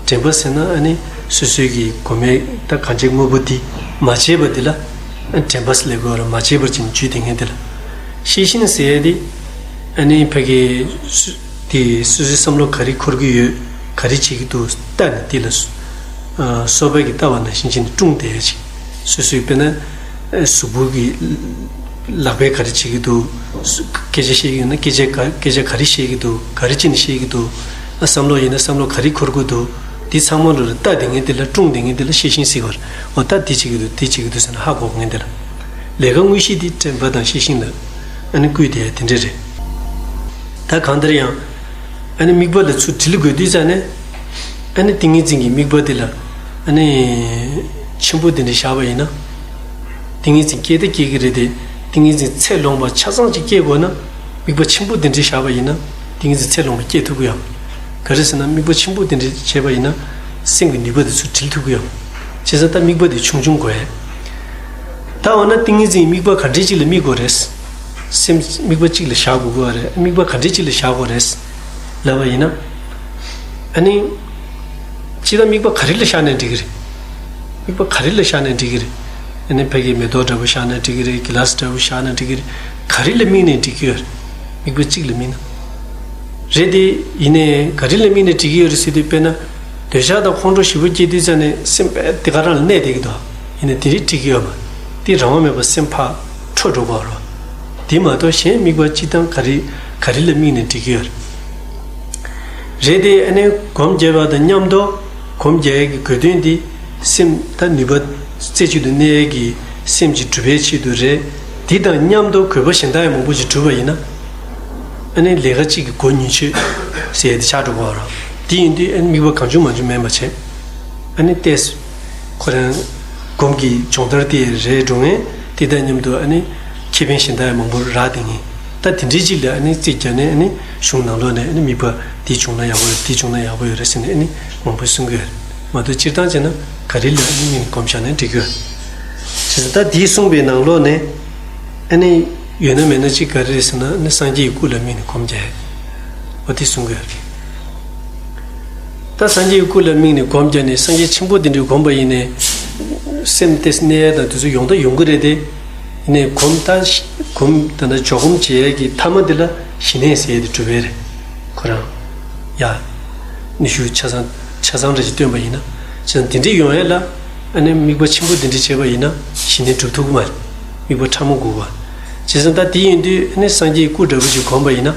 དྲན་པ་ཟེར་ན་ཨ་ནི་སོ་སོའི་གི་གོ་མའི་ད་གང་བྱེད་དངོས་པོ་དེ་མ་བྱས་པ་དེ་ལ་ཨ་དྲན་པ་ཟེར་ལབ་ཀྱི་ཡོད་རེད། མ་བྱས་པར་བྱས་ནས་འཇུས་བསྡད་མཁན་དེ་ལ། ཤེས་བཞིན་ཟེར་ཡས་དེ་ཨ་ནི་ཕ་གི་སུ་དེ་སོ་སོའི་བསམ་བློ་ག་རེ་འཁོར་གྱི་ཡོད། ག་རེ་བྱེད་ཀྱི་འདུག་ལྟ་ནས་དེ་ལ་སོ་ཨ་སོ་པ་གིས་ལྟ་བ་ནང་བཞིན་བྱས་ནས་སྲུང་བསྡད་ཡས་ཅིག་སོ་སོའི་དཔེར་ན་གཟུགས་པོ་གི་ལག་པས་ག་རེ་བྱེད་ཀྱི་འདུག་སྐད་ཆ་བཤད་ཀྱི་ཡོད་ན་སྐད་ཆ་ག་སྐད་ཆ་ག་རེ་བཤད་ཀྱི་འདུག་ག་རེ་བྱས་ནས་བཤད་ཀྱི་འདུག་ཨ་བསམ་བློ་ཡིན་ན་བསམ་བློ་ག་རེ་འཁོར་གྱི་འདུག་དེ་ཚང་མ་ལ་ལྟ་བསྡད་མཁན་དེ་ལ་སྲུང་བསྡད་མཁན་དེ་ལ་ཤེས་བཞིན་ཟེར་བ་རེད། འོ་ད་དེ་བྱེད་ཀྱི་འདུག་དེ་བྱེད་ཀྱི་འདུག་ཟེར་ན་ཧ་གོ་མཁན་དེ་ལ། ལས་ཀ་དངོས་གཞི་དེ་དྲན་པ་དང་ཤེས་བཞིན་ལ་ཨ་ནི་བསྐུལ་བསྡད་ཡས་དེ་འདྲ་རེད། ད་གང་ལྟར་ཡང་། ཨ་ནི་དམིགས་པ་ལ་ཚུར་དྲིལ་དགོས་དུས་ཙ་ནས། ཨ་ནི་ཏིང་ངེ་འཛིན་གྱི་དམིགས་པ་དེ་ལ། ཨ་ནི། ཆེན་པོ་དེ་འདྲ་བཞག་པ་ཡིན་ན། ཏིང་ངེ་འཛིན་སྐྱེ་ད་སྐྱེ་གི་རེད་དེ། ཏིང་ངེ་འཛིན་ཚད་ལོངས་པ་ཆ་ཚང་ཅིག་སྐྱེ་དགོས་ན། དམིགས་པ་ཆེན་པོ་དེ་འདྲ་བཞག་པ་ཡིན་ན། ཏིང་ངེ་འཛིན་ཚད་ལོངས་པ་སྐྱེ་ཐུབ་ཀྱི་ཡོད། ག་རེ་ཟེར་ན་དམིགས་པ་ཆེན་པོ་དེ་འདྲ་བྱས་པ་ཡིན་ན། སེམས་ཀྱི་ནུས་པ་དེ་ཚུར་དྲིལ་ཐུབ་ཀྱི་ཡོད། བྱས་ཙང་ད་དམིགས་པ་དེ་ཆུང་ཆུང་དགོས། ད་འོ་ན་ཏིང་ངེ་འཛིན་དམིགས་པ་ག་འདྲས་ཅིག་ལ་དམིགས་དགོས་རེད། སེམས་དམིགས་པ་གཅིག་ལ་བཞག་དགོས་ཀྱི་རེད། དམིགས་པ་ག་འདྲས་ཅིག་ལ་བཞག་དགོས་རེད། ལབ་པ་ཡིན་ན། ཨ་ནི། སྤྱིར་བཏང་དམིགས་པ་ག་རེ་ལ་བཞག་ནས་འགྲིག་གི་རེད། དམིགས་པ་ག་རེ་ལ་བཞག་ནས་འགྲིག་གི་རེད། ཨ་ནི་ཕ་གིའི་མེ་ཏོག་འདྲ་པོ་བཞག་ན་འགྲིག་གི་རེད། གི་ལཱ་སི་འདྲ་པོ་བཞག་ན་འགྲིག་གི་རེད། ག་རེ་ལ་དམིགས་ནས་འགྲིག་གི་ཡོད་རེད། དམིགས་པ་གཅིག་ལ་དམིགས་ན། རེད་དེ། ཡིན་ནའི་ག་རེ་ལ་དམིགས་ནས་འགྲིག་གི་ཡོད་རེད་ཟེར་དུས་དཔེར་ན། འདོད་ཆགས་དང་ཁོང་ཁྲོ་ཞེ་པོ་སྐྱེ་དུས་ཙ་ནས་སེམས་དཔེ་དེ་ག་རང་ལ་གནས་བསྡད་ཀྱི་འདུག་ཡིན་ནའི་དེ་རིགས་འགྲིག་གི་ཡོད་མ་རེད། དེ་རང་དབང་མེད་པར་སེམས་ཕར་འཕྲོ་འགྲོ་གི་ཡོད་རེད། དེ་མ་གཏོགས་གཞན་དམིགས་པ་སྤྱིར་བཏང་ག་རེ་ག་རེ་ལ་དམིགས་ནས་འགྲིག་གི་ཡོད་རེད། རེད་དེ། ཨ་ནི་སྒོམ་རྒྱག་པ་དང་མཉམ་དུ་སྒོམ་རྒྱག་ཡས་ཀྱི་དགོས་དོན་དེ་སེམས་ད་ནུས་པ་རྩེ་གཅིག་ཏུ་གནས་ཡས་ཀྱི་སེམས་ཀྱི་སྒྲུབ་པའི་ཆེད་དུ་རེད། དེ་དང་མཉམ་དུ་དགོས་པ་གཞན་དག་ཡང་མང་པོ་ཞིག་སྒྲུབ་པ་ཡིན་ན། ཨ་ནི་ལས་ཀ་གཅིག་གི་སྒོ་ཉིད་ཆོད་ཟེར་ཡས་དེ་ཆགས་འགྲོ་གི་ཡོད་རེད། དེ་ཡིན་དུས་ཨ་ནི་དམིགས་པ་གང་བྱུང་མང་བྱུང་མིན་པ་བྱས། ཨ་ནི་ཏོག་ཙམ་ཁོ་རང་སྒོམ་གྱི་སྦྱོང་བརྡར་དེ་རེད་འགྲོ་མཁན། དེ་དང་མཉམ་དུ་ཨ་ནི་ཁེ་ཕན་གཞན་དག་ཡང་མང་པོ་རག་བསྡད་མཁན། ད་དེ་འདྲའི་ཅིག་ལ་ཨ་ནི་རྩིས་བརྒྱབ་ནས་ཨ་ནི་གཞུང་ནང་ལོགས་ནས་ཨ་ནི་དམིགས་པ་འདི་བྱུང་ན་ཡག་པོ་ཡོད་རེད། འདི་བྱུང་ན་ཡག་པོ་ཡོད་རེད་ཟེར་ནས་ཨ་ནི་མང་པོ་གསུང་གི་ཡོད་རེད། མ་གཏོགས་སྤྱིར་བཏང་བྱས་ན་ག་རེ་ལ་ཨ་ནི་དམིགས་ནས་སྒོམ་བཞག་ན་འགྲིག་གི་ཡོད་རེད། བྱས་ཙང་ད་འདི་གསུངས་པའི་ནང་ལོགས་ནས་ཨ་ནི་ཡོད་ན་མེད་ན་གཅིག་ག་རེ་རེད་ཟེར་ན། ཨ་ནི་སངས་རྒྱས་ཀྱི་སྐུ་ལ་དམིགས་ནས་སྒོམ་རྒྱག་ཡས། འོ་དེ་གསུང་གི་ཡོད་རེད། ད་སངས་རྒྱས་ཀྱི་སྐུ་ལ་དམིགས་ནས་སྒོམ་རྒྱག་ནས་སངས་རྒྱས་ཆེན་པོ་དེ་འདྲའི་སྒོམ་པ་ཡིན་ནའི། སེམས་ཏོག་ཙམ་གནས་ཡས་དང་དེ་ཚོ་ཡོང་ད་ཡོང་གི་རེད་དེ། ཡིན་ནའི་སྒོམ་ད་སྒོམ་ད་ལྟ་འཇོག་སྒོམ་བྱེད་ཡས་ཀྱི་ཐ་མ་དེ་ལ་ཞི་གནས་ཟེར་ཡས་དེ་གྲུབ་པ་རེད། ཁོ་རང་ཡ། ནུས་ཤུགས་ཆ་ཚང་ཆ་ཚང་འདྲ་ཞིག་བཏོན་པ་ཡིན་ན། བྱས་ཙང་དེ་འདྲའི་ཡོང་ཡས་ལ། ཨ་ནི་དམིགས་པ་ཆེན་པོ་དེ་འདྲ་བྱས་པ་ཡིན་ན་ཞི་གནས་འགྲུབ་ཐུབ་ཀྱི་མ་རེད། དམིགས་པ་ཕྲ་མོ་དགོས་པ། བྱས་ཙང་ད་དེ་ཡིན་དུས་ཨ་ནི་སངས་རྒྱས་སྐུ་འདྲ་པོ་ཞིག་སྒོམ་པ་ཡིན་ན།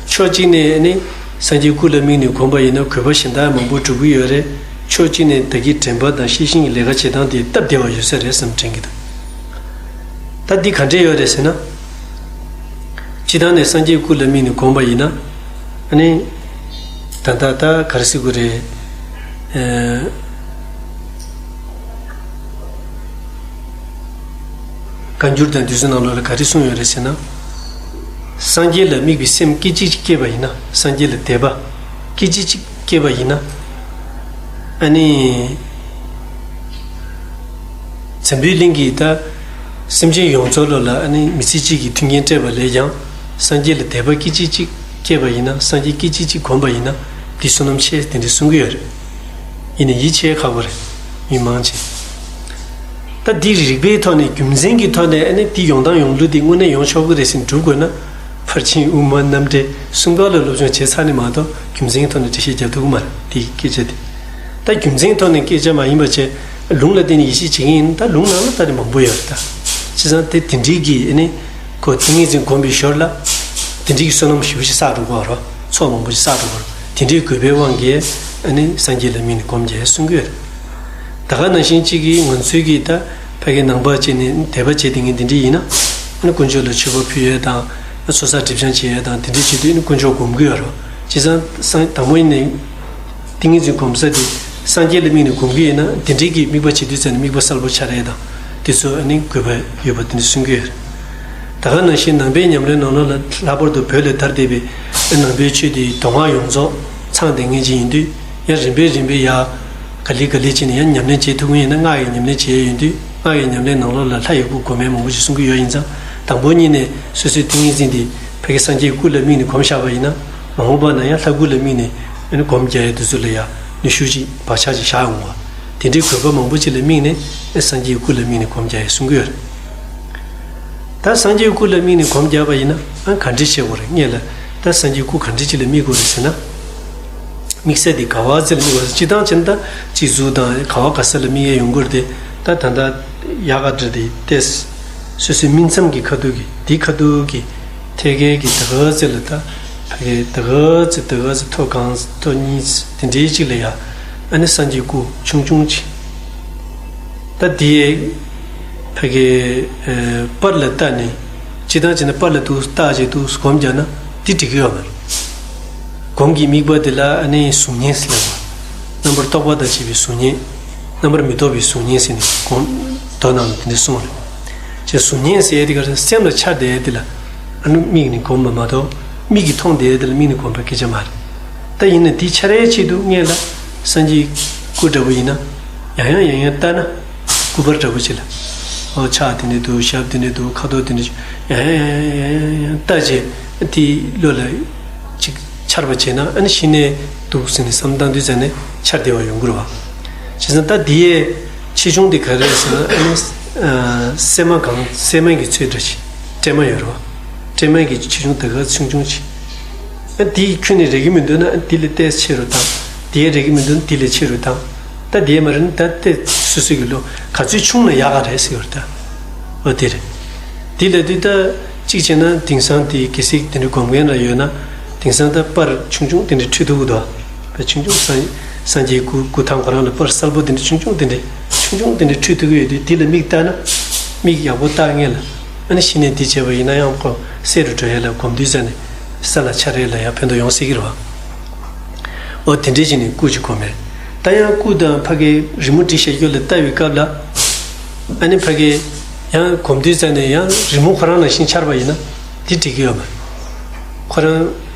ཕྱོགས་གཅིག་ནས་ཨ་ནི་སངས་རྒྱས་སྐུ་ལ་དམིགས་ནས་སྒོམ་པ་ཡིན་ན་དགོས་པ་གཞན་དག་མང་པོ་འགྲུབ་ཀྱི་ཡོད་རེད། ཕྱོགས་གཅིག་ནས་ད་གིན་དྲན་པ་དང་ཤེས་བཞིན་གྱི་ལས་ཀ་བྱེད་སྟངས་དེ་སྟབས་བདེ་བ་ཡོད་ས་རེད་བསམ་དྲན་གྱི་འདུག་ད་འདི་ག་འདྲས་ཡོད་རེད་ཟེར་ན། སྤྱིར་བཏང་ནས་སངས་རྒྱས་སྐུ་ལ་དམིགས་ནས་བསྒོམས་པ་ཡིན་ན། ཨ་ནི། ད་ལྟ་ད་ག་རེ་ཟེར་དགོས་རེད། ཨེ། བཀའ་འགྱུར་དང་དེ་ཚོའི་ནང་ལོགས་ལ་ག་རེ་གསུངས་ཡོད་རེད་ཟེར་ན། སངས་རྒྱས་ལ་དམིགས་པའི་སེམས་སྐད་ཅིག་གཅིག་སྐྱེས་པ་ཡིན་ན། སངས་རྒྱས་ལ་དད་པ་སྐད་ཅིག་གཅིག་སྐྱེས་པ་ཡིན་ན། ཨ་ནི། འཛམ་བུའི་གླིང་གི་ད་སེམས་ཅན་ཡོངས་རྫོགས་ལ་ལ་ཨ་ནི་མི་ཚེ་གཅིག་གི་མཐུན་རྐྱེན་སྤྲད་པ་ལས་ཀྱང་། སངས་རྒྱས་ལ་དད་པ་སྐད་ཅིག་གཅིག་སྐྱེས་པ་ཡིན་ན། སངས་རྒྱས་སྐད་ཅིག་གཅིག་བསྒོམས་པ་ཡིན་ན། འདི་བསོད་ནམས་ཆེ་དེ་འདྲ་གསུང་གི་ཡོད་རེད། ཡིན་ནའི་ཡིད་ཆེས་ཁག་པོ་རེད། མི་མང་ཆེ། ད་འདི་རིགས་པའི་ཐོག་ནས་རྒྱུ་མཚན་གྱི་ཐོག་ནས་ཨ་ནི་འདི་ཡོང་སྟངས་ཡོང་ལུགས་འདི་དངོས་གནས་ཡོང་ཆོག་གི་རེད་ཟེར་སྒྲུབ་དགོས་ན། ཕར་ཕྱིན་དབུ་མ་རྣམ་འགྲེལ་གསུམ་ཀ་ལ་སློབ་སྦྱོང་བྱས་ཚར་ནས་མ་གཏོགས་རྒྱུ་མཚན་གྱི་ཐོག་ནས་འགྲེལ་བཤད་རྒྱག་ཐུབ་ཀྱི་མ་རེད། འདི་སྐད་ཆ་དེ། ད་རྒྱུ་མཚན་ཐོག་ནས་སྐད་ཆ་མ་ཡིན་པ་བྱས། ལུང་ལ་བརྟེན་ནས་ཡིད་ཆེས་བྱེད་མཁན་ཡིན་ན། ད་ལུང་ནང་ལ་ད་རེ་མང་པོ་ཡོད་རེད་ད། བྱས་ཙང་དེ་དེ་འདྲའི་གི་ཨ་ནི། ཁོ་ཏིང་ངེ་འཛིན་སྒོམ་པའི་ཞོར་ལ། དེ་འདྲའི་གི་བསོད་ནམས་ཞེ་པོ་ཞིག་བསགས་འགྲོ་གི་ཡོད་རེད། ཚོགས་མང་པོ་ཞིག་བསགས་འགྲོ་གི་ཡོད་རེད། དེ་འདྲའི་དགོས་པའི་དབང་གིས་ཨ་ནི་སངས་རྒྱས་ལ་དམིགས་ནས་སྒོམ་རྒྱག་གསུང་གི་ཡོད་རེད། ད་ག་ནང་བཞིན་གཅིག་གིས་ང་ཚོའི་གི་ད་ཕ་གི་ནང་པ་བྱས་ནས་དད་པ་བྱས་བསྡད་མཁན་དེ་འདྲ་ཡིན་ན། ཨ་ནི་དཀོན་མཆོག་ལ་མཆོད་པ་ཕུལ་ཡས་དང་། ཚོགས་བསགས་སྒྲིབ་སྦྱང་བྱེད་ཡས་དང་། དེ་འདྲ་བྱེད་དུས་ཨ་ནི་དཀོན་མཆོག་སྒོམ་གི་ཡོད་རེད། བྱས་ཙང་སང་དང་པོ་ཡིན་ནའི། ཏིང་ངེ་འཛིན་སྒོམ་ས་དེ་སངས་རྒྱས་ལ་དམིགས་ནས་སྒོམ་གི་ཡིན་ན། དེ་འདྲའི་གི་དམིགས་པ་བྱེད་དུས་ཙམ་ནས་དམིགས་པ་གསལ་པོ་འཆར་ཡས་དང་། དེ་ཚོ་ཨ་ནི་དགོས་པ་ཡོད་པ་དེ་འདྲ་གསུང་གི་ཡོད་རེད། ད་ག་ནང་བཞིན་ནང་པའི་ཉམས་ལེན་ནང་ལོགས་ལ་ལྷག་པར་དུ་བོད་ལ་དར་བསྡད་པའི་ནང་པའི་ཆོས་དེའི་མདོ་སྔགས་ཡོངས་རྫོགས་ཚང་བསྡད་མཁན་ཅིག་ཡིན་དུས། ཡང་རིམ་པས་རིམ་པས་ཡར་ག་ལེ་ག་ལེ་བྱས་ནས་ཡང་ཉམས་ལེན་བྱེད་ཐུབ་ཀྱི་ཡིན་ན། སྔགས་ཀྱི་ཉམས་ལེན་བྱེད་ཡས་ཡིན་དུས། སྔགས་ཀྱི་ཉམས་ལེན་ནང་ལོགས་ལ་ལྷ་ཡི་སྐུ་སྒོམ་ཡས་མང་པོ་ཞིག་གསུང་གི་ཡོད། ཡིན་ཙང་དང་པོ་ཉིད་ནས་སོ་སོའི་ཏིང་ངེ་འཛིན་དེ་ཕ་གི་སངས་རྒྱས་སྐུ་ལ་དམིགས་ནས་སྒོམ་བཞག་པ་ཡིན་ན། མ་འོངས་པ་ན་ཡང་ལྷ་སྐུ་ལ་དམིགས་ནས་ཨ་ནི་སྒོམ་རྒྱག་ཡས་དེ་ཚོ་ལ་ཡང་ནུས་ཤུགས་ཅིག་བག་ཆགས་ཅིག་བཞག་ཡོང་བ། དེ་འདྲའི་དགོས་པ་མང་པོ་ཅིག་ལ་དམིགས་ནས་ཨ་སངས་རྒྱས་སྐུ་ལ་དམིགས་ནས་སྒོམ་རྒྱག་ཡས་གསུང་གི་ཡོད་རེད། ད་སངས་རྒྱས་སྐུ་ལ་དམིགས་ནས་སྒོམ་རྒྱག་པ་ཡིན་ན་ཨ་ག་འདྲ་བྱེད་དགོས་རེད། སྔོན་ལ་ད་སངས་རྒྱས་སྐུ་ག་འདྲ་ཅིག་ལ་དམིགས་དགོས་རེད་ཟེར་ན། དམིགས་ས་དེ་ག་པ་ཅིག་ལ་དམིགས་དགོས་རེད། སྤྱིར་བཏང་བྱས་ན་ད་སྤྱི་གཙུག་དང་ག་པ་ག་ས་ལ་དམིགས་ཡས་ཡོང་གི་རེད་དེ། ད་ད་ལྟ་ཡག་ག་འདྲ་དེ་ཏེས། སོ་སོའི་སྨིན་མཚམས་ཀྱི་ཁ་ཐུག་གི་དེའི་ཁ་ཐུག་གི་ཐད་ཀའི་གི་ད་ག་ཚོད་ལ། ད་ཕ་གི་ད་ག་ཚོད་ད་ག་ཚོད་ཐོ་གང་ཐོ་གཉིས་དེ་འདྲའི་ཅིག་ལ་ཡ། ཨ་ནི་སངས་རྒྱས་སྐུ་ཆུང་ཆུང་ཅིག་ད་དེའི་ཕ་གི་ཨ་པར་ལ་བལྟས་ནས། སྤྱིར་བཏང་བྱས་ན་པར་ལ་འདུག་བལྟས་བྱས་འདུག་སྒོམ་རྒྱག་ན་དེ་འགྲིག་གི་ཡོད་མ་རེད། སྒོམ་གྱི་དམིགས་པ་དེ་ལ་ཨ་ནི་གཟུགས་བརྙན་ཟེར་ལབ་པ། རྣམ་པར་རྟོག་པ་དང་བཅས་པའི་གཟུགས་བརྙན། རྣམ་པར་མི་རྟོག་པའི་གཟུགས་བརྙན་ཟེར་ནས་སྒོམ། མདོ་ནང་ལ་དེ་འདྲ་གསུངས་རེད། ཅེས་གཟུགས་བརྙན་ཟེར་ཡས་དེ་ག་རེ། སེམས་ལ་འཆར་བསྡད་ཡས་དེ་ལ་ཨ་ནི་དམིགས་ནས་སྒོམ་པ་མ་གཏོགས། མིག་གིས་མཐོང་བསྡད་ཡས་དེ་ལ་དམིགས་ནས་སྒོམ་པ་སྐད་ཆ་མ་རེད། ད་ཡིན་ན་དེ་འཆར་ཡས་ཆེད་དུ་སྔོན་ལ་སངས་རྒྱས་སྐུ་འདྲ་པོ་ཡིན་ན། ཡང་ཡང་ཡང་ཡང་བལྟས་ན། སྐུ་པར་འདྲ་པོ་ཅིག་ལ། ཨོ་ཕྱག་དེ་འདྲ་འདུག་ཞབས་དེ་འདྲ་འདུག་ཁ་དོག་དེ་འདྲ་ཅིག་ཡང་ཡང་ཡང་ཡང་བལྟས་བྱས་དེ་བློ་ལ་ཅིག་འཆར་བ་བྱས་ན། ཨ་ནི་གཞི་ནས་འདུག་ཟེར་ནས་བསམ་བཏང་དུས་ཙམ་ནས་འཆར་བདེ་བ་ཡོང་གི་རེད་བ། བྱས་ཙང་ད་འདི་ཡས་ཆེ་ཆུང་དེ་ག་རེ་རེད་ཟེར་ན། ཨ་ནི་ཨ་སྲན་མ་གང་སྲན་མ་གི་ཚོས་འདྲ་ཅིག་སྲན་མ་ཡོད་རེད་བ། སྲན་མ་གི་ཆེ་ཆུང་དེ་ག་ཆུང་ཆུང་ཅིག་ཨ་དེ་ཁྱོན་ནས་རེག་གི་མི་འདུག་ན། ཨ་དེ་ལས་ཏོག་ཙམ་ཆེ་རུ་བཏང་། དེ་རེག་གི་མི་འདུག་ན་དེ་ལས་ཆེ་རུ་བཏང་། ད་དེ་མ་རེད་ན། ད་ལྟའི་སོ་སོ་གི་བློ་ག་ཚོད་ཆུང་ན་ཡག་ག་རེད་ཟེར་བ་རེད་ད། འོ་དེ་རེད། དེ་ལབ་དུས་ད་གཅིག་བྱས་ན་དེང་སང་དེ་གལ་སྲིད་དེ་འདྲ་སྒོམ་མཁན་རང་ཡོད་ན། དེང་སང་ད་པར་ཆུང་ཆུང་དེ་འདྲ་འཕྲུལ་ཐུབ་ཀྱི་འདུག་པ། ཆུང་ཆུང་སངས་སངས་རྒྱས་སྐུ་སྐུ་ཐང་ཁོ་རང་ལ་པར་གསལ་པོ་དེ་འདྲ་ཆུང་ཆུང་དེ་འདྲ་ཆུང་ཆུང་དེ་འདྲ་འཕྲུལ་ཐུབ་ཀྱི་ཡོད་དུས། དེ་ལ་མིག་བལྟས་ན། མིག་ཡག་པོ་བལྟས་སྔོན་ལ། ཨ་ནི་གཞི་ནས་དེ་བྱས་པ་ཡིན་ན་ཡང་ཁོ་གསལ་རུ་འགྲོ་ཡས་ལ། སྒོམ་དུས་ཙམ་ནས་ས་ལ་འཆར་ཡས་ལ་ཡང་ཕན་ཐོགས་ཡོང་སྲིད་ཀྱི་རེད་བ། འོ་དེ་འདྲས་བྱས་ནས་སྐུ་ཅིག་སྒོམ་མེད། ད་ཡང་སྐུ་དང་ཕ་གི་རི་མོ་བྲིས་བཞག་རྒྱུ་ལ་ལྟ་བའི་སྐབས་ལ། ཨ་ནི་ཕ་གི་ཡང་སྒོམ་དུས་ཙམ་ནས་ཡང་རི་མོ་ཁོ་རང་ནང་བཞིན་འཆར་བ་ཡིན་ན་དེ་འགྲིག་གི་ཡོད་མ་རེད། ཁོ་རང་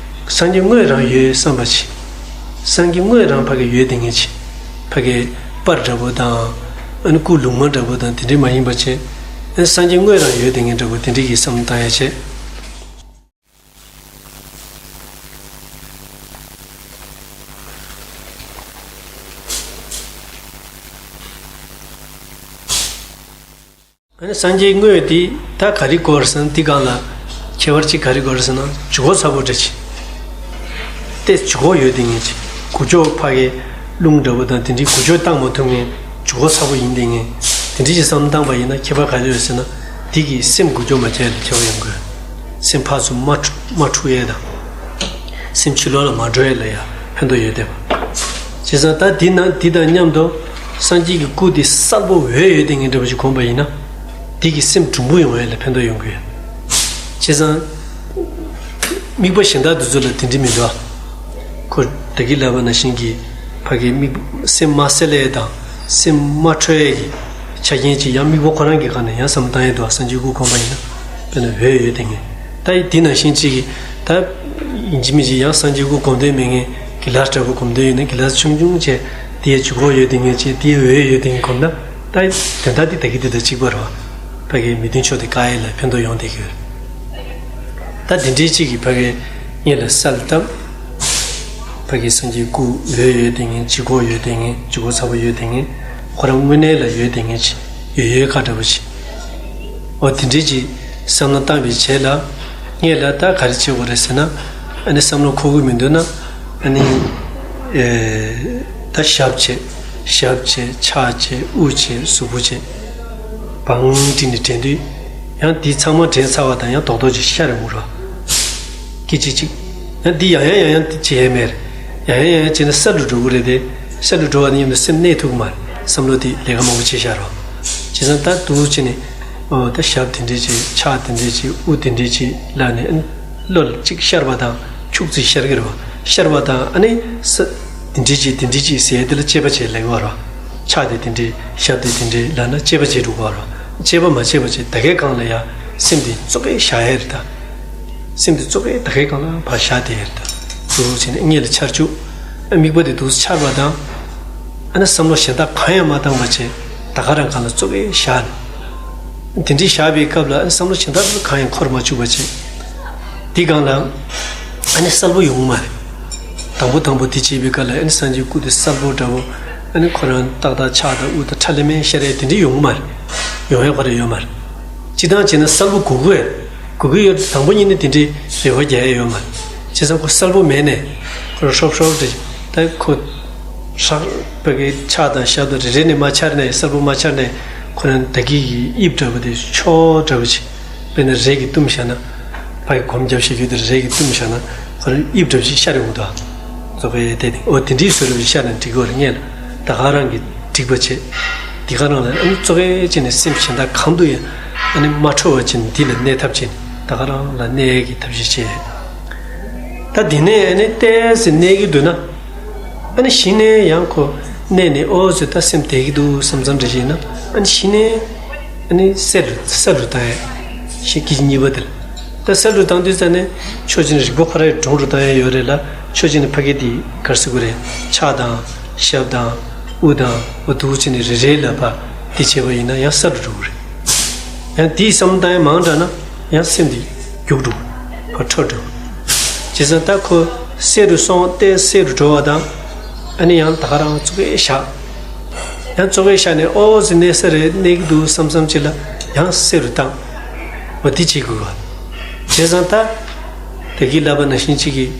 སངས་རྒྱས་དངོས་རང་ཡོད་བསམ་པ་ཅིག་སངས་རྒྱས་དངོས་རང་ཕ་གི་ཡོད་བསྡད་མཁན་ཅིག་ཕ་གི་པར་འདྲ་པོ་དང་། ཨ་ནི་སྐུ་ལུང་མ་འདྲ་པོ་དང་དེ་འདྲས་མ་ཡིན་པ་བྱས། ཨ་ནི་སངས་རྒྱས་དངོས་རང་ཡོད་བསྡད་མཁན་འདྲ་པོ་དེ་འདྲས་ཀྱི་བསམ་བློ་བཏང་ཡ་བྱས། ཨ་ནི་སངས་རྒྱས་དངོས་དེ་ད་ག་རེ་དགོས་རེད་ཟེར་ན། དེ་སྒང་ལ་ཁྱད་པར་ཅིག་ག་རེ་དགོས་རེད་ཟེར་ན། ལྗིད་ཁོག་ཚ་པོ་འདྲ་ཅིག་ཏེ་ལྗིད་ཁོག་ཡོད་བསྡད་མཁན་ཅིག་གུ་ཅོ་ཕ་གི་རླུང་འདྲ་པོ་དང་དེ་འདྲའི་གུ་ཅོ་བཏང་མ་ཐུབ་མཁན། ལྗིད་ཁོག་ཚ་པོ་ཡིན་བསྡད་མཁན། དེ་འདྲའི་ཅིག་བསམ་བཏང་པ་ཡིན་ན་ཁྱད་པར་ག་རེ་ཡོད་ཟེར་ན། དེ་གིས་སེམས་འགུལ་སྐྱོད་མ་བྱས་ལ་ཁྱད་པར་ཡོང་གི་ཡོད། སེམས་ཕར་ཚུར་མ་འཁྲུག་མ་འཁྲུག་ཡས་དང་། སེམས་ཕྱི་ལོགས་ལ་མ་འགྲོ་ཡས་ལ་ཡང་ཕན་ཐོགས་ཡོད་བསྡད་པ། བྱས་ཙང་ད་འདི་ན་འདི་དང་མཉམ་དུ་སངས་རྒྱས་ཀྱི་སྐུ་དེ་གསལ་པོ་འོད་ཡོད་བསྡད་མཁན་འདྲ་པོ་ཞིག་གོན་པ་ཡིན་ན། དེ་གིས་སེམས་གྲུང་པོ་ཡོང་ཡས་ལ་ཕན་ཐོགས་ཡོང་གི་ཡོད། བྱས་ཙང་། དམིགས་པ་གཞན་དག་དེ་ཚོ་ལ་དེ་འདྲ་མི་འདུག་ཁོ་ད་གིན་ལབ་པ་ནང་བཞིན་གྱི་ཕ་གི་དམིགས་སེམས་མ་གསལ་ཡས་དང་སེམས་མ་འཕྲོད་ཡས་ཀྱི་ཆ་རྐྱེན་ཅིག་ཡང་དམིགས་པ་ཁོ་རང་གི་སྒང་ནས་ཡང་བསམ་བློ་བཏང་ཡས་འདུག་སངས་རྒྱས་སྐུ་བསྒོམ་པ་ཡིན་ན། དཔེར་ན་འོད་ཡོད་དེ་ངེས། ད་འདི་ནང་བཞིན་ཅིག་གིས་ད་ཡིན་གཅིག་མིན་གཅིག་ཡང་སངས་རྒྱས་སྐུ་བསྒོམ་འདོད་མེད་མཁན་གྱི་ལས་འདྲ་པོ་བསྒོམ་འདོད་ཡོད་ན་གྱི་ལས་ཆུང་ཆུང་བྱས། དེའི་ལྗིད་ཁོག་ཡོད་དེ་ངེས་བྱས། དེའི་འོད་ཡོད་དེ་ངེས་བསྒོམ་ན། ད་དོན་དག་འདི་ད་གིན་འདི་དང་གཅིག་པ་རེད་བ། ཕ་གི་མི་མཐུན་ཕྱོགས་དེ་བཀག་ཡས་ལ་ཕན་ཐོགས་ཡོང་བསྡད་ཀྱི་ཡོད། ད་དེ་འདྲའི་གཅིག་གིས་ཕ་གི་གཉིད་ལ་གསལ་བཏབ། ཕ་གི་སངས་རྒྱས་སྐུ་འོད་ཡོད་དེ་ངེས། ལྗིད་ཁོག་ཡོད་དེ་ངེས། ལྗིད་ཁོག་ཚ་པོ་ཡོད་དེ་ངེས། ཁོ་རང་དངོས་གནས་ལ་ཡོད་དེ་ངེས་ཅིག་ཡོད་ཡོད་ཁ་འདྲ་པོ་ཅིག་འོ་དེ་འདྲའི་ཅིག་བསམ་བློ་བཏང་བའི་རྗེས་ལ། གཉིད་ལ་ད་ག་རེ་བྱེད་དགོས་རེད་ཟེར་ན། ཨ་ནི་བསམ་བློ་འཁོར་གི་མི་འདུག་ན། ཨ་ནི་ཨེ་ད་ཞབས་བྱས། ཞབས་བྱས། ཕྱག་བྱས། དབུ་བྱས། གཟུགས་པོ་བྱས། བང་བསྒྲིགས་ནས་དྲན་དུས། ཡང་འདི་ཚང་མ་དྲན་ཚར་བ་དང་ཡང་རྡོག་རྡོག་ཅིག་ཤར་ཡོང་གི་རེད། སྐད་ཅིག་ཅིག་ཡང་འདི་ཡང་ཡང་ཡང་ཡང་འདི་བྱེད་ཡས་མེད། ཡང་ཡང་ཡང་ཡང་བྱས་ན་གསལ་རུ་འགྲོ་གི་རེད་དེ། གསལ་རུ་འགྲོ་བ་ནི་མཉམ་དུ་སེམས་གནས་ཐུབ་ཀྱི་མ་རེད། བསམ་བློ་དེ་ལས་ཀ་མང་པོ་བྱས་བཞག་རོགས། བྱས་ཙང་ད་འདུག་བྱས་ནས། ཨོ་ད་ཞབས་དེ་འདྲས་བྱས། ཕྱག་དེ་འདྲས་བྱས། དབུ་དེ་འདྲས་བྱས་ལབ་ནས། ཨ་ནི་བློ་ལ་གཅིག་ཤར་བ་དང་ཁྱུག་ཙམ་ཤར་གྱི་རེད་བ། ཤར་བ་དང་ཨ་ནི་ས་དེ་འདྲས་བྱས། དེ་འདྲས་བྱས་ཟེར་ཡས་དེ་ལ་དཔྱད་པ་བྱས་ལབ་ཀྱི་བ་རེད་བ། ཕྱག་དེ་དེ་འདྲས། ཞབས་དེ་དེ་འདྲས་ལབ་ན་དཔྱད་པ་བྱས་འགྲོ་གི་བ་རེད་བ། དཔྱད་པ་མ་བྱས་པ་བྱས་ད་གའི་སྒང་ལ་ཡ་སེམས་དེ་ཙོག་གེ་བཞག་ཡས་རེད་ད། སེམས་དེ་ཙོག་གེ་ད་གའི་སྒང་ལ་ཕར་བཞག་བསྡད་ཡོད་ད། འདུག་བྱས་ནས་གཉིད་ལ་འཆར་བཅུག་ཨ་དམིགས་པ་དེ་འདུག་འཆར་བ་དང་། ཨ་ནི་བསམ་བློ་གཞན་དག་གང་ཡང་མ་བཏང་བ་བྱས། ད་ག་རང་སྒང་ལ་ཙོག་གེ་བཞག་ནས། དེ་འདྲའི་བཞག་པའི་སྐབས་ལ་ཨ་ནི་བསམ་བློ་གཞན་དག་གང་ཡང་འཁོར་མ་བཅུག་པ་བྱས། དེ་སྒང་ལ་ཨ་ནི་གསལ་པོ་ཡོང་གི་མ་རེད། དང་པོ་དང་པོ་དེ་བྱས་པའི་སྐབས་ལ་ཨ་ནི་སངས་རྒྱས་སྐུ་དེ་གསལ་པོ་འདྲ་པོ། ཨ་ནི་ཁོ་རང་ཏག་ཏག་ཕྱག་དང་དབུ་དང་ཁྲ་ལེ་མེ་ཤར་ཡས་དེ་འདྲའི་ཡོང་གི་མ་རེད། ཡོང་ཡས་ཁོ་རང་ཡོད་མ་རེད། སྤྱིར་བཏང་བྱས་ན་གསལ་པོ་དགོས་ཀྱི་ཡོད། དགོས་ཀྱི་ཡོད། དང་པོ་ཉིད་ནས་དེ་འདྲའི་རེ་བ་རྒྱག་ཡས་ཡོད་མ་རེད། བྱས་ཙང་ཁོ་གསལ་པོ་མེད་ནས། ཁོ་རང་ཧྲོབ་ཧྲོབ་རེད། ད་ཁོ་ཧྲག་པའི་གི་ཕྱག་དང་ཞབས་དང་རེ་རེ་ནས་མ་འཆར་ནས། གསལ་པོ་མ་འཆར་ནས། ཁོ་རང་ད་གིན་གི་དབྱིབས་འདྲ་པོ་དེ་ཕྱོགས་འདྲ་པོ་ཅིག་དཔེར་ན་རས་ཀྱིས་བཏུམས་བཞག་ན། ཕ་གི་སྒོམ་རྒྱབ་བྱེད་རྒྱུ་དེ་རས་ཀྱིས་བཏུམས་བཞག་ན། ཁོ་རང་དབྱིབས་འདྲ་པོ་ཅིག་ཤར་ཡོང་གི་འདུག་ཙོག་གེ་བལྟས་ནས། འོ་དེ་འདྲའི་བཟོ་འདྲ་པོ་ཅིག་ཤར་ན་འགྲིག་གི་རེད། ངས་ལ་ད་ག་རང་གིས་འགྲིག་པ་བྱེད། འདི་ག་རང་ལ་ཨ་ནི་ཙོག་གེ་བྱས་ནས་སེམས་གཞན་དག་གང་དུ་ཡང་ཨ་ནི་མ་འཕྲོ་བ་བྱས་ནས་འདི་ལ་གནས་ཐབས་བྱས་ནས། ད་ག་རང་ལ་གནས་ཡས་ཀྱི་ཐབས་ཤེས་བྱས། ད་འདི་ནས་ཨ་ནི་ཏོག་ཙམ་གནས་ཀྱི་འདུག་ན། ཨ་ནི་གཞི་ནས་ཡང་ཁོ་གནས་ནས་ཨོ་ཟེར་ད་སེམས་བདེ་གི་འདུག་བསམ་བསམ་འདྲ་ཞིག་ཡིན་ན། ཨ་ནི་གཞི་ནས་ཨ་ནི་གསལ་རུ་གསལ་རུ་བཏང་ཡས་ཤིག་སྐད་ཅིག་གཉིས་པ་དེ་ལ། ད་གསལ་རུ་བཏང་དུས་ཙ་ནས་ཕྱོགས་གཅིག་ནས་རིག་པ་ཁོ་རའི་འདྲོང་རུ་བཏང་ཡས་ཡོད་རེད་ལ། ཕྱོགས་གཅིག་ནས་ཕ་གི་དེ་ག་རེ་ཟེར་དགོས་རེད། ཕྱག་དང་ཞབས་དང་དབུ་དང་འོ་འདུག་བྱས་ནས་རེ་རེ་ལ་ཕར་དེ་བྱས་པ་ཡིན་ན་ཡང་གསལ་རུ་འགྲོ་གི་རེད། ཡང་དེའི་བསམ་བློ་བཏང་ཡས་མང་དྲགས་ན་ཡང་སེམས་དེ་རྒྱུག་འགྲོ། ཕར་འཕྲོ་འགྲོ། བྱས་ཙང་ད་ཁོ་གསལ་རུ་སོང་སྟེ་གསལ་རུ་འགྲོ་བ་དང་། ཨ་ནི་ཡང་ད་ག་རང་ཙོག་གེ་བཞག་ཡང་ཙོག་གེ་བཞག་ནས་ཨོ་ཟེར་གནས་ས་རེད། གནས་ཀྱི་འདུག་བསམ་བསམ་ཅིག་ལ་ཡང་གསལ་རུ་བཏང་། འོ་དེ་བྱེད་དགོས་པ། བྱས་ཙང་ད་ད་གིན་ལབ་པ་ནང་བཞིན་ཅིག་གིས་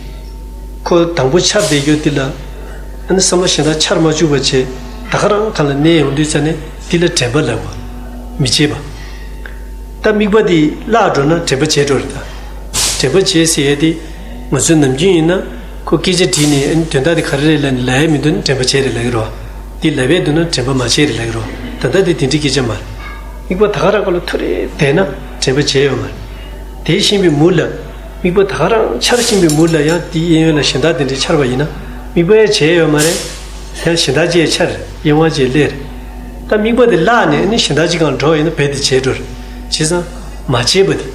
ཁོ་དང་པོ་འཆར་བསྡད་རྒྱུ་དེ་ལ། ཨ་ནི་བསམ་བློ་གཞན་དག་འཆར་མ་བཅུག་པ་བྱས། ད་ག་རང་སྒང་ལ་གནས་ཡོང་དུས་ཙ་ནས་འདི་ལ་དྲན་པ་ལབ་དགོས། མི་བརྗེད་པ། ད་དམིགས་པ་འདི་བརླག་འགྲོ་ན་དྲན་པ་བརྗེད་འགྲོ་རེད་ད། དྲན་པ་བརྗེད་ཟེར་ཡས་དེ། ང་ཚོས་ནམ་རྒྱུན་ཡིན་ན་ཁོ་སྐད་ཆ་དྲིས་ནས་ཨ་ནི་དོན་དག་དེ་ག་རེ་རེད་ལབ་ནས་ལབ་ཡས་མི་འདུག་ན་དྲན་པ་བརྗེད་རེད་ལབ་ཀྱི་རེད་བ། འདི་ལབ་ཡས་འདུག་ན་དྲན་པ་མ་བརྗེད་རེད་ལབ་ཀྱི་རེད་བ། ད་ལྟ་དེ་དེ་འདྲའི་སྐད་ཆ་མ་རེད། དམིགས་པ་ད་ག་རང་སྒང་ལ་ཐུག་རེ་བསྡད་ན་དྲན་པ་བརྗེད་ཡོད་མ་རེད། དེ་བཞིན་པའི་མུ་ལ། དམིགས་པ་ད་ག་རང་འཆར་བཞིན་པའི་མུ་ལ་ཡང་དེའི་གཡས་གཡོན་ལ་གཞན་དག་དེ་འདྲའི་འཆར་བ་ཡིན་ན། དམིགས་པ་ཡང་བརྗེད་ཡོད་མ་རེད། ཡང་གཞན་དག་ཅིག་འཆར། གཡས་དབང་ཅིག་སླེབས། ད་དམིགས་པ་དེ་བརླག་ནས་ནི་གཞན་དག་ཅིག་སྒང་འགྲོ་ཡིན་ན་རྦད་དེ་བརྗེད་འགྲོ་རེད། བྱས་ཙང་མ་བརྗེད་པ་དེ།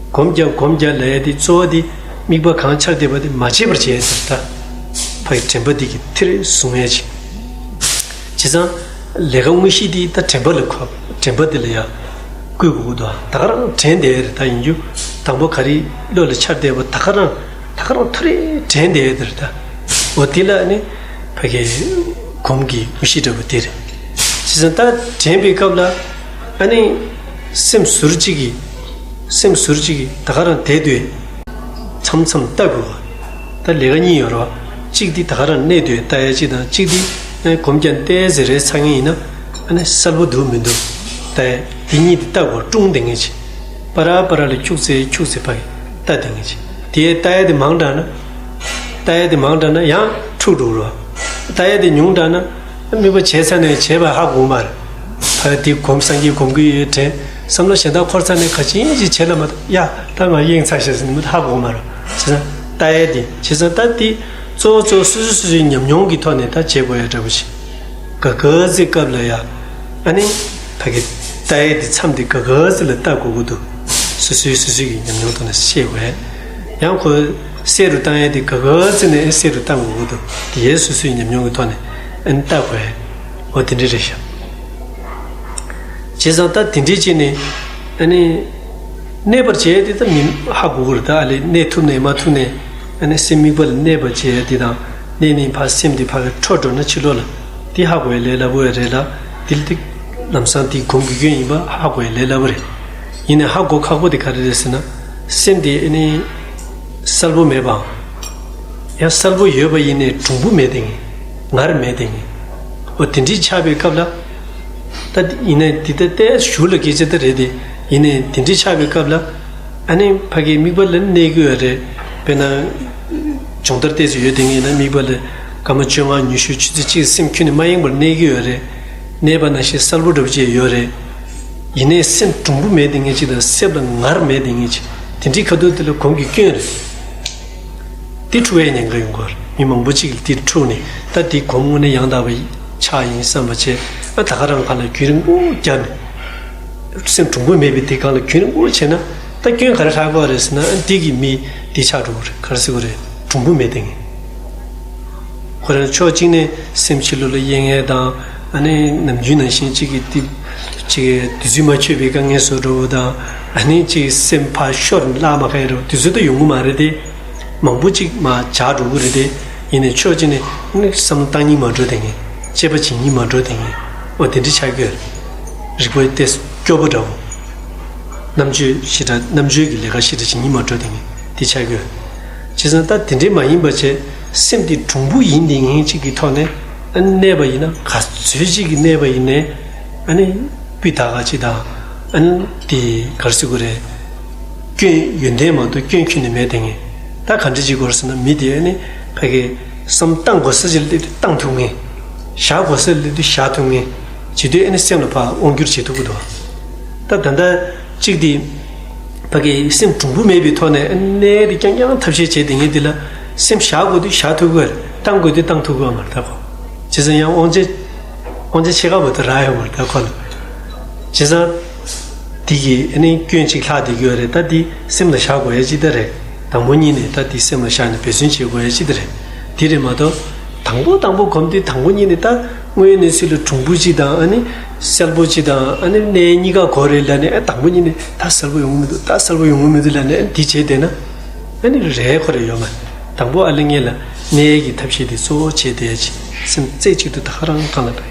སྒོམ་རྒྱབ་སྒོམ་རྒྱབ་ལབ་ཡས་དེ་གཙོ་བོ་དེ་དམིགས་པ་གང་འཆར་བསྡད་པ་དེ་མ་བརྗེད་པར་བྱས་ཟེར་ད། ཕ་གི་དྲན་པ་དེ་གི་མཐིལ་བཟུང་ཡས་ཅིག་བྱས་ཙང་ལས་ཀ་དངོས་གཞི་དེ་ད་དྲན་པ་ལ་གོ། དྲན་པ་དེ་ལ་ཡ་བསྐུལ་དགོས་ཀྱི་འདུག་ད་ག་རང་དྲན་བསྡད་ཡས་རེད། ད་ཡིན་རྒྱུ་དང་པོ་ག་རེ་བློ་ལ་འཆར་བསྡད་པ་ད་ག་རང་ད་ག་རང་ཐུག་རེ་དྲན་བསྡད་ཡས་དེ་རེད་ད། འོ་དེ་ལ་ནི་ཕ་གི་སྒོམ་གྱི་དངོས་གཞི་འདྲ་པོ་དེ་རེད། བྱས་ཙང་ད་དྲན་པའི་སྐབས་ལ་ཨ་ནི་སེམས་ཟུར་གཅིག་གིས་སེམས་ཟུར་གཅིག་གིས་ད་ག་རང་བསྡད་དུས། མཚམས་མཚམས་ལྟ་དགོས་པ། ད་ལས་ཀ་གཉིས་ཡོད་རེད་བ། གཅིག་འདི་ད་ག་རང་གནས་དུས་ལྟ་ཡ་གཅིག་དང་། གཅིག་འདི་ཨ་ནི་སྒོམ་རྒྱབ་ཏོག་ཙམ་རེ་ཚ་མཁན་ཡིན་ན་ཨ་ནི་གསལ་པོ་འདུག་མི་འདུག་ལྟ་ཡ། འདི་གཉིས་འདི་ལྟ་དགོས། ཀྲུང་བསྡད་མཁན་ཅིག་བར་བར་ལ་ཁྱུག་ཙམ་ཁྱུག་ཙམ་ཕ་གི་ལྟ་བསྡད་མཁན་ཅིག་དེ་ལྟ་ཡ་དེ་མང་དྲགས་ན། ལྟ་ཡ་དེ་མང་དྲགས་ན་ཡང་འཁྲུག་འགྲོ་གི་རེད་བ། ལྟ་ཡ་དེ་ཉུང་དྲགས་ན། དམིགས་པ་བྱས་ཚར་ནས་བྱས་པ་ཧ་གོ་མ་རེད། ཕ་གི་འདི་སྒོམ། སངས་རྒྱས་སྒོམ་གྱི་ཡོད་དྲན། བསམ་བློ་གཞན་དག་འཁོར་ཚར་ནས་ག་ཅིག་ཅིག་བྱས་ལ་མ་གཏོགས། ཡ་ད་ང་གཡེངས་ཚར་ཤག་ཟེར་ནས་མི་ཧ་གོ་མ་རེད། བྱས་ཙང་ལྟ་ཡས་དེ། བྱས་ཙང་ད་དེ་གཙོ་བོ་གཙོ་བོ་སོ་སོ་སོ་སོའི་ཉམས་མྱོང་གི་ཐོག་ནས་ད་བྱེད་དགོས་ཡ་འདྲ་པོ་ཞིག་ག་ག་ཚོད་སྐབས་ལ་ཡ། ཨ་ནི་ད་གི་ལྟ་ཡས་དེ་མཚམས་དེ་ག་ག་ཚོད་ལ་ལྟ་དགོས་ཀྱི་འདུག་སོ་སོའི་སོ་སོའི་གི་ཉམས་མྱོང་ཐོག་ནས་ཤེས་དགོས་ཡ། ཡང་ཁོ་གསལ་རུ་བཏང་ཡས་དེ་ག་ག་ཚོད་ནས་གསལ་རུ་བཏང་དགོས་ཀྱི་འདུག་དེ་ཡས་སོ་སོའི་ཉམས་མྱོང་གི་ཐོག་ནས་ཨ་ནི་ལྟ་དགོས་ཡ། འོ་དེ་འདྲ་རེད་ཤག་བྱས་ཙང་ད་དེ་འདྲའི་བྱས་ནས་ཨ་ནི་གནས་པར་བྱས་ཏེ་ད་མི་ཧ་གོ་གི་རེད། ད་ཨ་ལས་གནས་ཐུབ་ནས་མ་ཐུབ་ནས་ཨ་ནི་སེམས་དམིགས་པ་ལ་གནས་པར་བྱས་ཏེ་དང་གནས་ནས་ཕར་སེམས་དེ་ཕར་འཕྲོ་འགྲོ་ན་ཕྱི་ལོགས་ལ་དེ་ཧ་གོ་ཡ་ལས་སླ་པོ་ཡ་རེད་ལ། དེ་ལ་དེ་ལམ་སང་དེ་གོམས་ཀྱི་སྐྱོན་ཡིན་པ་ཧ་གོ་ཡ་ལས་སླ་པོ་རེད། ཡིན་ནའི་ཧ་གོ་ཁག་པོ་དེ་ག་རེ་རེད་ཟེར་ན། སེམས་དེ་ཨ་ནི་གསལ་པོ་མེད་པའམ། ཡང་གསལ་པོ་ཡོད་པ་ཡིན་ནའི་གྲུང་པོ་མེད་དེ་ངེས། ངར་མེད་དེ་ངེས། འོ་དེ་འདྲའི་ཆགས་པའི་སྐབས་ལ། ད་ཡིན་ནའི་དེ་ལྟ་ལྟས་ཞུ་ལ་སྐད་ཆ་ད་རེད་དེ། ཡིན་ནའི་དེ་འདྲའི་ཆགས་པའི་སྐབས་ལ། ཨ་ནི་ཕ་གིའི་དམིགས་པ་ལ་གནས་ཀྱི་ཡོད་རེད། དཔེར་ན། སྦྱོང་བརྡར་ཏོག་ཙམ་ཡོད་དེ་ངེས་ན་དམིགས་པ་ལ་སྐར་མ་བཅོ་ལྔ་ཉི་ཤུ་ཆུ་ཚོད་གཅིག་སེམས་ཁྱོན་ནས་མ་ཡེངས་པར་གནས་ཀྱི་ཡོད་རེད། གནས་པ་ནང་བཞིན་གསལ་པོ་འདྲ་པོ་ཅིག་ཡོད་རེད། ཡིན་ནའི་སེམས་གྲུང་པོ་མེད་དེ་ངེས་ཅིག་དང་སེམས་ལ་ངར་མེད་དེ་ངེས་ཅིག་དེ་འདྲའི་ཁ་ཐུག་དེ་ལ་གོམས་ཀྱི་སྐྱོན་རེད། དེ་འཁྲུག་པའི་ཉེན་ཁ་ཡོང་གི་རེད། མི་མང་པོ་ཅིག་ལ་དེ་འཁྲུག་ནས་ད་དེ་གོམས་དངོས་གནས་ཡང་དག་པ་ཆགས་ཡིན་བསམ་པ་བྱས། ཨ་ད་ག་རང་ག་ལ་རྒྱུན་རིང་པོ་བརྒྱབ་ནས། སེམས་གྲུང་པོ་མེད་པའི་དེ་གང་ལ་རྒྱུན་རིང་པོ་བྱས་ན། ད་སྐྱོན་ག་རེ་ལྷག་གི་རེད་ཟེར་ན། ཨ་འདི་གི་མི་འདི་ཆགས་འགྲོ་གི་རེད། ག་རེ་ཟེར་དགོས་རེད། གྲུང་པོ་མེད་དེ་ངེས། ཁོ་རང་ཕྱོགས་གཅིག་ནས་སེམས་ཕྱི་ལོགས་ལ་གཡེང་ཡས་དང་། ཨ་ནི་ནམ་རྒྱུན་ནང་བཞིན་གཅིག་གི་དེ་གཅིག་གི་དུས་ཚོད་མ་འཁྱོལ་བའི་དཀའ་ངལ་བཟོ་འགྲོ་བ་དང་། ཨ་ནི་གཅིག་སེམས་ཕར་ཤོར་བརླག་མ་ཁ་ཡ་འགྲོ་དུས་ཚོད་ད་ཡོང་གི་མ་རེད་དེ། མང་པོ་གཅིག་མར་འཇགས་འགྲོ་གི་རེད་དེ། ཡིན་ནའི་ཕྱོགས་གཅིག་ནས་ཨ་ནི་བསམ་བློ་བཏང་སྙིང་མ་འགྲོ་དེ་ངེས། དཔྱད་པ་བྱེད་སྙིང་མ་འགྲོ་དེ་ངེས། འོ་དེ་འདྲ་ཆགས་ཀྱི་ཡོད་རེད། རིག་པ་ཏོག་ཙམ་སྐྱོ་པོ་འདྲ་བོ། རྣམ་དཔྱོད་ཞེ་དྲག་རྣམ་དཔྱོད་ཀྱི་ལས་ཀ་ཞེ་དྲག་བྱེད་སྙིང་མ་འགྲོ་དེ་ངེས་དེ་ཆགས་ཀྱི་ཡོད། བྱས་ཙང་ད་དེ་འདྲའི་མ་ཡིན་པ་བྱས། སེམས་དེ་གྲུང་པོ་ཡིན་དེ་ངེས་ཅིག་གི་ཐོག་ནས་ཨ་ནི་གནས་པ་ཡིན་ན། ག་ཚོད་ཅིག་གི་གནས་པ་ཡིན་ནའི་ཨ་ནི་སྤུས་དག་ག་ཅིག་དང་། ཨ་ནི་དེ་ག་རེ་ཟེར་དགོས་རེད། སྐྱོན་ཡོན་ཏན་མ་གཏོགས་སྐྱོན་ཁྱོན་ནས་མེད་དེ་ངེས། ད་ག་འདྲ་ཅིག་དགོས་རེད་ཟེར་ན། མི་དེ་ཨ་ནི་ཕ་གི་བསམ་བཏང་དགོས་ས་ཅིག་ལ་བཏང་ཐུབ་ངེས། བཞག་དགོས་ས་ལ་བཞག་ཐུབ་ངེས། བྱེད་དུས་ཨ་ནི་སེམས་ལ་ཕར་དབང་བསྒྱུར་བྱེད་ཐུབ་ཀྱི་འདུག་ད་ད་ལྟ་གཅིག་དེ་ཕ་གི་སེམས་གྲུང་པོ་མེད་པའི་ཐོག་ནས་ཨ་ནི་གནས་དེ་རྐྱང་རྐྱང་ཐབས་ཤེས་བྱས་དེ་ངེས། དེ་ལ་སེམས་བཞག་དགོས་དུས་བཞག་ཐུབ་ཀྱི་རེད། བཏང་དགོས་དུས་བཏང་ཐུབ་ཀྱི་མ་རེད། ད་ཁོ་བྱས་ཙང་ཡང་དབང་ཆ་དབང་ཆ་ཕྱེད་ཀ་བར་དུ་རག་ཡོད་མ་རེད། ད་ཁོ་ལ་བྱས་ཙང་། དེ་གི་ཨ་ནི་སྐྱོན་གཅིག་ལྷག་བསྡད་ཀྱི་ཡོད་རེད། ད་དེ་སེམས་ལ་བཞག་དགོས་ཡ་གཅིག་ད་རེད། དང་པོ་ཉིད་ནས་ད་དེ་སེམས་ལ་བཞག་ནས་འབད་བརྩོན་བྱེད་དགོས་ཡ་གཅིག་ད་རེད། དེ་རེད་མ་གཏོགས། དང་པོ་དང་པོ་གོམས་དུས་དང་པོ་ཉིད་ནས་ད་དངོས་ཡོད་གནས་ཚུལ་ལ་གྲུང་པོ་གཅིག་དང་། ཨ་ནི་གསལ་པོ་གཅིག་དང་། ཨ་ནི་གནས་གཉིས་ཀ་དགོས་རེད་ལབ་ནས། ཨ་དང་པོ་ཉིད་ནས་ད་གསལ་པོ་ཡོང་གི་མི་འདུག་ད་གསལ་པོ་ཡོང་གི་མི་འདུག་ལབ་ནས། ཨ་ནི་དེ་བྱས་བསྡད་ན། ཨ་ནི་རེད། ཁོ་རེ་ཡོད་མ་རེད། དང་པོ་ཨ་ལེ་ངེད་ལ་གནས་ཀྱི་ཐབས་ཤེས་དེ་གཙོ་བོ་བྱས་བསྡད་ཡ་ཅིག་སེམས་རྩེ་གཅིག་ཏུ་ད་ག་རང་གང་ལ་བས་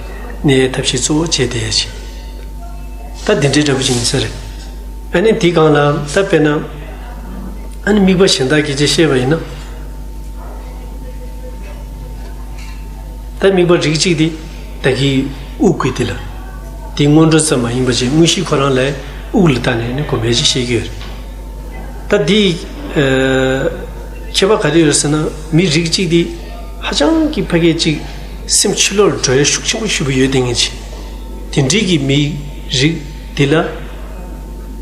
གནས་ཐབས་ཤེས་གཙོ་བོ་བྱས་བསྡད་ཡ་ཅིག་ད་འདི་འདྲའི་འདྲ་པོ་ཅིག་ཡིན་ས་རེད། ཨ་ནི་འདི་སྒང་ལ་ད་དཔེར་ན། ཨ་ནི་དམིགས་པ་གཞན་དག་སྐད་ཆ་བཤད་པ་ཡིན་ན། ད་དམིགས་པ་རིགས་གཅིག་དེ་ད་གིན་དབུགས་ཀྱི་དེ་ལ། དེ་སྔོན་འགྲོ་ཙམ་མ་ཡིན་པ་བྱས་དངོས་གཞི་ཁོ་རང་ལ་དབུགས་ལ་བལྟས་ནས་ནི་གོམས་པ་ཅིག་བཤད་ཀྱི་ཡོད་རེད། ད་འདི། ཨ། ཁྱད་པར་ག་རེ་ཡོད་ཟེར་ན། མི་རིགས་གཅིག་དེ་ཧ་ཅང་གི་ཕ་གི་ཅིག་སེམས་ཕྱི་ལོགས་ལ་འགྲོ་ཡ་ཤུགས་ཆེན་པོ་ཞེ་པོ་ཡོད་དེ་ངེས་ཅིག་དེ་འདྲའི་གི་མི་རིགས་དེ་ལ།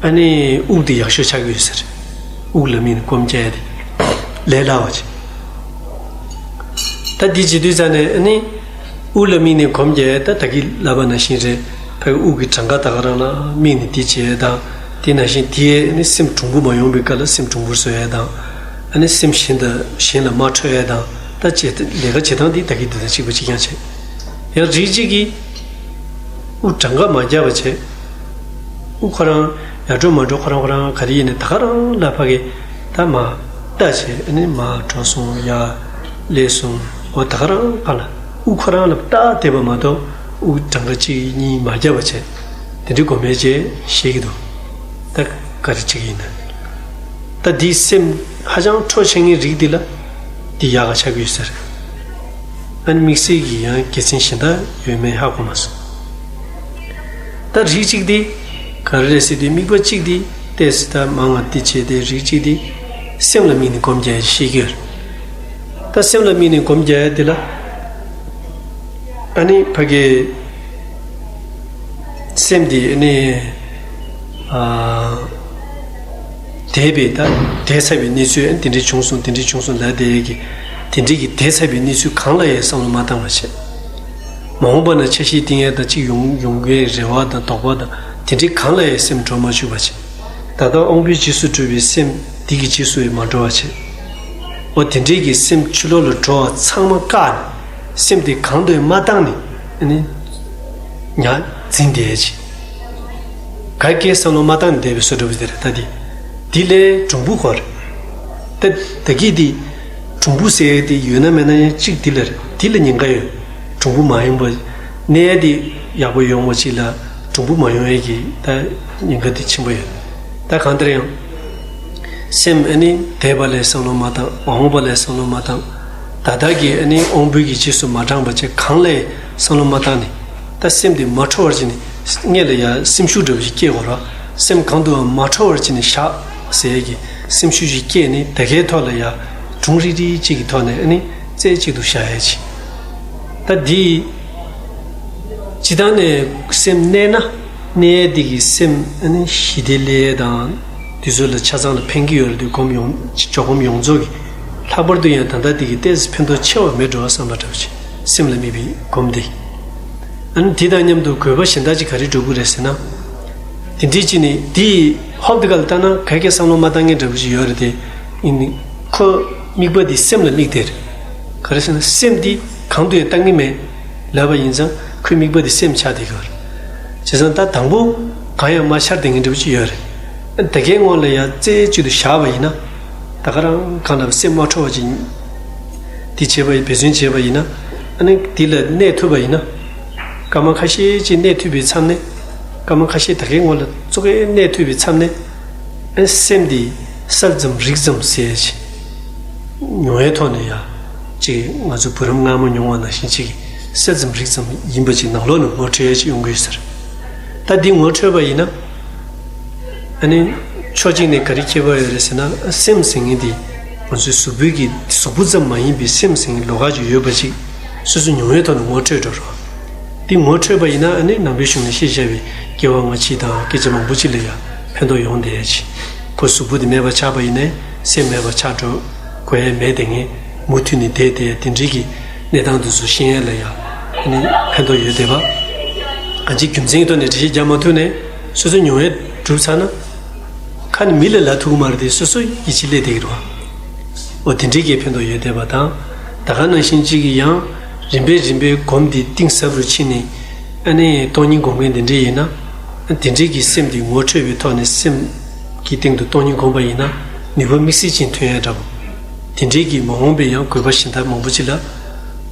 ཨ་ནི་དབུགས་དེ་ཡག་ཤོས་ཆགས་ཀྱི་ཡོད་ཟེར། དབུགས་ལ་དམིགས་ནས་སྒོམ་རྒྱག་ཡ་དེ་ལས་སླ་བ་ཅིག་ད་འདི་བྱེད་དུས་ཙ་ནས་ཨ་ནི་དབུགས་ལ་དམིགས་ནས་སྒོམ་རྒྱག་ཡ། ད་ད་གིན་ལབ་པ་ནང་བཞིན་རེད། ཕ་གི་དབུགས་ཀྱི་གྲངས་ཀ་ད་ག་རང་ལ་དམིགས་ནས་འདི་བྱེད་ཡ་དང་། དེ་ནང་བཞིན་དེ་ཨ་ནི་སེམས་གྲུང་པོ་མ་ཡོང་བའི་སྐབས་ལ་སེམས་གྲུང་པོར་བཟོ་ཡ་དང་། ཨ་ནི་སེམས་གཞན་དང་གཞན་ལ་མ་འཕྲོད་ཡ་དང་། ད་བྱེད་ལས་ཀ་བྱེད་སྟངས་འདི་ད་གིན་འདི་དང་གཅིག་པ་གཅིག་རྐྱང་བྱེད། ཡང་རིགས་གཅིག་གིས་དབུགས་གྲངས་ཀ་མ་རྒྱག་པ་བྱས། དབུགས་ཁོ་རང་ཡར་འགྲོ་མར་འགྲོ་ཁོ་རང་ཁོ་རང་ག་རེ་ཡིན་ནའི་ད་ག་རང་ལ་ཕ་གི་ད་མར་ལྟ་བྱས། ཨ་ནི་མར་འགྲོ་སོང་། ཡར་སླེབས་སོང་། འོ་ད་ག་རང་ག་ལ་དབུགས་ཁོ་རང་ལ་ལྟ་བསྡད་པ་མ་གཏོགས། དབུགས་གྲངས་ཀ་གཅིག་གཉིས་མ་བརྒྱབ་པ་བྱས། དེ་འདྲའི་སྒོམ་པའི་རྗེས་ཤེས་ཀྱི་འདུག་ད་ག་རེ་བྱེད་ཀྱི་ཡིན་ན། ད་འདིའི་སེམས་ཧ་ཅང་འཕྲོག་བྱེད་མཁན་རིགས་འདི་ལ་འདི་ཡག་ག་ཆགས་ཀྱི་ཡོད་ས་རེད། ཨ་ནི་དམིགས་བསལ་གྱི་ཡང་དགེ་མཚན་གཞན་དག་ཡོད་མེད་ཧ་གོ་མ་སོང་། ད་རིགས་གཅིག་དེ་ག་རེ་རེད་ཟེར་དུས། དམིགས་པ་གཅིག་དེ་ཏོག་ཙམ་ད་མང་བ་འདི་བྱས་ཏེ། རིགས་གཅིག་དེ་སེམས་ལ་དམིགས་ནས་སྒོམ་རྒྱག་ཡ་ཤེས་ཀྱི་ཡོད་རེད། ད་སེམས་ལ་དམིགས་ནས་སྒོམ་རྒྱག་ཡ་དེ་ལ། ཨ་ནི་ཕ་གི་སེམས་དེ་ཨ་ནི། ཨ། འདས་པའི་ད་འདས་ཚར་བའི་གནས་ཚུལ་དེ་འདྲས་བྱུང་སོང་། དེ་འདྲས་བྱུང་སོང་ལབ་བསྡད་ཡས་ཀྱི་དེ་འདྲས་ཀྱི་འདས་ཚར་བའི་གནས་ཚུལ་གང་ལ་ཡང་བསམ་བློ་མ་བཏང་བ་བྱས། མ་འོངས་པ་ན་ཆ་ཤས་བསྟན་ཡས་དང་གཅིག་ཡོང་ཡོང་གི་རེ་བ་དང་དོགས་པ་དང་དེ་འདྲས་གང་ལ་ཡང་སེམས་འགྲོ་མ་བཅུག་པ་བྱས། ད་ལྟ་དབང་པོའི་རྗེས་སུ་འགྲོ་བའི་སེམས་འདི་གི་རྗེས་སུ་ཡང་མ་འགྲོ་བ་བྱས། འོ་དེ་འདྲས་ཀྱི་སེམས་ཕྱི་ལོགས་ལ་འགྲོ་བ་ཚང་མ་བཀག་ནས་སེམས་དེ་གང་དུ་ཡང་མ་བཏང་ནས་ཨ་ནི་ཉ་འཛིན་བསྡད་ཡས་བྱས། ག་གེ་བསམ་བློ་མ་བཏང་ནས་བསྡད་པའི་བཟོ་འདྲ་པོ་དེ་རེད། ད་འདི་འདི་ལས་གྲུང་པོ་གོ་རེད། ད་ད་གི་འདི་གྲུང་པོ་ཟེར་ཡས་དེ་ཡོད་ན་མེད་ན་ཡང་གཅིག་འདི་ལ་རེད། འདི་ལ་ཉེན་ཁ་ཡོད། གྲུང་པོ་མ་ཡིན་པ་གནས་ཡས་དེ་ཡག་པོ་ཡོང་བ་ཅིག་ལ་གྲུང་པོ་མ་ཡོང་ཡས་ཀྱི་ད་ཉེན་ཁ་དེ་ཆེན་པོ་ཡོད། ད་གང་ལྟར་ཡང་སེམས་ཨ་ནི་འདས་པ་ལ་བསམ་བློ་མ་བཏང་། མ་འོངས་པ་ལ་བསམ་བློ་མ་བཏང་། ད་ལྟ་གི་ཨ་ནི་དབང་པོའི་གི་རྗེས་སུ་མ་འབྲངས་པ་བྱས་གང་ལ་བསམ་བློ་མ་བཏང་ནས། ད་སེམས་དེ་མ་འཕྲོ་བར་བྱས་ནས་སྔོན་ལ་ཡ་སེམས་ཤུགས་འདྲ་པོ་ཞིག་སྐྱེ་དགོས་ར། སེམས་གང་དུའང་མ་འཕྲོ་བར་བྱས་ནས་བཞག་ཟེར་ཡས་ཀྱི་སེམས་ཤུགས་ཤིག་སྐྱེས་ནས་ད་གའི་ཐོག་ལ་ཡ་གྲུང་རིག་རིག་ཅིག་གི་ཐོག་ནས་ཨ་ནི་རྩེ་གཅིག་ཏུ་བཞག་ཡས་ཅིག་ད་འདི་སྤྱི་བཏང་ནས་སེམས་གནས་ན་གནས་ཡས་འདི་གི་སེམས་ཨ་ནི་ཞི་བདེ་སླེབས་ཡས་དང་དེ་ཚོ་ལ་ཆ་ཚང་ལ་ཕན་གྱི་ཡོད་རེད་དུས་སྒོམ་ཡོངས་ཇོ་སྒོམ་ཡོངས་རྫོགས་ཀྱི་ལྷག་པར་དུ་ཡང་ད་ལྟ་འདི་གི་ཏོག་ཙམ་ཕན་ཐོགས་ཆེ་བ་མེད་འགྲོ་བསམ་པ་འདྲ་པོ་ཅིག་སེམས་ལ་དམིགས་པའི་སྒོམ་འདི། ཨ་ནི་དེ་དང་མཉམ་དུ་དགོས་པ་གཞན་དག་ཅིག་ག་རེ་འགྲོ་གི་རེད་ཟེར་ན། དེ་འདྲའི་ཅིག་ནི་དེ་ཧོབ་དེ་ག་ལ་ལྟ་ན་ག་གེ་བསམ་བློ་མ་བཏང་མཁན་འདྲ་པོ་ཅིག་ཡོད་རེད་དེ། ཡིན་ནི་ཁོ་དམིགས་པ་འདི་སེམས་ལ་དམིགས་ཏེ་རེད། ག་རེ་ཟེར་ན་སེམས་འདི་གང་དུ་ཡང་བཏང་གི་མེད་ལབ་པ་ཡིན་ཙང་ཁོའི་དམིགས་པ་འདི་སེམས་ཆགས་བསྡད་ཀྱི་ཡོད་རེད། བྱས་ཙང་ད་དང་པོ་གང་ཡང་མ་ཤར་བསྡད་མཁན་འདྲ་པོ་ཅིག་ཡོད་རེད། ད་གའི་སྔོན་ལ་ཡང་རྩེ་གཅིག་ཏུ་བཞག་པ་ཡིན་ན། ད་ག་རང་གང་ལ་སེམས་མ་འཕྲོ་བ་ཅིག་འདི་བྱས་པ་ཡིན། འབད་བརྩོན་བྱས་པ་ཡིན་ན། ཨ་ནི་འདི་ལ་གནས་ཐུབ་པ་ཡིན་ན། སྐར་མ་ཁ་ཤས་ཅིག་གནས་ཐུབ་པའི་མཚམས་ནས། སྐར་མ་ཁ་ཤས་ད་གའི་སྔོན་ལ་ཙོག་གེ་གནས་ཐུབ་པའི་མཚམས་ནས། ཨ་ནི་སེམས་འདི་གསལ་ཙམ་རིག་ཙམ་ཟེར་ཅིག་མྱོང་བའི་ཐོག་ནས་ཡ། ཅིག་ང་ཚོ་བུ་རམ་མངར་མོ་མྱོང་བ་ནང་བཞིན་ཅིག་གསལ་ཙམ་རིག་ཙམ་ཡིན་པ་ཅིག་ནང་ལོགས་ནས་ངོ་འཕྲོད་ཡ་ཅིག་ཡོང་གི་ཡོད་ཟེར། ད་འདི་ངོ་འཕྲོད་པ་ཡིན་ན། ཨ་ནི་ཕྱོགས་གཅིག་ནས་ག་རེ་ཁྱད་པར་ཡོད་རེད་ཟེར་ན། སེམས་ཟེར་མཁན་འདི་ང་ཚོའི་གཟུགས་པོའི་གི་གཟུགས་པོ་ཙམ་མ་ཡིན་པའི་སེམས་ཟེར་མཁན་ལོགས་ཀ་ཅིག་ཡོད་པ་ཅིག་སོ་སོ་མྱོང་བའི་ཐོག་ནས་ངོ་འཕྲོད་འགྲོ་རོགས། འདི་ངོ་འཕྲོད་པ་ཡིན་ན་ཨ་ནི་ནང་པའི་གཞུང་ནས་བཤད་བཞག་པའི་སྐྱེ་བ་སྔ་ཕྱི་དང་སྐད་ཆ་མང་པོ་ཅིག་ལ་ཡང་ཕན་ཐོགས་ཡོང་བསྡད་ཡ་ཅིག་ཁོ་གཟུགས་པོ་འདི་མེད་པ་ཆགས་པ་ཡིན་ནའི་སེམས་མེད་པ་ཆགས་འགྲོ་དགོས་ཡ་མེད་དེ། ངས་མུ་མཐུད་ནས་བསྡད་དེ་དེ་འདྲའི་གི་གནས་སྟངས་འདི་ཚོ་ཤེས་ཡ་ལ་ཡང་ཨ་ནི་ཕན་ཐོགས་ཡོད་བསྡད་པ། གང་ཅིའི་རྒྱུ་མཚན་གྱི་ཐོག་ནས་འགྲེལ་བཤད་རྒྱག་མ་ཐུབ་ནའི་སོ་སོའི་མྱོང་བས་གྲུབ་ཚར་ན། ཁ་ནས་མི་ལ་ལབ་ཐུབ་ཀྱི་མ་རེད་དེ་སོ་སོ་ཡིད་ཆེས་སླེབས་བསྡད་ཀྱི་རེད་བ། འོ་དེ་འདྲའི་གི་ཕན་ཐོགས་ཡོད་བསྡད་པ་དང་། ད་ག་ནང་བཞིན་གཅིག་གི་ཡང་རིམ་པས་རིམ་པས་སྒོམ་འདི་གཏིང་ཟབ་རུ་ཕྱིན་ནས་ཨ་ནི་སྟོང་ཉིད་སྒོམ་མཁན་དེ་འདྲས་ཡིན་ན། དེ་འདྲས་ཀྱི་སེམས་འདི་ངོ་འཕྲོད་པའི་ཐོག་ནས་སེམས་ཀྱི་སྟེང་དུ་སྟོང་ཉིད་སྒོམ་པ་ཡིན་ན་ནུས་པ་དམིགས་བསལ་ཅན་ཐོན་ཡ་འདྲ་པོ། དེ་འདྲས་ཀྱི་མ་འོངས་པའི་ཡང་དགོས་པ་གཞན་དག་མང་པོ་ཅིག་ལ།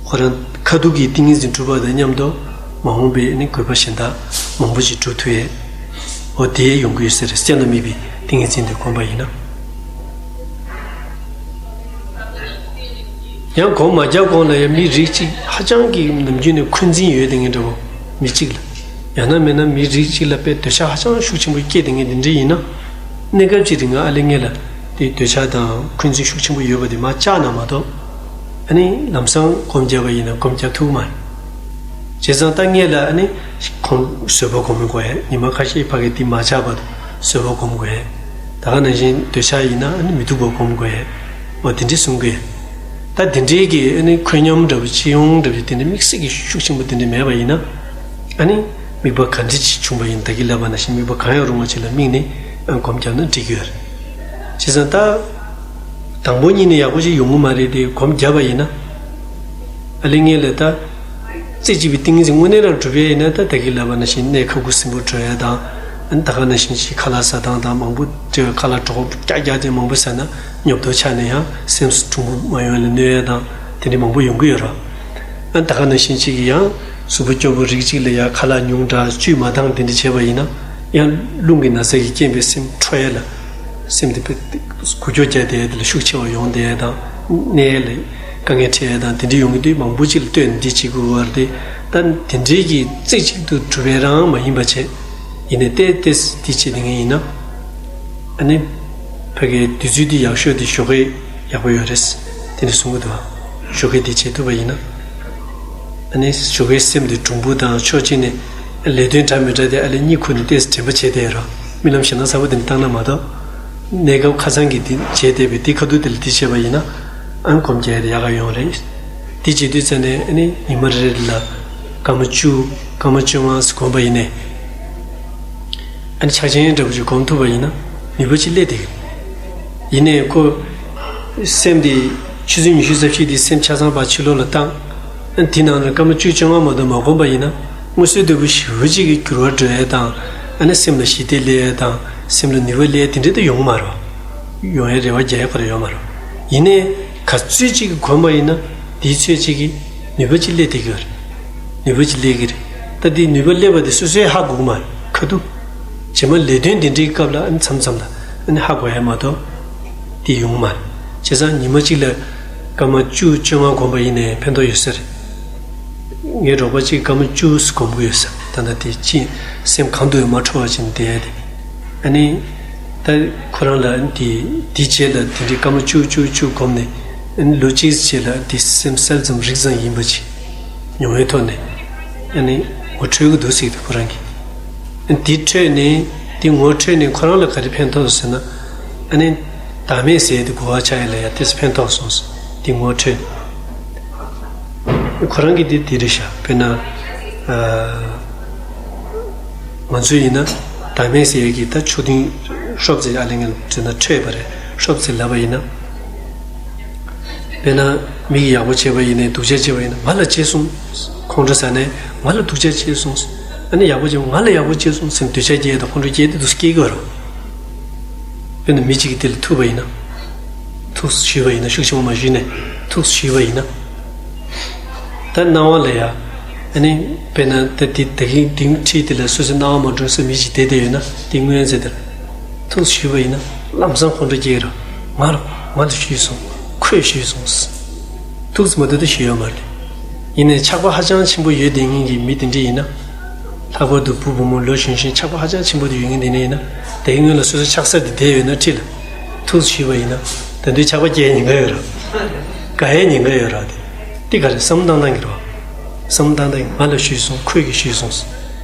ཁོ་རང་ཁ་ཐུག་གི་ཏིང་ངེ་འཛིན་གྲུབ་པ་དང་མཉམ་དུ་མ་འོངས་པའི་ནི་དགོས་པ་གཞན་དག་མང་པོ་ཅིག་གྲུབ་ཐུབ་ཡས། འོ་དེ་ཡོང་གི་ཡོད་ཟེར། སེམས་ལ་དམིགས་པའི་ཏིང་ངེ་འཛིན་དེ་སྒོམ་པ་ཡིན་ན། ཡང་སྒོམ་མ་རྒྱག་གོང་ལ་ཡང་མི་རིགས་གཅིག་ཧ་ཅང་གི་ནམ་རྒྱུན་ནས་འཁོན་འཛིན་ཡོད་དེ་ངེས་འདྲ་བོ་མི་གཅིག་ལ། ཡང་ན་མིན་ན་མི་རིགས་གཅིག་ལ་དཔེ་འདོད་ཆགས་ཧ་ཅང་ཤུགས་ཆེན་པོ་སྐྱེས་དེ་ངེས་དེ་འདྲ་ཡིན་ན། གནས་སྐབས་ཅིག་རིང་ང་ཨ་ལེ་ངེས་ལ་དེ་འདོད་ཆགས་དང་འཁོན་འཛིན་ཤུགས་ཆེན་པོ་ཡོད་པ་དེ་མ་བཅག་ན་མ་གཏོགས། ཨ་ནི་ལམ་སང་སྒོམ་བརྒྱབ་པ་ཡིན་ན་སྒོམ་རྒྱག་ཐུབ་མ་རེད། བྱས་ཙང་ད་ངེས་ལ་ཨ་ནི་ཁོང་བཟོད་པ་སྒོམ་དགོས་ཡས། ཉི་མ་ཁ་ཤས་ཕ་གི་དེ་མ་བཅག་པར་བཟོད་པ་སྒོམ་དགོས་ཡས། ད་ག་ནང་བཞིན་འདོད་ཆགས་ཡིན་ན་ཨ་ནི་མི་སྡུག་པ་སྒོམ་དགོས་ཡས། འོ་དེ་འདྲའི་གསུང་གི། ད་དེ་འདྲའི་གི་ཨ་ནི་འཁོན་སྙོམས་འདྲ་བོ་སྤྱི་ཡོངས་འདྲ་བོ་དེ་འདྲའི་དམིགས་བསལ་གྱི་ཤུགས་ཆེན་པོ་དེ་འདྲ་མེད་པ་ཡིན་ན། ཨ་ནི་དམིགས་པ་ག་འདྲ་ཅིག་བྱུང་བ་ཡིན་ད་གིན་ལབ་པ་ནང་བཞིན་དམིགས་པ་གང་ཡང་རུང་བ་ཅིག་ལ་དམིགས་ནས་ཨ་སྒོམ་བརྒྱབ་ན་འགྲིག་གི་ཡོད་རེད། བྱས་ཙང་ད་དང་པོ་ཉིད་ནས་ཡག་པོ་ཅིག་ཡོང་གི་མ་རེད་དེ་སྒོམ་བརྒྱབ་པ་ཡིན་ན། ཨ་ལེ་ངེས་ལ་ད། རྩེ་གཅིག་པའི་ཏིང་ངེ་འཛིན་དངོས་གནས་རང་གྲུབ་ཡས་ཡིན་ན་ད་ད་གིན་ལབ་པ་ནང་བཞིན་གནས་ཁ་ཁུ་སིམ་པོ་འགྲོ་ཡས་དང་། ཨ་ནི་ད་ག་ནང་བཞིན་ཅིག་ཁ་ལག་ཟ་སྟངས་དང་མང་པོ་དེ་ཁ་ལག་གྲོགས་པོ་རྒྱག་རྒྱག་དེ་མང་པོ་ཟ་ན་ཉོབ་ཏོ་ཆགས་ནས་ཡང་སེམས་སུ་གྲུང་པོ་མ་ཡོང་ཡས་ལ་གནོད་ཡས་དང་དེ་འདྲ་མང་པོ་ཡོང་གི་ཡོད་ར། ཨ་ནི་ད་ག་ནང་བཞིན་ཅིག་གིས་ཡང་གཟུགས་པོ་སྐྱོ་པོ་རིགས་གཅིག་ལ་ཡང་ཁ་ལག་ཉུང་དྲགས་བཅུད་མ་འདང་དེ་འདྲ་བྱས་པ་ཡིན་ན་ཡང་རླུང་གི་ན་ཚ་གི་རྐྱེན་པས་སེམས་འཕྲོག་ཡས་ལ། སེམས་དེ་འགུལ་སྐྱོད་རྒྱག་བསྡད་དེ་ལ་ཤུགས་ཆེ་བ་ཡོང་བསྡད་དང་གནས་ལ་དཀའ་ངལ་འཕྲད་དང་དེ་འདྲ་ཡོང་གི་དུས་མང་པོ་ཅིག་ལ་ལྟོས་ནས་འདི་བྱེད་དགོས་པ་རེད། ད་དེ་འདྲའི་གི་རྩེ་གཅིག་ཏུ་གྲུབ་པའི་རང་མ་ཡིན་པ་བྱས། ཡིན་ནའི་ཏེ་ཏེ་འདི་བྱེད་དེ་ངེས་ཡིན་ན། ཨ་ནི། ཕ་གིའི་དུས་ཚོད་འདི་ཡག་ཤོས་འདི་ཞོགས་ཀས་ཡག་པོ་ཡོད་རེད། དེ་འདྲ་གསུང་གི་འདུག་ཞོགས་ཀས་འདི་བྱེད་ཐུབ་པ་ཡིན་ན། ཨ་ནི་ཞོགས་ཀའི་སེམས་འདི་གྲུང་པོ་དང་ཕྱོགས་གཅིག་ནས་ལས་དོན་འདྲ་མི་འདྲ་དེ་ཨ་ལེ་གཉིད་ཁུག་ནས་ཏོག་ཙམ་དྲན་པ་བྱས་བསྡད་ཡོད་ར། རྨི་ལམ་ཞེད་སྣང་ཚ་པོ་དེ་འདྲ་བཏང་ན་མ་གཏོགས། གནས་སྐབས་ཁ་སང་གི་དེ་བྱས་བསྡད་པའི་དེ་ཁ་ཐུག་དེ་ལ་དེ་བྱས་པ་ཡིན་ན། ཨ་ནི་སྒོམ་རྒྱག་ཡ་དེ་ཡག་ག་ཡོང་རེད། དེ་བྱེད་དུས་ཙམ་ནས་ཨ་ནི་ཉི་མ་རེ་རེ་ལ་སྐར་མ་བཅུ། སྐར་མ་བཅོ་ལྔ་སྒོམ་པ་ཡིན་ནའི། ཨ་ནི་ཕྱག་ཆེན་འདྲ་པོ་ཅིག་སྒོམ་ཐུབ་པ་ཡིན་ན་ནུས་པ་ཅིག་སླེབས་བསྡད་ཀྱི་རེད། ཡིན་ནའི་ཁོ་སེམས་དེ་ཆུ་ཚོད་ཉི་ཤུ་རྩ་བཞི་དེ་སེམས་ཆ་ཚང་ཕར་ཕྱི་ལོགས་ལ་བཏང་། ཨ་ནི་དེ་ནང་ནས་སྐར་མ་བཅུ་བཅོ་ལྔ་མ་གཏོགས་མ་སྒོམ་པ་ཡིན་ན། མངོན་གསལ་དོད་པོ་ཞེ་པོ་ཅིག་གི་འགྱུར་བ་འགྲོ་ཡས་དང་། ཨ་ནི་སེམས་ལ་ཞི་བདེ་སླེབས་ཡས་དང་། སེམས་ལ་ནུས་པ་སླེབས་ཡས་དེ་འདྲ་དེ་ཡོང་མ་རེད། ཡོང་ཡས་རེ་བ་རྒྱག་ཡས་ཁོ་རང་ཡོད་མ་རེད། ཡིན་ནའི་ག་ཚོད་ཅིག་གི་གོམས་པ་ཡིན་ན་དེའི་ཚོད་ཅིག་གི་ནུས་པ་ཅིག་སླེབས་བསྡད་ཀྱི་ཡོད་རེད། ནུས་པ་ཅིག་སླེབས་ཀྱི་རེད། ད་དེ་ནུས་པ་སླེབས་པ་དེ་སོ་སོས་ཧ་གོ་གི་མ་རེད། ཁ་ཐུག་རྗེས་མ་ལས་དོན་དེ་འདྲའི་སྐབས་ལ་ཨ་ནི་མཚམས་མཚམས་ལ་ཨ་ནི་ཧ་གོ་ཡས་མ་གཏོགས་དེ་ཡོང་གི་མ་རེད། བྱས་ཙང་ཉི་མ་གཅིག་ལ་སྐར་མ་བཅུ་བཅོ་ལྔ་སྒོམ་པ་ཡིན་ནའི་ཕན་ཐོགས་ཡོད་ས་རེད། ངའི་རོགས་པ་གཅིག་སྐར་མ་བཅུ་སྒོམ་གྱི་ཡོད་ས། ད་ལྟ་དེ་ཅི་སེམས་གང་དུ་ཡང་མ་འཕྲོ་བ་ཅིག་བསྡད་ཡ་དེ། ཨ་ནི། ད་ཁོ་རང་ལ་དེ་དེ་རྗེས་ལ་དེ་འདྲའི་སྐར་མ་བཅུ་བཅུ་བཅུ་སྒོམ་ནས། ཨ་ནི་ལོ་གཅིག་རྗེས་ལ་དེ་སེམས་གསལ་ཙམ་རིག་ཙམ་ཡིན་པ་ཅིག་མྱོང་བའི་ཐོག་ནས། ཨ་ནི་ངོ་འཕྲོད་ཀྱི་འདུག་ཟེར་གྱི་འདུག་ཁོ་རང་གིས། ཨ་ནི་དེ་འཕྲོད་ནས་དེ་ངོ་འཕྲོད་ནས་ཁོ་རང་ལ་ག་རེ་ཕན་ཐོགས་ཟེར་ན། ཨ་ནི་བདག་མེད་ཟེར་དེ་གོ་བ་ཆགས་ཡ་ལ་ཡ་དེ་ཕན་ཐོགས་སོང་ཟེར། དེ་ངོ་འཕྲོད་ནས། ཁོ་རང་གི་དེ་དེ་རེད་ཤག་དཔེར་ན། ཨ། ང་ཚོ་ཡིན་ན་བདག་མེད་ཟེར་ཡས་ཀྱི་ད་ཆོས་དོན་ཧྲོབ་ཙེ་ཨ་ལེ་ངན་དྲན་ན་འཕྲོད་པ་རེད། ཧྲོབ་ཙེ་ལབ་པ་ཡིན་ན། དཔེར་ན་མི་གིས་ཡག་པོ་བྱས་པ་ཡིན་ནའི་སྡུག་ཅག་བྱས་པ་ཡིན་ན་ང་ལ་བྱས་སོང་། ཁོང་ཁྲོ་ཟ་ནས་ང་ལ་སྡུག་ཅག་བྱས་སོང་། ཨ་ནི་ཡག་པོ་བྱས་ང་ལ་ཡག་པོ་བྱས་སོང་ཟེར་འདོད་ཆགས་སྐྱེས་དང་ཁོང་ཁྲོ་སྐྱེས་དེ་འདུག་སྐྱེ་གི་རེད། དཔེར་ན་མི་གཅིག་གིས་དེ་ལ་ཐུག་པ་ཡིན་ན། ཐུགས་སུ་ཞུས་པ་ཡིན་ན་ཤུགས་ཆེན་པོ་མ་ཞུས་ནས་ཐུགས་སུ་ཞུས་པ་ཡིན་ན། ད་སྣང་བ་ལ་ཡ། ཨ་ནི་དཔེར་ན་ད་དེ་ད་གིན་དེང་ཁྲིད་དེ་ལ་སོ་སོའི་སྣང་བ་མ་འགྲོ་ས་མི་ཞིག་བསྡད་བསྡད་ཡོད་ན་དེ་སྔོན་ཚེ་དེར། ཐུགས་སུ་ཞུས་པ་ཡིན་ན་ལམ་སང་ཁོང་ཁྲོ་སྐྱེ་གི་རེད། ང་ལ་ང་ལ་ཞུས་སོང་། ཁོས་ཞུས་སོང་། ཐུགས་སུ་མ་འདུག་ད་ཞུས་ཡོད་མ་རེད། ཡིན་ནའི་ཆགས་པ་ཧ་ཅང་ཆེན་པོ་ཡོད་བསྡད་མཁན་གྱི་མི་དེ་འདྲ་ཡིན་ན། ལྷག་པར་དུ་བུ་བུ་མོ་ལོ་གཞོན་གཞོན་ཆགས་པ་ཧ་ཅང་ཆེན་པོ་དེ་ཡོད་མཁན་དེ་འདྲ་ཡིན་ན། དེའི་སྔོན་ལ་སོ་སོ་ཆགས་ས་དེ་བསྡད་ཡོད་ན་ཁྲིད་ལ། ཐུགས་སུ་ཞུས་པ་ཡིན་ན། ད་དུང་ཆགས་པ་སྐྱེ་ཉེན་ཁ་ཡོད་ར། དགའ་ཡས་ཉེན་ཁ་ཡོད་ར་དེ། དེ་ག་རེ་བསམ་བློ་བཏང་སྟངས་ཀྱི་རེད་བ། བསམ་བློ་བཏང་སྟངས་ང་ལ་ཞུས་སོང་། ཁོས་ཀྱིས་ཞུས་སོང་།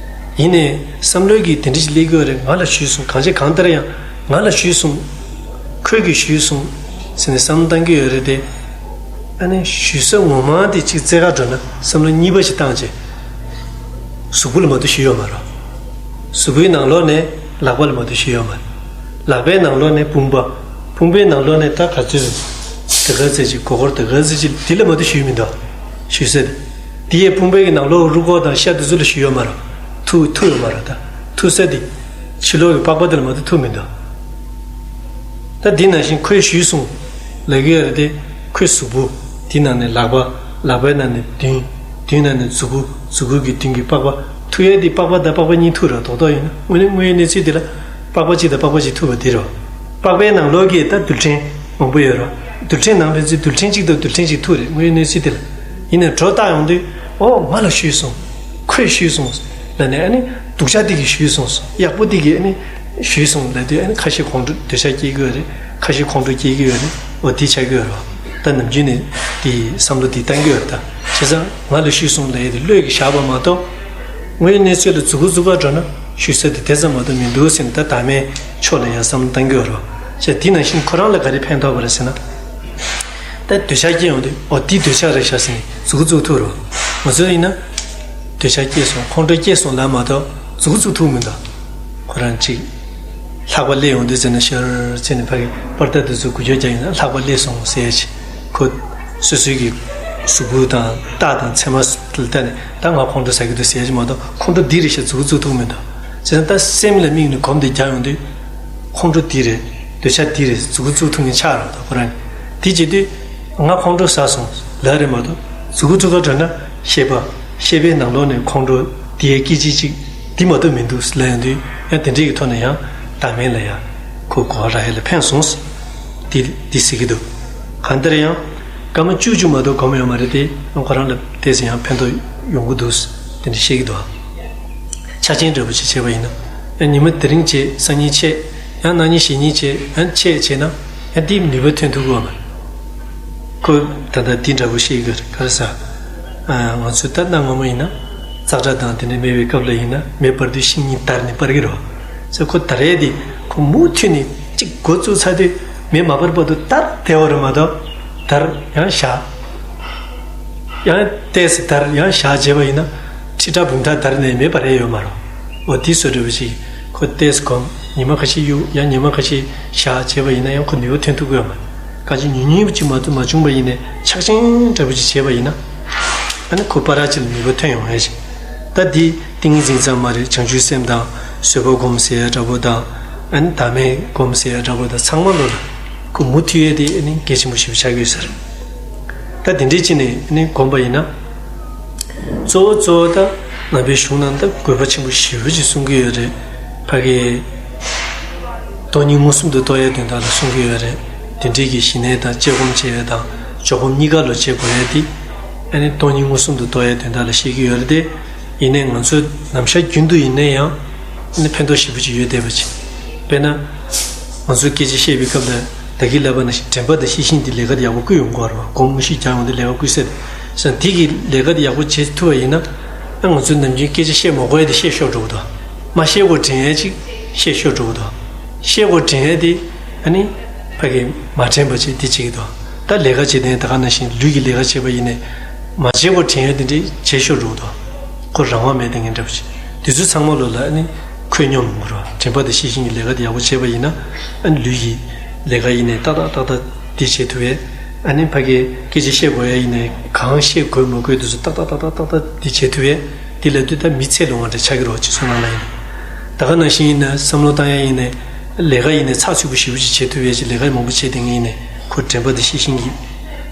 ཡིན་ནའི་བསམ་བློའི་གི་དེ་འདྲ་ཞིག་སླེབས་ཀྱི་ཡོད་རེད། ང་ལ་ཞུས་སོང་། གང་བྱས་གང་ལྟར་ཡང་ང་ལ་ཞུས་སོང་། ཁོས་ཀྱིས་ཞུས་སོང་ཟེར་ནས་བསམ་བློ་བཏང་གི་ཡོད་རེད་དེ། ཨ་ནི་ཞུ་ས་ངོ་མ་དེ་གཅིག་རྩེ་ག་འགྲོ་ན་བསམ་བློ་གཉིས་པ་ཞིག་བཏང་བྱས། གཟུགས་པོ་ལ་མ་གཏོགས་ཞུས་ཡོད་མ་རེད། གཟུགས་པོའི་ནང་ལོགས་ནས་ལག་པ་ལ་མ་གཏོགས་ཞུས་ཡོད་མ་རེད། ལག་པའི་ནང་ལོགས་ནས་དཔུང་པ། དཔུང་པའི་ནང་ལོགས་ནས་ད་ག་ཚོད་རེད། དེ་ག་ཚོད་ཅིག་མགོ་སྐོར་དེ་ག་ཚོད་ཅིག་དེ་ལ་མ་གཏོགས་ཞུས་མི་འདུག་ཞུས་ས་དེ། དེ་ཡས་དཔུང་པའི་གི་ནང་ལོགས་རུས་ཁོག་དང་ཤ་དེ་ཚོ་ལ་ཞུས་ཡོད་མ་རེད། ཐུག་ཐུག་ཡོད་མ་རེད་ད། ཐུག་ས་དེ། ཕྱི་ལོགས་ཀྱི་པགས་པ་དེ་ལ་མ་གཏོགས་ཐུག་མི་འདུག་ད་འདི་ནང་བཞིན་ཁོས་ཞུས་སོང་། ལབ་ཀྱི་ཡོད་རེད་དེ། ཁོའི་གཟུགས་པོ། འདི་ནང་ནས་ལག་པ། ལག་པའི་ནང་ནས་མདུན། མདུན་ནང་ནས་མཛུ་གུ། མཛུ་གུ་གི་མདུན་གྱི་པགས་པ། ཐུག་ཡས་དེ་པགས་པ་དང་པགས་པ་གཉིས་ཐུག་ར། རྡོག་རྡོག་ཡིན་ན་དངོས་གནས་དངོས་ཡོད་གནས་ཚུལ་དེ་ལ། པགས་པ་གཅིག་དང་པགས་པ་གཅིག་ཐུག་པ་དེ་རེད་བ། པགས་པའི་ནང་ལོགས་ཀྱི་ད་རྡུལ་ཕྲན་མང་པོ་ཡོད་ར། རྡུལ་ཕྲན་ནང་ཕན་ཚུན་རྡུལ་ཕྲན་གཅིག་དང་རྡུལ་ཕྲན་གཅིག་ཐུག་རེད། དངོས་ཡོད་གནས་ཚུལ་དེ་ལ། ཡིན་ནའི་སྒྲོ་བཏགས་ཡོང་དུས། ཨོ་ང་ལ་ཞུས་སོང་། ཁོས་ཞུས་སོང་། ལབ་ནས་ཨ་ནི་སྡུག་ཅག་དེ་གིས་ཞུས་སོང་། ཡག་པོ་དེ་གིས་ཨ་ནི་ཞུས་སོང་ལབ་དུས་ཨ་ནི་ཁ་ཞེ་ཁོང་ཁྲོ་འདོད་ཆགས་སྐྱེ་གི་ཡོད་རེད། ཁ་ཞེ་ཁོང་ཁྲོ་སྐྱེ་གི་ཡོད་རེད། ཨོ་དེ་ཆགས་ཀྱི་ཡོད་རེད་བ། ད་ནམ་རྒྱུན་ནས་དེ་བསམ་བློ་དེ་བཏང་གི་ཡོད་རེད་ད། བྱས་ཙང་ང་ལ་ཞུས་སོང་ལབ་ཡས་དེ་བློས་ཀྱིས་བཞག་པ་མ་གཏོགས། དངོས་ཡོད་གནས་ཚུལ་ལ་མཛུ་གུ་བཙུགས་པ་འགྲོ་ན་ཞུ་ས་དེ་དེ་ཙམ་མ་གཏོགས་མི་འདུག་ཟེར་ནས་ད་བདག་མེད་ཕྱོགས་ལ་ཡང་བསམ་བློ་བཏང་གི་ཡོད་རེད་བ། བྱས་དེ་ནང་བཞིན་ཁོ་རང་ལ་ག་རེ་ཕན་ཐོགས་པ་རེད་ཟེར་ན། ད་འདོད་ཆགས་སྐྱེ་ཡོང་དུས་ཨོ་འདི་འདོད་ཆགས་རེད་ཤག་ཟེར་ནས་མཛུ་གུ་བཙུགས་ཐུབ་རོགས། ང་ཚོ་ཡིན་ན། འདོད་ཆགས་སྐྱེས་སོང་ཁོང་ཁྲོ་སྐྱེས་སོང་ལབ་མ་གཏོགས་མཛུ་གུ་བཙུགས་ཐུབ་མི་འདུག་ཁོ་རང་གཅིག་ལྷགས་པ་སླེབས་ཡོང་དུས་ཟེར་ན་ཤར་ཟེར་ནས་ཕ་གི་པར་ཏ་དེ་ཚོ་འགུལ་སྐྱོད་རྒྱག་ཡིན་ན་ལྷགས་པ་སླེབས་སོང་ཟེར་ཡ་ཅིག་ཁོ་སོ་སོའི་གི་གཟུགས་པོ་དང་རྟགས་དང་མཚན་མ་ལ་ལྟ་ནས་ད་ང་ཁོང་ཁྲོ་ཟ་གི་འདུག་ཟེར་ཡ་ཅིག་མ་གཏོགས་ཁོང་ཁྲོ་འདི་རེད་ཤག་མཛུ་གུ་བཙུགས་ཐུབ་མི་འདུག་བྱས་ཙང་ད་སེམས་ལ་དམིགས་ནས་གོམས་དེ་རྒྱག་ཡོང་དུས། ཁོང་ཁྲོ་འདི་རེད། འདོད་ཆགས་འདི་རེད། མཛུ་གུ་བཙུགས་ཐུབ་མཁན་ཆགས་རོགས་ད་ཁོ་རང་གིས། དེ་བྱེད་དུས། ང་ཁོང་ཁྲོ་ཟ་སོང་ལབ་རེད་མ་གཏོགས་མཛུ་གུ་བཙུགས་ག་དྲན་ན་ཤེས་པ། ཤེས་པའི་ནང་ལོགས་ནས་ཁོང་ཁྲོ་འདི་ཡའི་སྐད་ཅིག་ཅིག་འདི་མ་གཏོགས་མི་འདུག་ལབ་ཡོང་དུས་ཡང་དེ་འདྲའི་གི་ཐོག་ནས་ཡང་བདག་མེད་ལ་ཡ། ཁོ་གོ་བ་རག་ཡ་ལ་ཕན་སོང་། འདི་འདི་ཟེར་གི་འདུག་གང་ལྟར་ཡང་། སྐར་མ་བཅུ་བཅུ་མ་གཏོགས་གོམས་ཡོད་མ་རེད་དེ་ཁོ་རང་ལ་བལྟས་ཟིན་ཡང་ཕན་ཐོགས་ཡོང་གི་འདུག་དེ་འདྲ་བཤད་ཀྱི་འདུག་ཆ་རྐྱེན་འདྲ་པོ་ཞིག་བྱས་པ་ཡིན་ན། ཡང་ཉི་མ་དེ་རིང་བྱས་སང་ཉིན་བྱས། ཡང་གནངས་ཉིན་གཞེས་ཉིན་བྱས་ཡང་བྱས་བྱས་ན། ཡང་དེའི་ནུས་པ་ཐོན་ཐུབ་ཀྱི་ཡོད་མ་རེད། ཁོས་ད་ལྟ་འདི་འདྲ་པོ་བཤད་ཀྱི་ཡོད་རེད་ག་རེ་ཟ། ང་ཚོས་ད་གནའ་སྔ་མོ་ཡིན་ན། ཙག་སྒྲ་དང་དེ་འདྲ་མེད་པའི་སྐབས་ལ་ཡིན་ན་མེ་སྤར་དུས་ཤིང་གཉིས་བརྡར་ནས་སྤར་གྱི་རེད་བ། ཟེར་ཁོ་བརྡར་ཡས་དེ་ཁོ་མུ་མཐུད་ནས་ གཅིག་འགོ་བཙུགས་ཚར་དུས་མེ་མ་འབར་བར་དུ་དར་བསྡད་པ་རེད་མ་གཏོགས། དར་ཡང་བཞག་ཡང་ཏོག་ཙམ་དར་ཡང་བཞག་བྱས་པ་ཡིན་ན། ཁྲི་ཕྲག་འབུམ་ཕྲག་དར་ནས་མེ་འབར་ཡ་ཡོད་མ་རེད། འོ་དེ་བཟོ་འདྲ་བོ་ཞིག་ཁོ་ཏོག་ཙམ་སྒོམ། ཉི་མ་ཁ་ཤས་གཡུག་ཡང་ཉི་མ་ཁ་ཤས་བཞག་བྱས་པ་ཡིན་ན་ཡང་ཁོ་ནུས་པ་ཐོན་ཐུབ་ཀྱི་ཡོད་མ་རེད། གང་ཅི་ཉུང་ཉུང་ཅིག་མ་གཏོགས་མ་བྱུང་བ་ཡིན་ནའི་ཆག་ཆེན་འདྲ་བོ་ཅིག་བྱས་པ་ཡིན་ན། ཨ་ནི་ཁོ་ཕར་ཅིག་ལ་ནུས་པ་ཐོན་ཡོང་ཡ་ཞིག་ད་འདི་ཏིང་ངེ་འཛིན་ཙམ་མ་རེད། བྱང་ཆུབ་སེམས་དང་བཟོད་པ་སྒོམ་ཟེར་ཡ་འདྲ་པོ་དང་། ཨ་ནི་བདག་མེད་སྒོམ་ཟེར་ཡ་འདྲ་པོ་དང་ཚང་མ་ལོ་ལ་ཁོ་མུ་མཐུད་ཡས་དེ་ཨ་ནི་གལ་ཆེན་པོ་ཞེ་པོ་ཆགས་ཀྱི་ཡོད་ས་རེད། ད་དེ་འདྲས་བྱས་ནས་ཨ་ནི་སྒོམ་པ་ཡིན་ན། གཙོ་བོ་གཙོ་བོ་ད་ནང་པའི་གཞུང་ནང་ད་དགོས་པ་ཆེན་པོ་ཞེ་པོ་ཅིག་གསུང་གི་ཡོད་རེད། ཕ་གི་སྟོང་ཉིད་མངོན་སུམ་དུ་རྟོགས་ཡས་དོན་དག་ལ་གསུང་གི་ཡོད་རེད། དེ་འདྲས་ཀྱི་ཞི་གནས་དང་དཔྱད་སྒོམ་བྱེད་ཡས་དང་འཇོག་སྒོམ་གཉིས་ཀ་ལོ་བྱེད་དགོས་ཡས་དེ། ཨ་ནི་སྟོང་ཉིད་མངོན་སུམ་དུ་རྟོགས་ཡས་དོན་དག་ལ་བཤད་ཀྱི་ཡོད་རེད་དེ། ཡིན་ནའི་ང་ཚོ་ནམ་ཞག་རྒྱུན་དུ་ཡིན་ནའི་ཡང་ཨ་ནི་ཕན་ཐོགས་ཞེ་པོ་ཅིག་ཡོད་བསྡད་པ་ཅིག་དཔེར་ན། ང་ཚོས་སྐད་ཆ་བཤད་པའི་སྐབས་ལ་ད་གིན་ལབ་པ་ནང་བཞིན་དྲན་པ་དང་ཤེས་བཞིན་དེ་ལས་ཀ་དེ་ཡག་པོ་བསྐུལ་ཡོང་གི་ཡོད་རེད་བ། སྒོམ་དངོས་གཞི་རྒྱག་ཡོང་དུས་ལས་ཀ་བསྐུལ་སྲིད། བྱས་ཙང་དེ་གི་ལས་ཀ་དེ་ཡག་པོ་བྱེད་ཐུབ་པ་ཡིན་ན། ཨ་ང་ཚོས་ནམ་རྒྱུན་སྐད་ཆ་བཤད་མ་དགོས་ཡས་དེ་བཤད་ཤོར་འགྲོ་གི་འདུག་མ་བཤད་དགོས་དྲན་ཡས་ཅིག་བཤད་ཤོར་འགྲོ་གི་འདུག་བཤད་དགོས་དྲན་ཡས་དེ་ཨ་ནི་ཕ་གི་མ་དྲན་པ་ཅིག་དེ་བྱེད་ཀྱི་འདུག་ད་ལས་ཀ་བྱེད་དུས་ད་ག་ནང་བཞིན་ལུས་ཀྱི་ལས་ཀ་བྱེད་པ་ཡིན་ནའི་མ་བྱེད་དགོས་དྲན་ཡས་དེ་འདྲས་བྱེད་ཤོར་འགྲོ་གི་འདུག་ཁོ་རང་དབང་མེད་དེ་ངན་འདྲ་པོ་ཅིག་དེ་ཚོ་ཚང་མ་ལོ་ལ་ཨ་ནི་ཁོད་སྙོམས་ཡོང་གི་རེད་བ། དྲན་པ་དང་ཤེས་བཞིན་གྱི་ལས་ཀ་དེ་ཡག་པོ་བྱས་པ་ཡིན་ན། ཨ་ནི་ལུས་ཀྱི་ལས་ཀ་ཡིན་ནའི་ཏག་ཏག་ཏག་ཏག་འདི་བྱེད་ཐུབ་པས། ཨ་ནི་ཕ་གིའི་སྐད་ཆ་བཤད་དགོས་ཡ་ཡིན་ནའི་གང་བཤད་དགོས་མ་དགོས་དེ་ཚོ་ཏག་ཏག་ཏག་ཏག་ཏག་ཏག་འདི་བྱེད་ཐུབ་པས། འདི་ལབ་དུས་ད་མི་ཚེ་ལོ་ལྔ་འདྲ་ཆགས་ཀྱི་རེད་བ། སྤྱི་ཚོགས་ནང་ལ་ཡིན་ན། ད་ག་ནང་བཞིན་ཡིན་ན་བསམ་བློ་བཏང་ཡ་ཡིན་ནའི་ལས་ཀ་ཡིན་ནའི་ཚགས་ཚུད་པོ་ཞེ་པོ་ཅིག་བྱེད་ཐུབ་ཡ་ཅིག་ལས་ཀ་མང་པོ་བྱེད་བསྡད་མཁན་ཡིན་ནའི་ཁོ་དྲན་པ་དང་ཤེས་བཞིན་གྱི་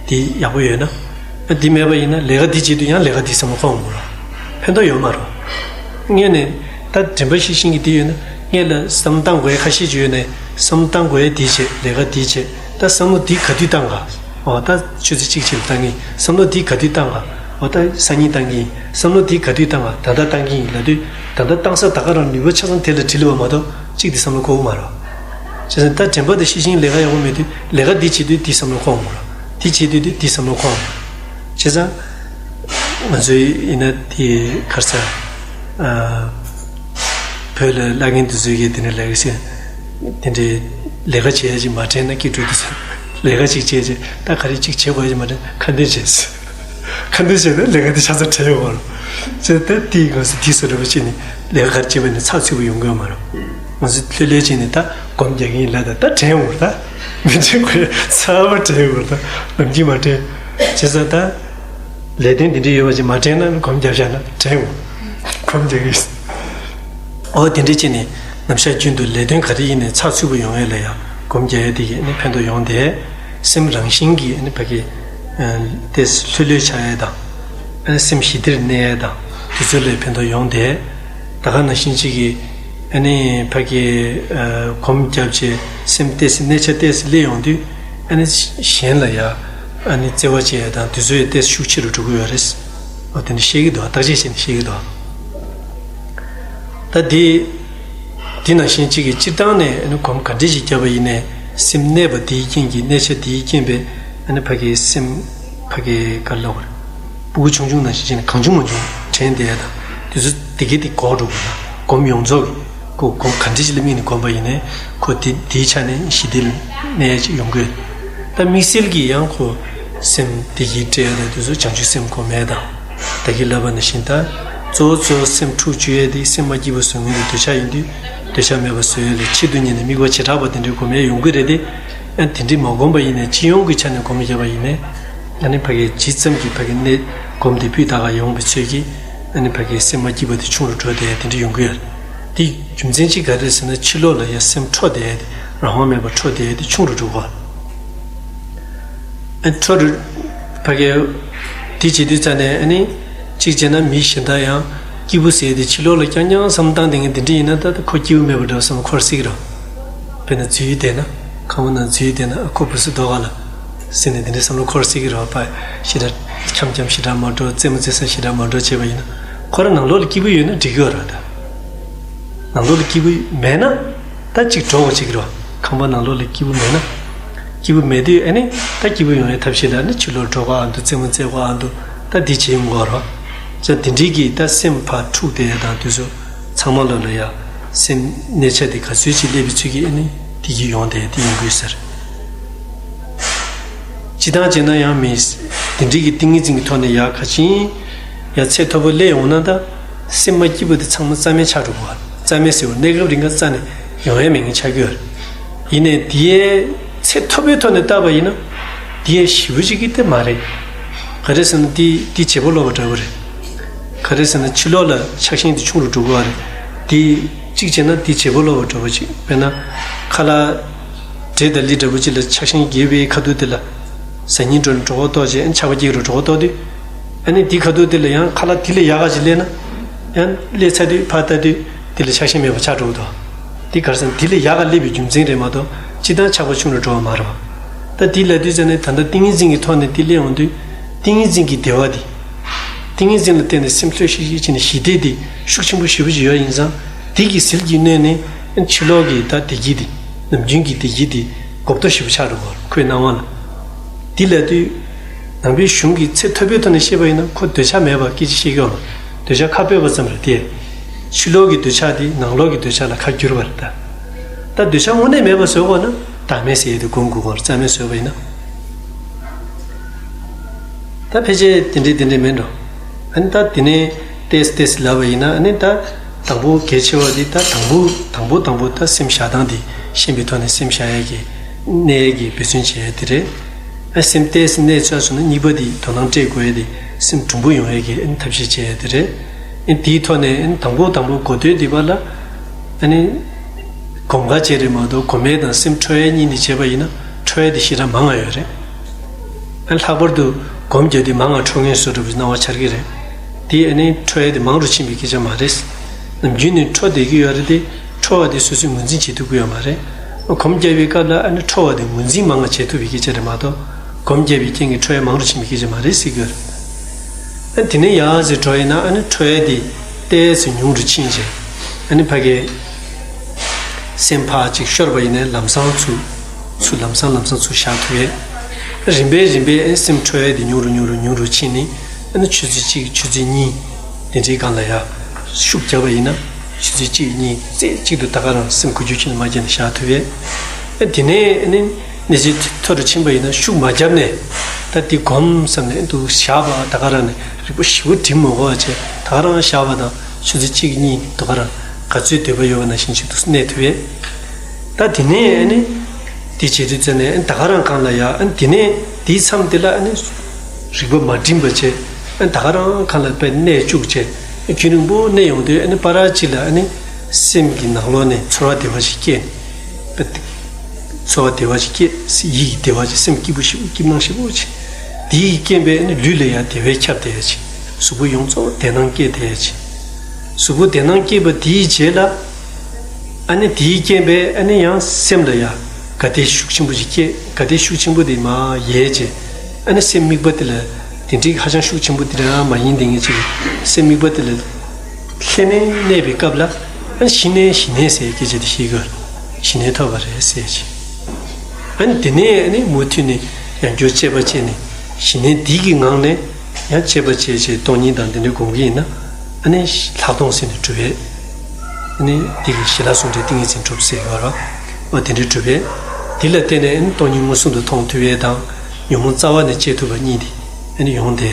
འདི་ཡག་པོ་ཡོད་ན། ཨ་འདི་མེད་པ་ཡིན་ན་ལས་ཀ་འདི་བྱེད་དུས་ཡང་ལས་ཀ་འདི་བསམ་བློ་འཁོར་འོང་གི་རེད། ཕན་ཐོགས་ཡོད་མ་རེད། སྔོན་ནས་ད་དྲན་པ་ཤེས་བཞིན་གྱི་འདི་ཡོད་ན་སྔོན་ལ་བསམ་བློ་བཏང་དགོས་ཡ་ཁ་ཤས་ཅིག་ཡོད་ནའི་བསམ་བློ་བཏང་དགོས་ཡ་འདི་བྱེད་ལས་ཀ་འདི་བྱེད། ད་བསམ་བློ་འདི་ག་དུས་བཏང་ག་འོ་ད་ཆུ་ཚོད་གཅིག་ཕྱེད་ལ་བཏང་གི་ཡིན། བསམ་བློ་འདི་ག་དུས་བཏང་ག་འོ་ད་སང་ཉིན་བཏང་གི་ཡིན། བསམ་བློ་འདི་ག་དུས་བཏང་ག་ད་ལྟ་བཏང་གི་ཡིན་ལབ་དུས། ད་ལྟ་བཏང་ས་ད་ག་རང་ནུས་པ་ཆ་ཚང་དེ་ལ་བྲིས་ལབ་པ་མ་གཏོགས་གཅིག་འདི་བསམ་བློ་འཁོར་གི་མ་རེད། བྱས་ཙང་ད་དྲན་པ་དང་ཤེས་བཞིན་ལས་ཀ་ཡག་པོ་མེད་དུས་ལས་ཀ་འདི་བྱེད་དུས་འདི་བསམ་བློ་འཁོར་འོང་གི་རེད། འདི་བྱེད་དུས་འདི་འདི་བསམ་བློ་འཁོར་འོང་གི་རེད། བྱས་ཙང་ང་ཚོའི་ཡིན་ན་དེ་ག་རེ་ཟེར། ཨ། བོད་ལ་བླ་རྒན་དེ་ཚོས་ཀྱིས་དེ་འདྲའི་ལས་ཀ་བྱེད། དེ་འདྲའི་ལས་ཀ་བྱེད་ཡ་ཅིག་མ་དྲན་ན་སྐྱིད་འགྲོ་འདུག་ཟེར། ལས་ཀ་ཅིག་བྱེད་ཅེས་ད་ག་རེ་ཅིག་བྱེད་དགོས་ཡ་ཅིག་མ་དྲན་ཁ་འདོན་བྱེད་ཟེར། ཁ་འདོན་བྱས་ན་ལས་ཀ་འདི་ཆ་ཚང་བྲལ་ཡོང་བ་རེད། བྱས་ད་དེའི་སྒང་སུ་དེའི་བཟོ་འདྲ་པོ་བྱས་ནས་ལས་ཀ་ག་རེ་བྱེད་པ་ནི་ཚགས་ཚུད་པོ་ཡོང་གི་ཡོད་མ་རེད། ང་ཚོ་ལྷོད་ལྷོད་བྱས་ནས་ད་སྒོམ་རྒྱག་གི་ཡིན་ལབ་ད་ད་དྲན་ཡོང་བ་རེད་ད། མི་དྲན་དགོས་ཡ་ཚང་མ་དྲན་ཡོང་བ་རེད་ད། ནམ་རྒྱུན་མ་དྲན། བྱས་ཙང་ད། ལས་དོན་འདི་འདྲ་ཡོད་པ་ཅིག་མ་དྲན་ན་སྒོམ་རྒྱབ་བཞག་ན་དྲན་འོང་། སྒོམ་རྒྱག་གི་ཡིན། ཨོ་དེ་འདྲ་བྱས་ནས་ནམ་ཞག་རྒྱུན་དུ་ལས་དོན་ག་རེ་ཡིན་ནའི་ཚགས་ཚུད་པོ་ཡོང་ཡས་ལ་ཡང་སྒོམ་རྒྱག་ཡས་དེ་གིས་ནི་ཕན་ཐོགས་ཡོང་སྟེ། སེམས་རང་བཞིན་གྱིས་ནི་ཕ་གི་ཏོག་ཙམ་ལྷོད་ལྷོད་ཆགས་ཡས་དང་། སེམས་ཞི་བདེར་གནས་ཡས་དང་དེ་ཚོ་ལ་ཕན་ཐོགས་ཡོང་སྟེ། ད་ག་ནང་བཞིན་གཅིག་གིས་ཨ་ནི་ཕ་གི་ཨ་སྒོམ་བརྒྱབ་བྱས་སེམས་ཏོག་ཙམ་གནས་ཆ་ཏོག་ཙམ་སླེབས་ཡོང་དུས་ཨ་ནི་གཞན་ལ་ཡ་ཨ་ནི་བརྩེ་བ་བྱེད་ཡ་དང་དེ་ཚོ་ཡི་ཏོག་ཙམ་ཤུགས་ཆེ་རུ་འགྲོ་གི་ཡོད་རེད། ཨོ་དེ་འདྲ་བཤད་ཀྱི་འདུག་བརྟག་དཔྱད་བྱས་ནས་བཤད་ཀྱི་འདུག་ད་དེ་དེ་ནང་བཞིན་གཅིག་གིས་སྤྱིར་བཏང་ནས་ཨ་ནི་སྒོམ་ག་འདྲས་ཤིག་བརྒྱབ་པ་ཡིན་ནའི་སེམས་གནས་པ་དེའི་རྐྱེན་གྱིས་གནས་ཆ་དེའི་རྐྱེན་པས་ཨ་ནི་ཕ་གི་སེམས་ཕ་གི་ག་ལབ་དགོས་རེད། སྤུ་གུ་ཆུང་ཆུང་ནང་བཞིན་བྱས་ནས་གང་བྱུང་མང་བྱུང་དྲན་བསྡད་ཡ་དང་དེ་ཚོ་དེ་གས་དེ་འགོག་འགྲོ་དགོས་ན་སྒོམ་ཡོངས་རྫོགས་ཀྱི་ཁོ་སྒོམ་ག་འདྲ་ཞིག་ལ་དམིགས་ནས་སྒོམ་པ་ཡིན་ནའི་ཁོ་དེ་དེའི་ཆ་ནས་ཞི་བདེ་ལ་གནས་ཡ་ཅིག་ཡོང་གི་ཡོད། ད་དམིགས་བསལ་གྱིས་ཡང་ཁོ་སེམས་བདེ་སྐྱིད་སྤྲད་ཡ་དང་དེ་ཚོ་བྱང་ཆུབ་སེམས་སྒོམ་ཡ་དང་། ད་གིན་ལབ་པ་ནང་བཞིན་ད་གཙོ་བོ་གཙོ་བོ་སེམས་འཁྲུག་བཅུག་ཡ་དེ་སེམས་མ་སྐྱིད་པོ་བཟོ་མཁན་དེ་འདོད་ཆགས་ཡིན་དུས་འདོད་ཆགས་མེད་པ་བཟོ་ཡ་ལ་ཆེད་དུ་གཉེར་ནས་དམིགས་པ་བྱེ་བྲག་པ་དེ་འདྲའི་སྒོམ་ཡ་ཡོང་གི་རེད་དེ། ཨ་དེ་འདྲའི་མ་སྒོམ་པ་ཡིན་ནའི་སྤྱི་ཡོངས་ཀྱི་ཆ་ནས་སྒོམ་བརྒྱབ་པ་ཡིན་ནའི། ཨ་ནི་ཕ་གིའི་ཇི་ཙམ་གྱིས་ཕ་གི་གནས་སྒོམ་དེ་སྤུས་དག་ག་ཡོང་བའི་ཚོད་ཀྱིས་ཨ་ནི་ཕ་གིའི་སེམས་མ་སྐྱིད་པ་དེ་ཆུང་རུ་འགྲོ་བསྡད་ཡ་དེ་འདྲ་ཡོང་གི་ཡོད་རེད། དེ་རྒྱུ་མཚན་གཅིག་ག་རེ་རེད་ཟེར་ན་ཕྱི་ལོགས་ལ་ཡ་སེམས་འཕྲོ་བསྡད་ཡ་དེ་རང་དབང་མེད་པར་འཕྲོ་བསྡད་ཡ་དེ་ཆུང་རུ་འགྲོ་གི་ཡོད་རེད། ཨ་འཕྲོ་རུ་ཕ་གི་དེ་བྱེད་དུས་ཙ་ནས་ཨ་ནི་གཅིག་བྱས་ན་མི་གཞན་དག་ཡང་སྐྱིད་པོ་ཟེར་ཡ་དེ་ཕྱི་ལོགས་ལ་རྐྱང་རྐྱང་བསམ་བཏང་བསྡད་མཁན་དེ་འདྲ་ཡིན་ན་ད་ལྟ་ཁོ་སྐྱིད་པོ་མེད་པ་འདྲ་བསམ་འཁོར་སྲིད་ཀྱི་རེད། དཔེར་ན་འཛུལ་བསྡད་ན་ཁང་པ་ནང་འཛུལ་བསྡད་ན་ཨ་ཁོ་བུ་སུ་ལྡོག་ག་ལ་ཟེར་ནས་དེ་འདྲའི་བསམ་བློ་འཁོར་སྲིད་ཀྱི་རེད་པ། ཞེ་དྲག་འཁྱམ་འཁྱམ་ཞེ་དྲག་མ་འགྲོ་རྩེད་མོ་རྩེ་ས་ཞེ་དྲག་མ་འགྲོ་བྱས་པ་ཡིན་ན་ཁོ་རང་ནང་ལོགས་ལ་སྐྱིད་པོ་ཡོད་ན་འགྲིག་གི་ཡོད་རེད་ད། ནང་ལོགས་ལ་སྐྱིད་པོ་མེད་ན་ད་ཅིག་འགྲོ་དགོས་བྱེད་ཀྱི་རེད་པ། ཁང་པ་ནང་ལོགས་ལ་སྐྱིད་པོ་མེད་ན། སྐྱིད་པོ་མེད་དུས་ཨ་ནི་ད་སྐྱིད་པོ་ཡོང་ཡའི་ཐབས་ཤེས་ལ་ཨ་ནི་ཕྱི་ལོགས་འགྲོ་ག་ཨ་འདུག་རྩེད་མོ་རྩེ་ག་ཨ་འདུག་ད་འདི་བྱེད་ཡོང་གི་རེད་པ། ཙང་དེ་འདྲའི་གི་ད་སེམས་ཕར་འཁྲུག་བསྡད་ཡ་དང་དུས་ཚོད། ཚང་མ་ལ་ལ་ཡ། སེམས་གནས་ཆ་དེ་ག་ཚོད་ཅིག་སླེབས་པའི་ཚུལ་གྱིས་ཨ་ནི། དེ་གི་ཡོང་དེ་དེ་ཡིན་དགོས་ཟེར། སྤྱི་བཏང་བྱས་ན་ཡང་མི་དེ་འདྲའི་གི་ཏིང་ངེ་འཛིན་གྱི་ཐོག་ནས་ཡག་ག་ཅིང་ཡང་ཚད་མཐོ་པོ་སླེབས་ཡོང་ན་ད་སེམས་མ་སྐྱིད་པོ་དེ་ཚང་མ་རྩ་མེད་ཆགས་འགྲོ་གི་རེད། རྩ་མེད་ཟེར་བ་གནས་སྐབས་རིང་ག་རྩ་ནས་ཡོང་ཡ་མེད་མཁན་ཆགས་ཀྱི་ཡོད་རེད། ཡིན་ནའི་དེའི་ཚད་མཐོ་པོའི་ཐོག་ནས་བལྟས་པ་ཡིན་ན་དེའི་ཞེ་པོ་ཅིག་གི་དེ་མ་རེད། ག་རེ་ཟེར་ན་དེ་དེ་བྱེད་པོ་ལོག་པ་འདྲ་བོ་རེད། ག་རེ་ཟེར་ན་ཕྱི་ལོགས་ལ་ཆགས་ཞེན་དེ་ཆུང་རུ་འགྲོ་གི་ཡོད་རེད། དེ་གཅིག་བྱས་ན་དེ་བྱེད་པོ་ལོག་པ་འདྲ་བོ་ཅིག་དཔེར་ན་ཁ་ལག་འབྲས་དང་ལི་འདྲ་བོ་ཅིག་ལ་ཆགས་ཞེན་རྒྱས་པའི་ཁ་ཐུག་དེ་ལ་ཟ་སྙིང་འདོད་ནས་གྲོད་ཁོག་ལྟོགས་བྱས་ཨ་ནི་ཆགས་པ་སྐྱེ་རུ་གྲོད་ཁོག་ལྟོགས་དུས། ཨ་ནི་དེ་ཁ་ཐུག་དེ་ལ་ཡང་ཁ་ལག་དེ་ལས་ཡག་ག་ཅིག་སླེབས་ན་ཡང་སླེབས་ཚར་དུས་ཕར་ལྟ་དུས་དེ་ལ་ཆགས་ཞེན་མེད་པ་ཆགས་འགྲོ་གི་འདུག་དེ་ག་རེ་ཟེར་ན་དེ་ལས་ཡག་ག་སླེབས་པའི་རྒྱུ་མཚན་རེད་མ་གཏོགས་སྤྱིར་བཏང་ཆགས་པ་ཆུང་རུ་འགྲོ་བ་མ་རེད་བ། ད་དེ་ལབ་དུས་ཙ་ནས་ད་ལྟ་ཏིང་ངེ་འཛིན་གྱི་ཐོག་ནས་དེ་སླེབས་ཡོང་དུས་ཏིང་ངེ་འཛིན་གྱི་བདེ་བ་དེ། ཏིང་ངེ་འཛིན་ལ་བརྟེན་ནས་སེམས་ལྷོད་ཤིག་ཤིག་བྱས་ནས་ཞི་བདེ་དེ་ཤུགས་ཆེན་པོ་ཞེ་པོ་ཅིག་ཡོད་ཡིན་ཙང་དེ་གི་ཟིལ་གྱིས་གནོན་ནས་ཕྱི་ལོགས་ཀྱི་ད་བདེ་སྐྱིད་དེ་ནམ་རྒྱུན་གྱི་བདེ་སྐྱིད་དེ་གོ་རྟོགས་ཞེ་པོ་ཆགས་འགྲོ་གི་ཡོད་རེད་ཁོའི་སྣང་བ་ལ། དེ་ལབ་དུས། ནང་པའི་གཞུང་གི་ཚད་མཐོ་པོའི་ཐོག་ནས་བཤད་པ་ཡིན་ན་ཁོ་འདོད་ཆགས་མེད་པ་སྐད་ཆ་བཤད་ཀྱི་ཡོད་མ་རེད། འདོད་ཆགས་ཁ་སྤོས་པ་ཙམ་རེད་དེ། ཕྱི་ལོགས་ཀྱི་འདོད་ཆགས་དེ་ནང་ལོགས་ཀྱི་འདོད་ཆགས་ལ་ཁ་བསྒྱུར་བ་རེད་ད། ད་འདོད་ཆགས་དངོས་གནས་མེད་པ་བཟོ་དགོས་ན་བདག་མེད་ཟེར་ཡས་དེ་སྒོམ་དགོས་ཀྱི་ཡོད་རེད་རྩ་མེད་བཟོས་པ་ཡིན་ན། ད་ཕལ་ཆེར་དེ་འདྲས་དེ་འདྲས་མིན་འགྲོ། ཨ་ནི་ད་དེ་ནས་ཏོག་ཙམ་ཏོག་ཙམ་ལབ་པ་ཡིན་ན་ཨ་ནི་ད་དང་པོ་གལ་ཆེ་བ་དེ་ད་དང་པོ་དང་པོ་དང་པོ་ད་སེམས་བཞག་སྟངས་དེ་ཤེས་པའི་ཐོག་ནས་སེམས་བཞག་ཡས་ཀྱི་གནས་ཡས་ཀྱི་འབད་བརྩོན་བྱེད་ཡས་དེ་རེད། ཨ་སེམས་ཏོག་ཙམ་གནས་ཚར་སོང་ན་གཉིས་པ་དེ་དོ་སྣང་སྤྲད་དགོས་ཡས་དེ་སེམས་གྲུང་པོ་ཡོང་ཡས་ཀྱི་ཨ་ནི་ཐབས་ཤེས་བྱེད་ཡས་དེ་རེད། ཨ་དེའི་ཐོག་ནས་ཨ་ནི་དང་པོ་དང་པོ་གོ་ཐོས་འདི་པ་ལ་ཨ་ནི་གོམས་ཁ་བྱས་རེད་མ་གཏོགས་གོམས་ཡས་དང་སེམས་འཕྲོ་ཡས་གཉིས་འདི་བྱས་པ་ཡིན་ན་འཕྲོ་ཡས་དེ་ཞེ་དྲག་མང་ང་ཡོད་རེད། ཨ་ལྷག་པར་དུ་སྒོམ་རྒྱག་དུས་མང་ང་འཕྲོ་ངེས་བཟོ་འདྲ་བོའི་སྣང་བ་འཆར་གི་རེད། དེ་ཨ་ནི་འཕྲོ་ཡས་དེ་མང་རུ་ཕྱིན་པའི་སྐད་ཆ་མ་རེད། ནམ་རྒྱུན་ནས་འཕྲོ་བསྡད་ཀྱི་ཡོད་རེད་དེ་འཕྲོ་བ་དེ་སོ་སོས་ངོས་འཛིན་བྱེད་ཐུབ་ཀྱི་ཡོད་མ་རེད། སྒོམ་རྒྱག་པའི་སྐབས་ལ་ཨ་ནི་འཕྲོ་བ་དེ་ངོས་འཛིན་མང་ང་བྱེད་ཐུབ་པའི་སྐད་ཆ་རེད་མ་གཏོགས་སྒོམ་རྒྱག་པའི་རྐྱེན་གྱིས་འཕྲོ་ཡས་མང་རུ་ཕྱིན་པའི་སྐད་ཆ་མ་རེད་ཟེར་གྱི་ཡོད་རེད། ཨ་དེ་ནས་ཡར་ཟེར་འགྲོ་ཡིན་ན་ཨ་ནི་འཕྲོ་ཡས་དེ་ཏོག་ཙམ་ཉུང་རུ་ཕྱིན་རྗེས་ཨ་ནི་ཕ་གི་སེམས་ཕར་ཅིག་ཤོར་བ་ཡིན་ན་ལམ་སང་ཚུར་ཚུར་ལམ་སང་ལམ་སང་ཚུར་བཞག་ཐུབ་ཡས། རིམ་པས་རིམ་པས་ཨེ་སེམས་འཕྲོ་ཡས་དེ་ཉུང་རུ་ཉུང་རུ་ཉུང་རུ་ཕྱིན་ནས་ཨ་ནི་ཆུ་ཚོད་གཅིག་ཆུ་ཚོད་གཉིས་དེ་འདྲའི་སྒང་ལ་ཡ་ཤུགས་རྒྱབ་པ་ཡིན་ན་ཆུ་ཚོད་གཅིག་གཉིས་རྩེ་གཅིག་ཏུ་ད་ག་རང་སེམས་འགུལ་སྐྱོད་ཁྱོན་ནས་མ་བརྒྱབ་ནས་བཞག་ཐུབ་ཡས། ཨ་དེ་ནས་ཨ་ནི་གནས་ཚད་མཐོ་རུ་ཕྱིན་པ་ཡིན་ན་ཤུགས་མ་བརྒྱབ་ནས་ད་དེ་སྒོམ་བསམ་ནས་འདུག་བཞག་པ་ད་ག་རང་ནས་རིག་པ་ཞེ་པོ་སྒྲིམ་མ་དགོས་པ་བྱས་ད་ག་རང་བཞག་པ་དང་ཆུ་ཚོད་གཅིག་གཉིས་ད་ག་རང་ག་ཚོད་འདོད་པ་ཡོད་པ་ནང་བཞིན་ཞིག་ཏུ་གནས་ཐུབ་ཡས། ད་དེ་ནས་ཨ་ནི་དེ་བྱེད་དུས་ཙམ་ནས་ཨ་ནི་ད་ག་རང་གང་ལ་ཡ་ཨ་ནི་དེ་ནས་དེའི་མཚམས་དེ་ལ་ཨ་ནི་རིག་པ་མ་སྒྲིམ་པ་བྱས་ཨ་ནི་ད་ག་རང་གང་ལ་དཔེ་གནས་བཅུག་བྱས་རྒྱུན་རིང་པོ་གནས་ཡོང་དུས་ཨ་ནི་བར་གཅིག་ལ་ཨ་ནི་སེམས་ཀྱི་ནང་ལོགས་ནས་ཚོར་བ་བདེ་བ་ཞིག་སྐྱེས་ནས་ཚོར་བ་བདེ་བ་ཞིག་སྐྱེས་ཡིད་ཀྱི་བདེ་བ་ཞིག་སེམས་སྐྱིད་པོ་ཞིག་སྐྱིད་སྣང་ཞིག་པོ་ཆེ། དེའི་རྐྱེན་པས་ཨ་ནི་ལུས་ལ་ཡང་བདེ་བས་ཁྱབ་བསྡད་ཡ་ཆེ། གཟུགས་པོ་ཡོངས་རྫོགས་བདེ་སྣང་སྐྱེས་བསྡད་ཡ་ཆེ། གཟུགས་པོ་བདེ་སྣང་སྐྱེས་པ་དེའི་རྗེས་ལ། ཨ་ནི་དེའི་རྐྱེན་པས་ཨ་ནི་ཡང་སེམས་ལ་ཡང་དགའ་བདེ་ཤུགས་ཆེན་པོ་ཞིག་སྐྱེས་དགའ་བདེ་ཤུགས་ཆེན་པོ་དེ་མར་ཡལ་རྗེས། ཨ་ནི་སེམས་དམིགས་པ་དེ་ལ་དེ་འདྲའི་ཧ་ཅང་ཤུགས་ཆེན་པོ་དེ་འདྲ་མ་ཡིན་དེ་ངེས་ཅིག་སེམས་དམིགས་པ་དེ་ལ་ལྷན་ནེ་གནས་པའི་སྐབས་ལ་ཨ་ནི་ཞི་གནས་ཞི་གནས་ཟེར་སྐད་ཆ་དེ་ཤེས་དགོས། ཞི་གནས་ཐོབ་པ་རེད་ཟེར་ཅིག་ཨ་ནི་དེ་ནས་ཨ་ནི་མུ་མཐུད་ནས་ཡང་བསྐྱར་དཔྱད་པ་བྱས་ནས་ཞི་གནས་འདི་གི་ངང་ནས། ཡང་དཔྱད་པ་བྱས་བྱས་སྟོང་ཉིད་དང་དེ་འདྲའི་སྒོམ་གྱི་ཡིན་ན། ཨ་ནི་ལྷག་མཐོང་ཟེར་ནས་གྲུབ་པས། ཨ་ནི་དེ་གི་ཞི་ལྷག་ཟུང་འབྲེལ་ཏིང་ངེ་འཛིན་གྲུབ་ཟེར་ཡོད་ར། འོ་དེ་འདྲའི་གྲུབ་པས། དེ་ལ་བརྟེན་ནས་ཨ་ནི་སྟོང་ཉིད་མངོན་སུམ་དུ་མཐོང་ཐུབ་ཡས་དང་ཉོན་མོངས་རྩ་བ་ནས་བཅད་ཐུབ་པ་གཉིས་དེ་ཨ་ནི་ཡོང་དེ།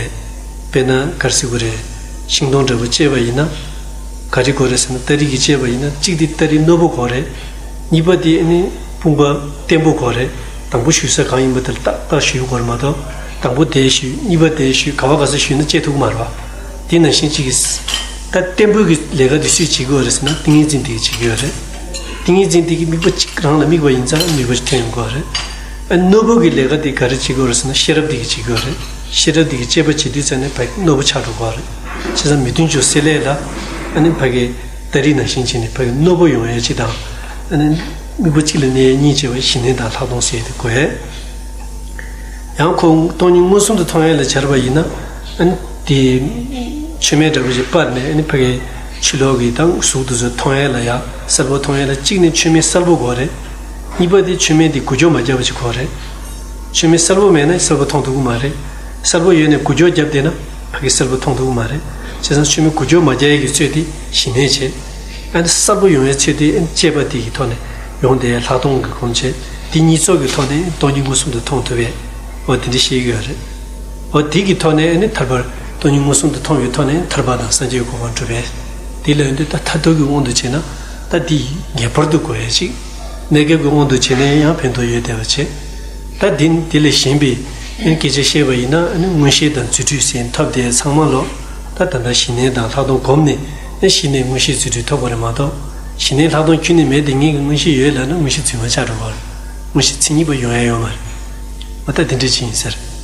དཔེར་ན་ག་རེ་ཟེར་དགོས་རེད། ཤིང་སྡོང་འདྲ་པོ་བཅད་པ་ཡིན་ན། ག་རེ་དགོས་རེད་ཟེར་ན་སྟ་རེ་གིས་བཅད་པ་ཡིན་ན་གཅིག་དེ་སྟ་རེ་རྣོ་པོ་དགོས་རེད། གཉིས་པ་དེ་ཨ་ནི་དཔུང་པ་བརྟན་པོ་དགོས་རེད། དང་པོ་གཞུས་ས་གང་ཡིན་པ་དེ་ལ་ཏག་ཏག་གཞུས་དགོས་རེད་མ་གཏོགས་དང་པོ་དེ་གཞུས་གཉིས་པ་དེ་གཞུས་ག་བ་ག་ས་གཞུས་ན་བཅད་ཐུབ་ཀྱི་མ་རེད་བ། དེ་ནང་བཞིན་གཅིག་གིས་ད་བརྟན་པོ་གི་ལས་ཀ་དེ་སུས་བྱེད་ཀྱི་ཡོད་རེད་ཟེར་ན་ཏིང་ངེ་འཛིན་དེ་གིས་བྱེད་ཀྱི་ཡོད་རེད། ཏིང་ངེ་འཛིན་དེ་གིས་དམིགས་པ་གཅིག་རང་ལ་དམིགས་པ་ཡིན་ཙང་དམིགས་པ་ཞིག་ཐོན་ཡོང་གི་ཡོད་རེད། ཨ་ནི་རྣོ་པོ་གི་ལས་ཀ་དེ་ག་རེ་བྱེད་ཀྱི་ཡོད་རེད་ཟེར་ན་ཤེས་རབ་དེ་གིས་བྱེད་ཀྱི་ཡོད་རེད། ཤེས་རབ་དེ་གིས་དཔྱད་པ་བྱེད་དུས་ཙམ་ནས་ཕ་གི་རྣོ་པོ་ཆགས་འགྲོ་གི་ཡོད་རེད། བྱས་ཙང་མི་མཐུན་ཕྱོགས་སེལ་ཡས་ལ་ཨ་ནི་ཕ་གི་སྟ་རེ་ནང་བཞིན་བྱས་ནས་ཕ་གི་རྣོ་པོ་ཡོང་ཡས་ཅིག་དང་། ཨ་ནི་དམིགས་པ་གཅིག་ལ་གནས་ཡས་གཉིས་བྱས་པ་ཞི་གནས་དང་ལྷག་མཐོང་ཟེར་ཡས་དེ་དགོས་ཡས། ཡང་ཁོ་སྟོང་ཉིད་མངོན་སུམ་དུ་མཐོང་ཡས་ལ་སྦྱར་བ་ཡིན་ན། ཨ་ནི་དེ་མཆོད་མེ་འདྲ་པོ་ཞིག་སྤར་ནས་ཨ་ནི་ཕ་གི་ཕྱི་ལོགས་ཀྱི་དང་གཟུགས་དེ་ཚོ་མཐོང་ཡས་ལ་ཡ་གསལ་པོ་མཐོང་ཡས་ལ་གཅིག་ནི་མཆོད་མེ་གསལ་པོ་དགོས་རེད། གཉིས་པ་དེ་མཆོད་མེ་དེ་འགུལ་སྐྱོད་མ་བརྒྱབ་པ་ཞིག་དགོས་རེད། མཆོད་མེ་གསལ་པོ་མེད་ན་གསལ་པོ་མཐོང་ཐུབ་ཀྱི་མ་རེད། གསལ་པོ་ཡོད་ནས་འགུལ་སྐྱོད་བརྒྱབ་བསྡད་ན་ཕ་གི་གསལ་པོ་མཐོང་ཐུབ་ཀྱི་མ་རེད། བྱས་ཙང་མཆོད་མེ་འགུལ་སྐྱོད་མ་བརྒྱབ་ཡས་ཀྱི་ཚོད་དེ་ཞི་གནས་བྱེད། ཨ་ནི་གསལ་པོ་ཡོང་ཡས་ཚོད་དེ་ཨ་ནི་དཔྱད་པ་དེ་གི་ཐོག་ནས་ ཡོང་སྟེ་ལྷག་མཐོང་གི་གོམས་བྱས། དེ་གཉིས་ཚོགས་ཀྱི་ཐོག་ནས་སྟོང་ཉིད་མངོན་སུམ་དུ་མཐོང་ཐུབ་པས། འོ་དེ་འདྲ་བཤད་ཀྱི་ཡོད་རེད། འོ་དེ་གི་ཐོག་ནས་ཨ་ནི་ཐར་པར་སྟོང་ཉིད་མངོན་སུམ་དུ་མཐོང་བའི་ཐོག་ནས་ཐར་པ་དང་སངས་རྒྱས་གོ་འཕང་འགྲུབ་པས། དེ་ལ་ཡོང་དུས་ད་ཐར་ཐབས་ཀྱི་དབང་དུ་བྱས་ན་ད་དེ་ངེས་པར་དུ་དགོས་ཡ་ཅིག་གནས་སྐབས་ཀྱི་དབང་དུ་བྱས་ན་ཡང་ཕན་ཐོགས་ཡོད་བསྡད་པ་བྱས། ད་དེ་དེ་ལས་གཞན་པའི་ཨ་ནི་སྐད་ཆ་བཤད་པ་ཡིན་ན། ཨ་ནི་མངོན་ཤེས་དང་རྫུ་འཕྲུལ་ཟེར་ཐོབ་དེ་ཚང་མ་ལོ། ད་ད་ལྟ་ཞི་གནས་དང་ལྷག་མཐོང་བསྒོམས་ནས་ཨ་ནི་གཞི་ནས་མངོན་ཤེས་རྫུ་འཕྲུལ་ཐོབ་པ་རེད་མ་གཏོགས། ཞི་གནས་ལྷག་མཐོང་ཁྱོན་ནས་མེད་དེ་ངེད་ཀྱི་མངོན་ཤེས་ཡོད་ལབ་ན་མངོན་ཤེས་རྫུན་མ་ཆགས་འགྲོ་གི་རེད། མངོན་ཤེས་མཚན་ཉིད་པ་ཡོང་ཡ་ཡོད་མ་རེད། འོ་ད་དེ་འདྲ་ཅིག་ཡིན་ཟེར།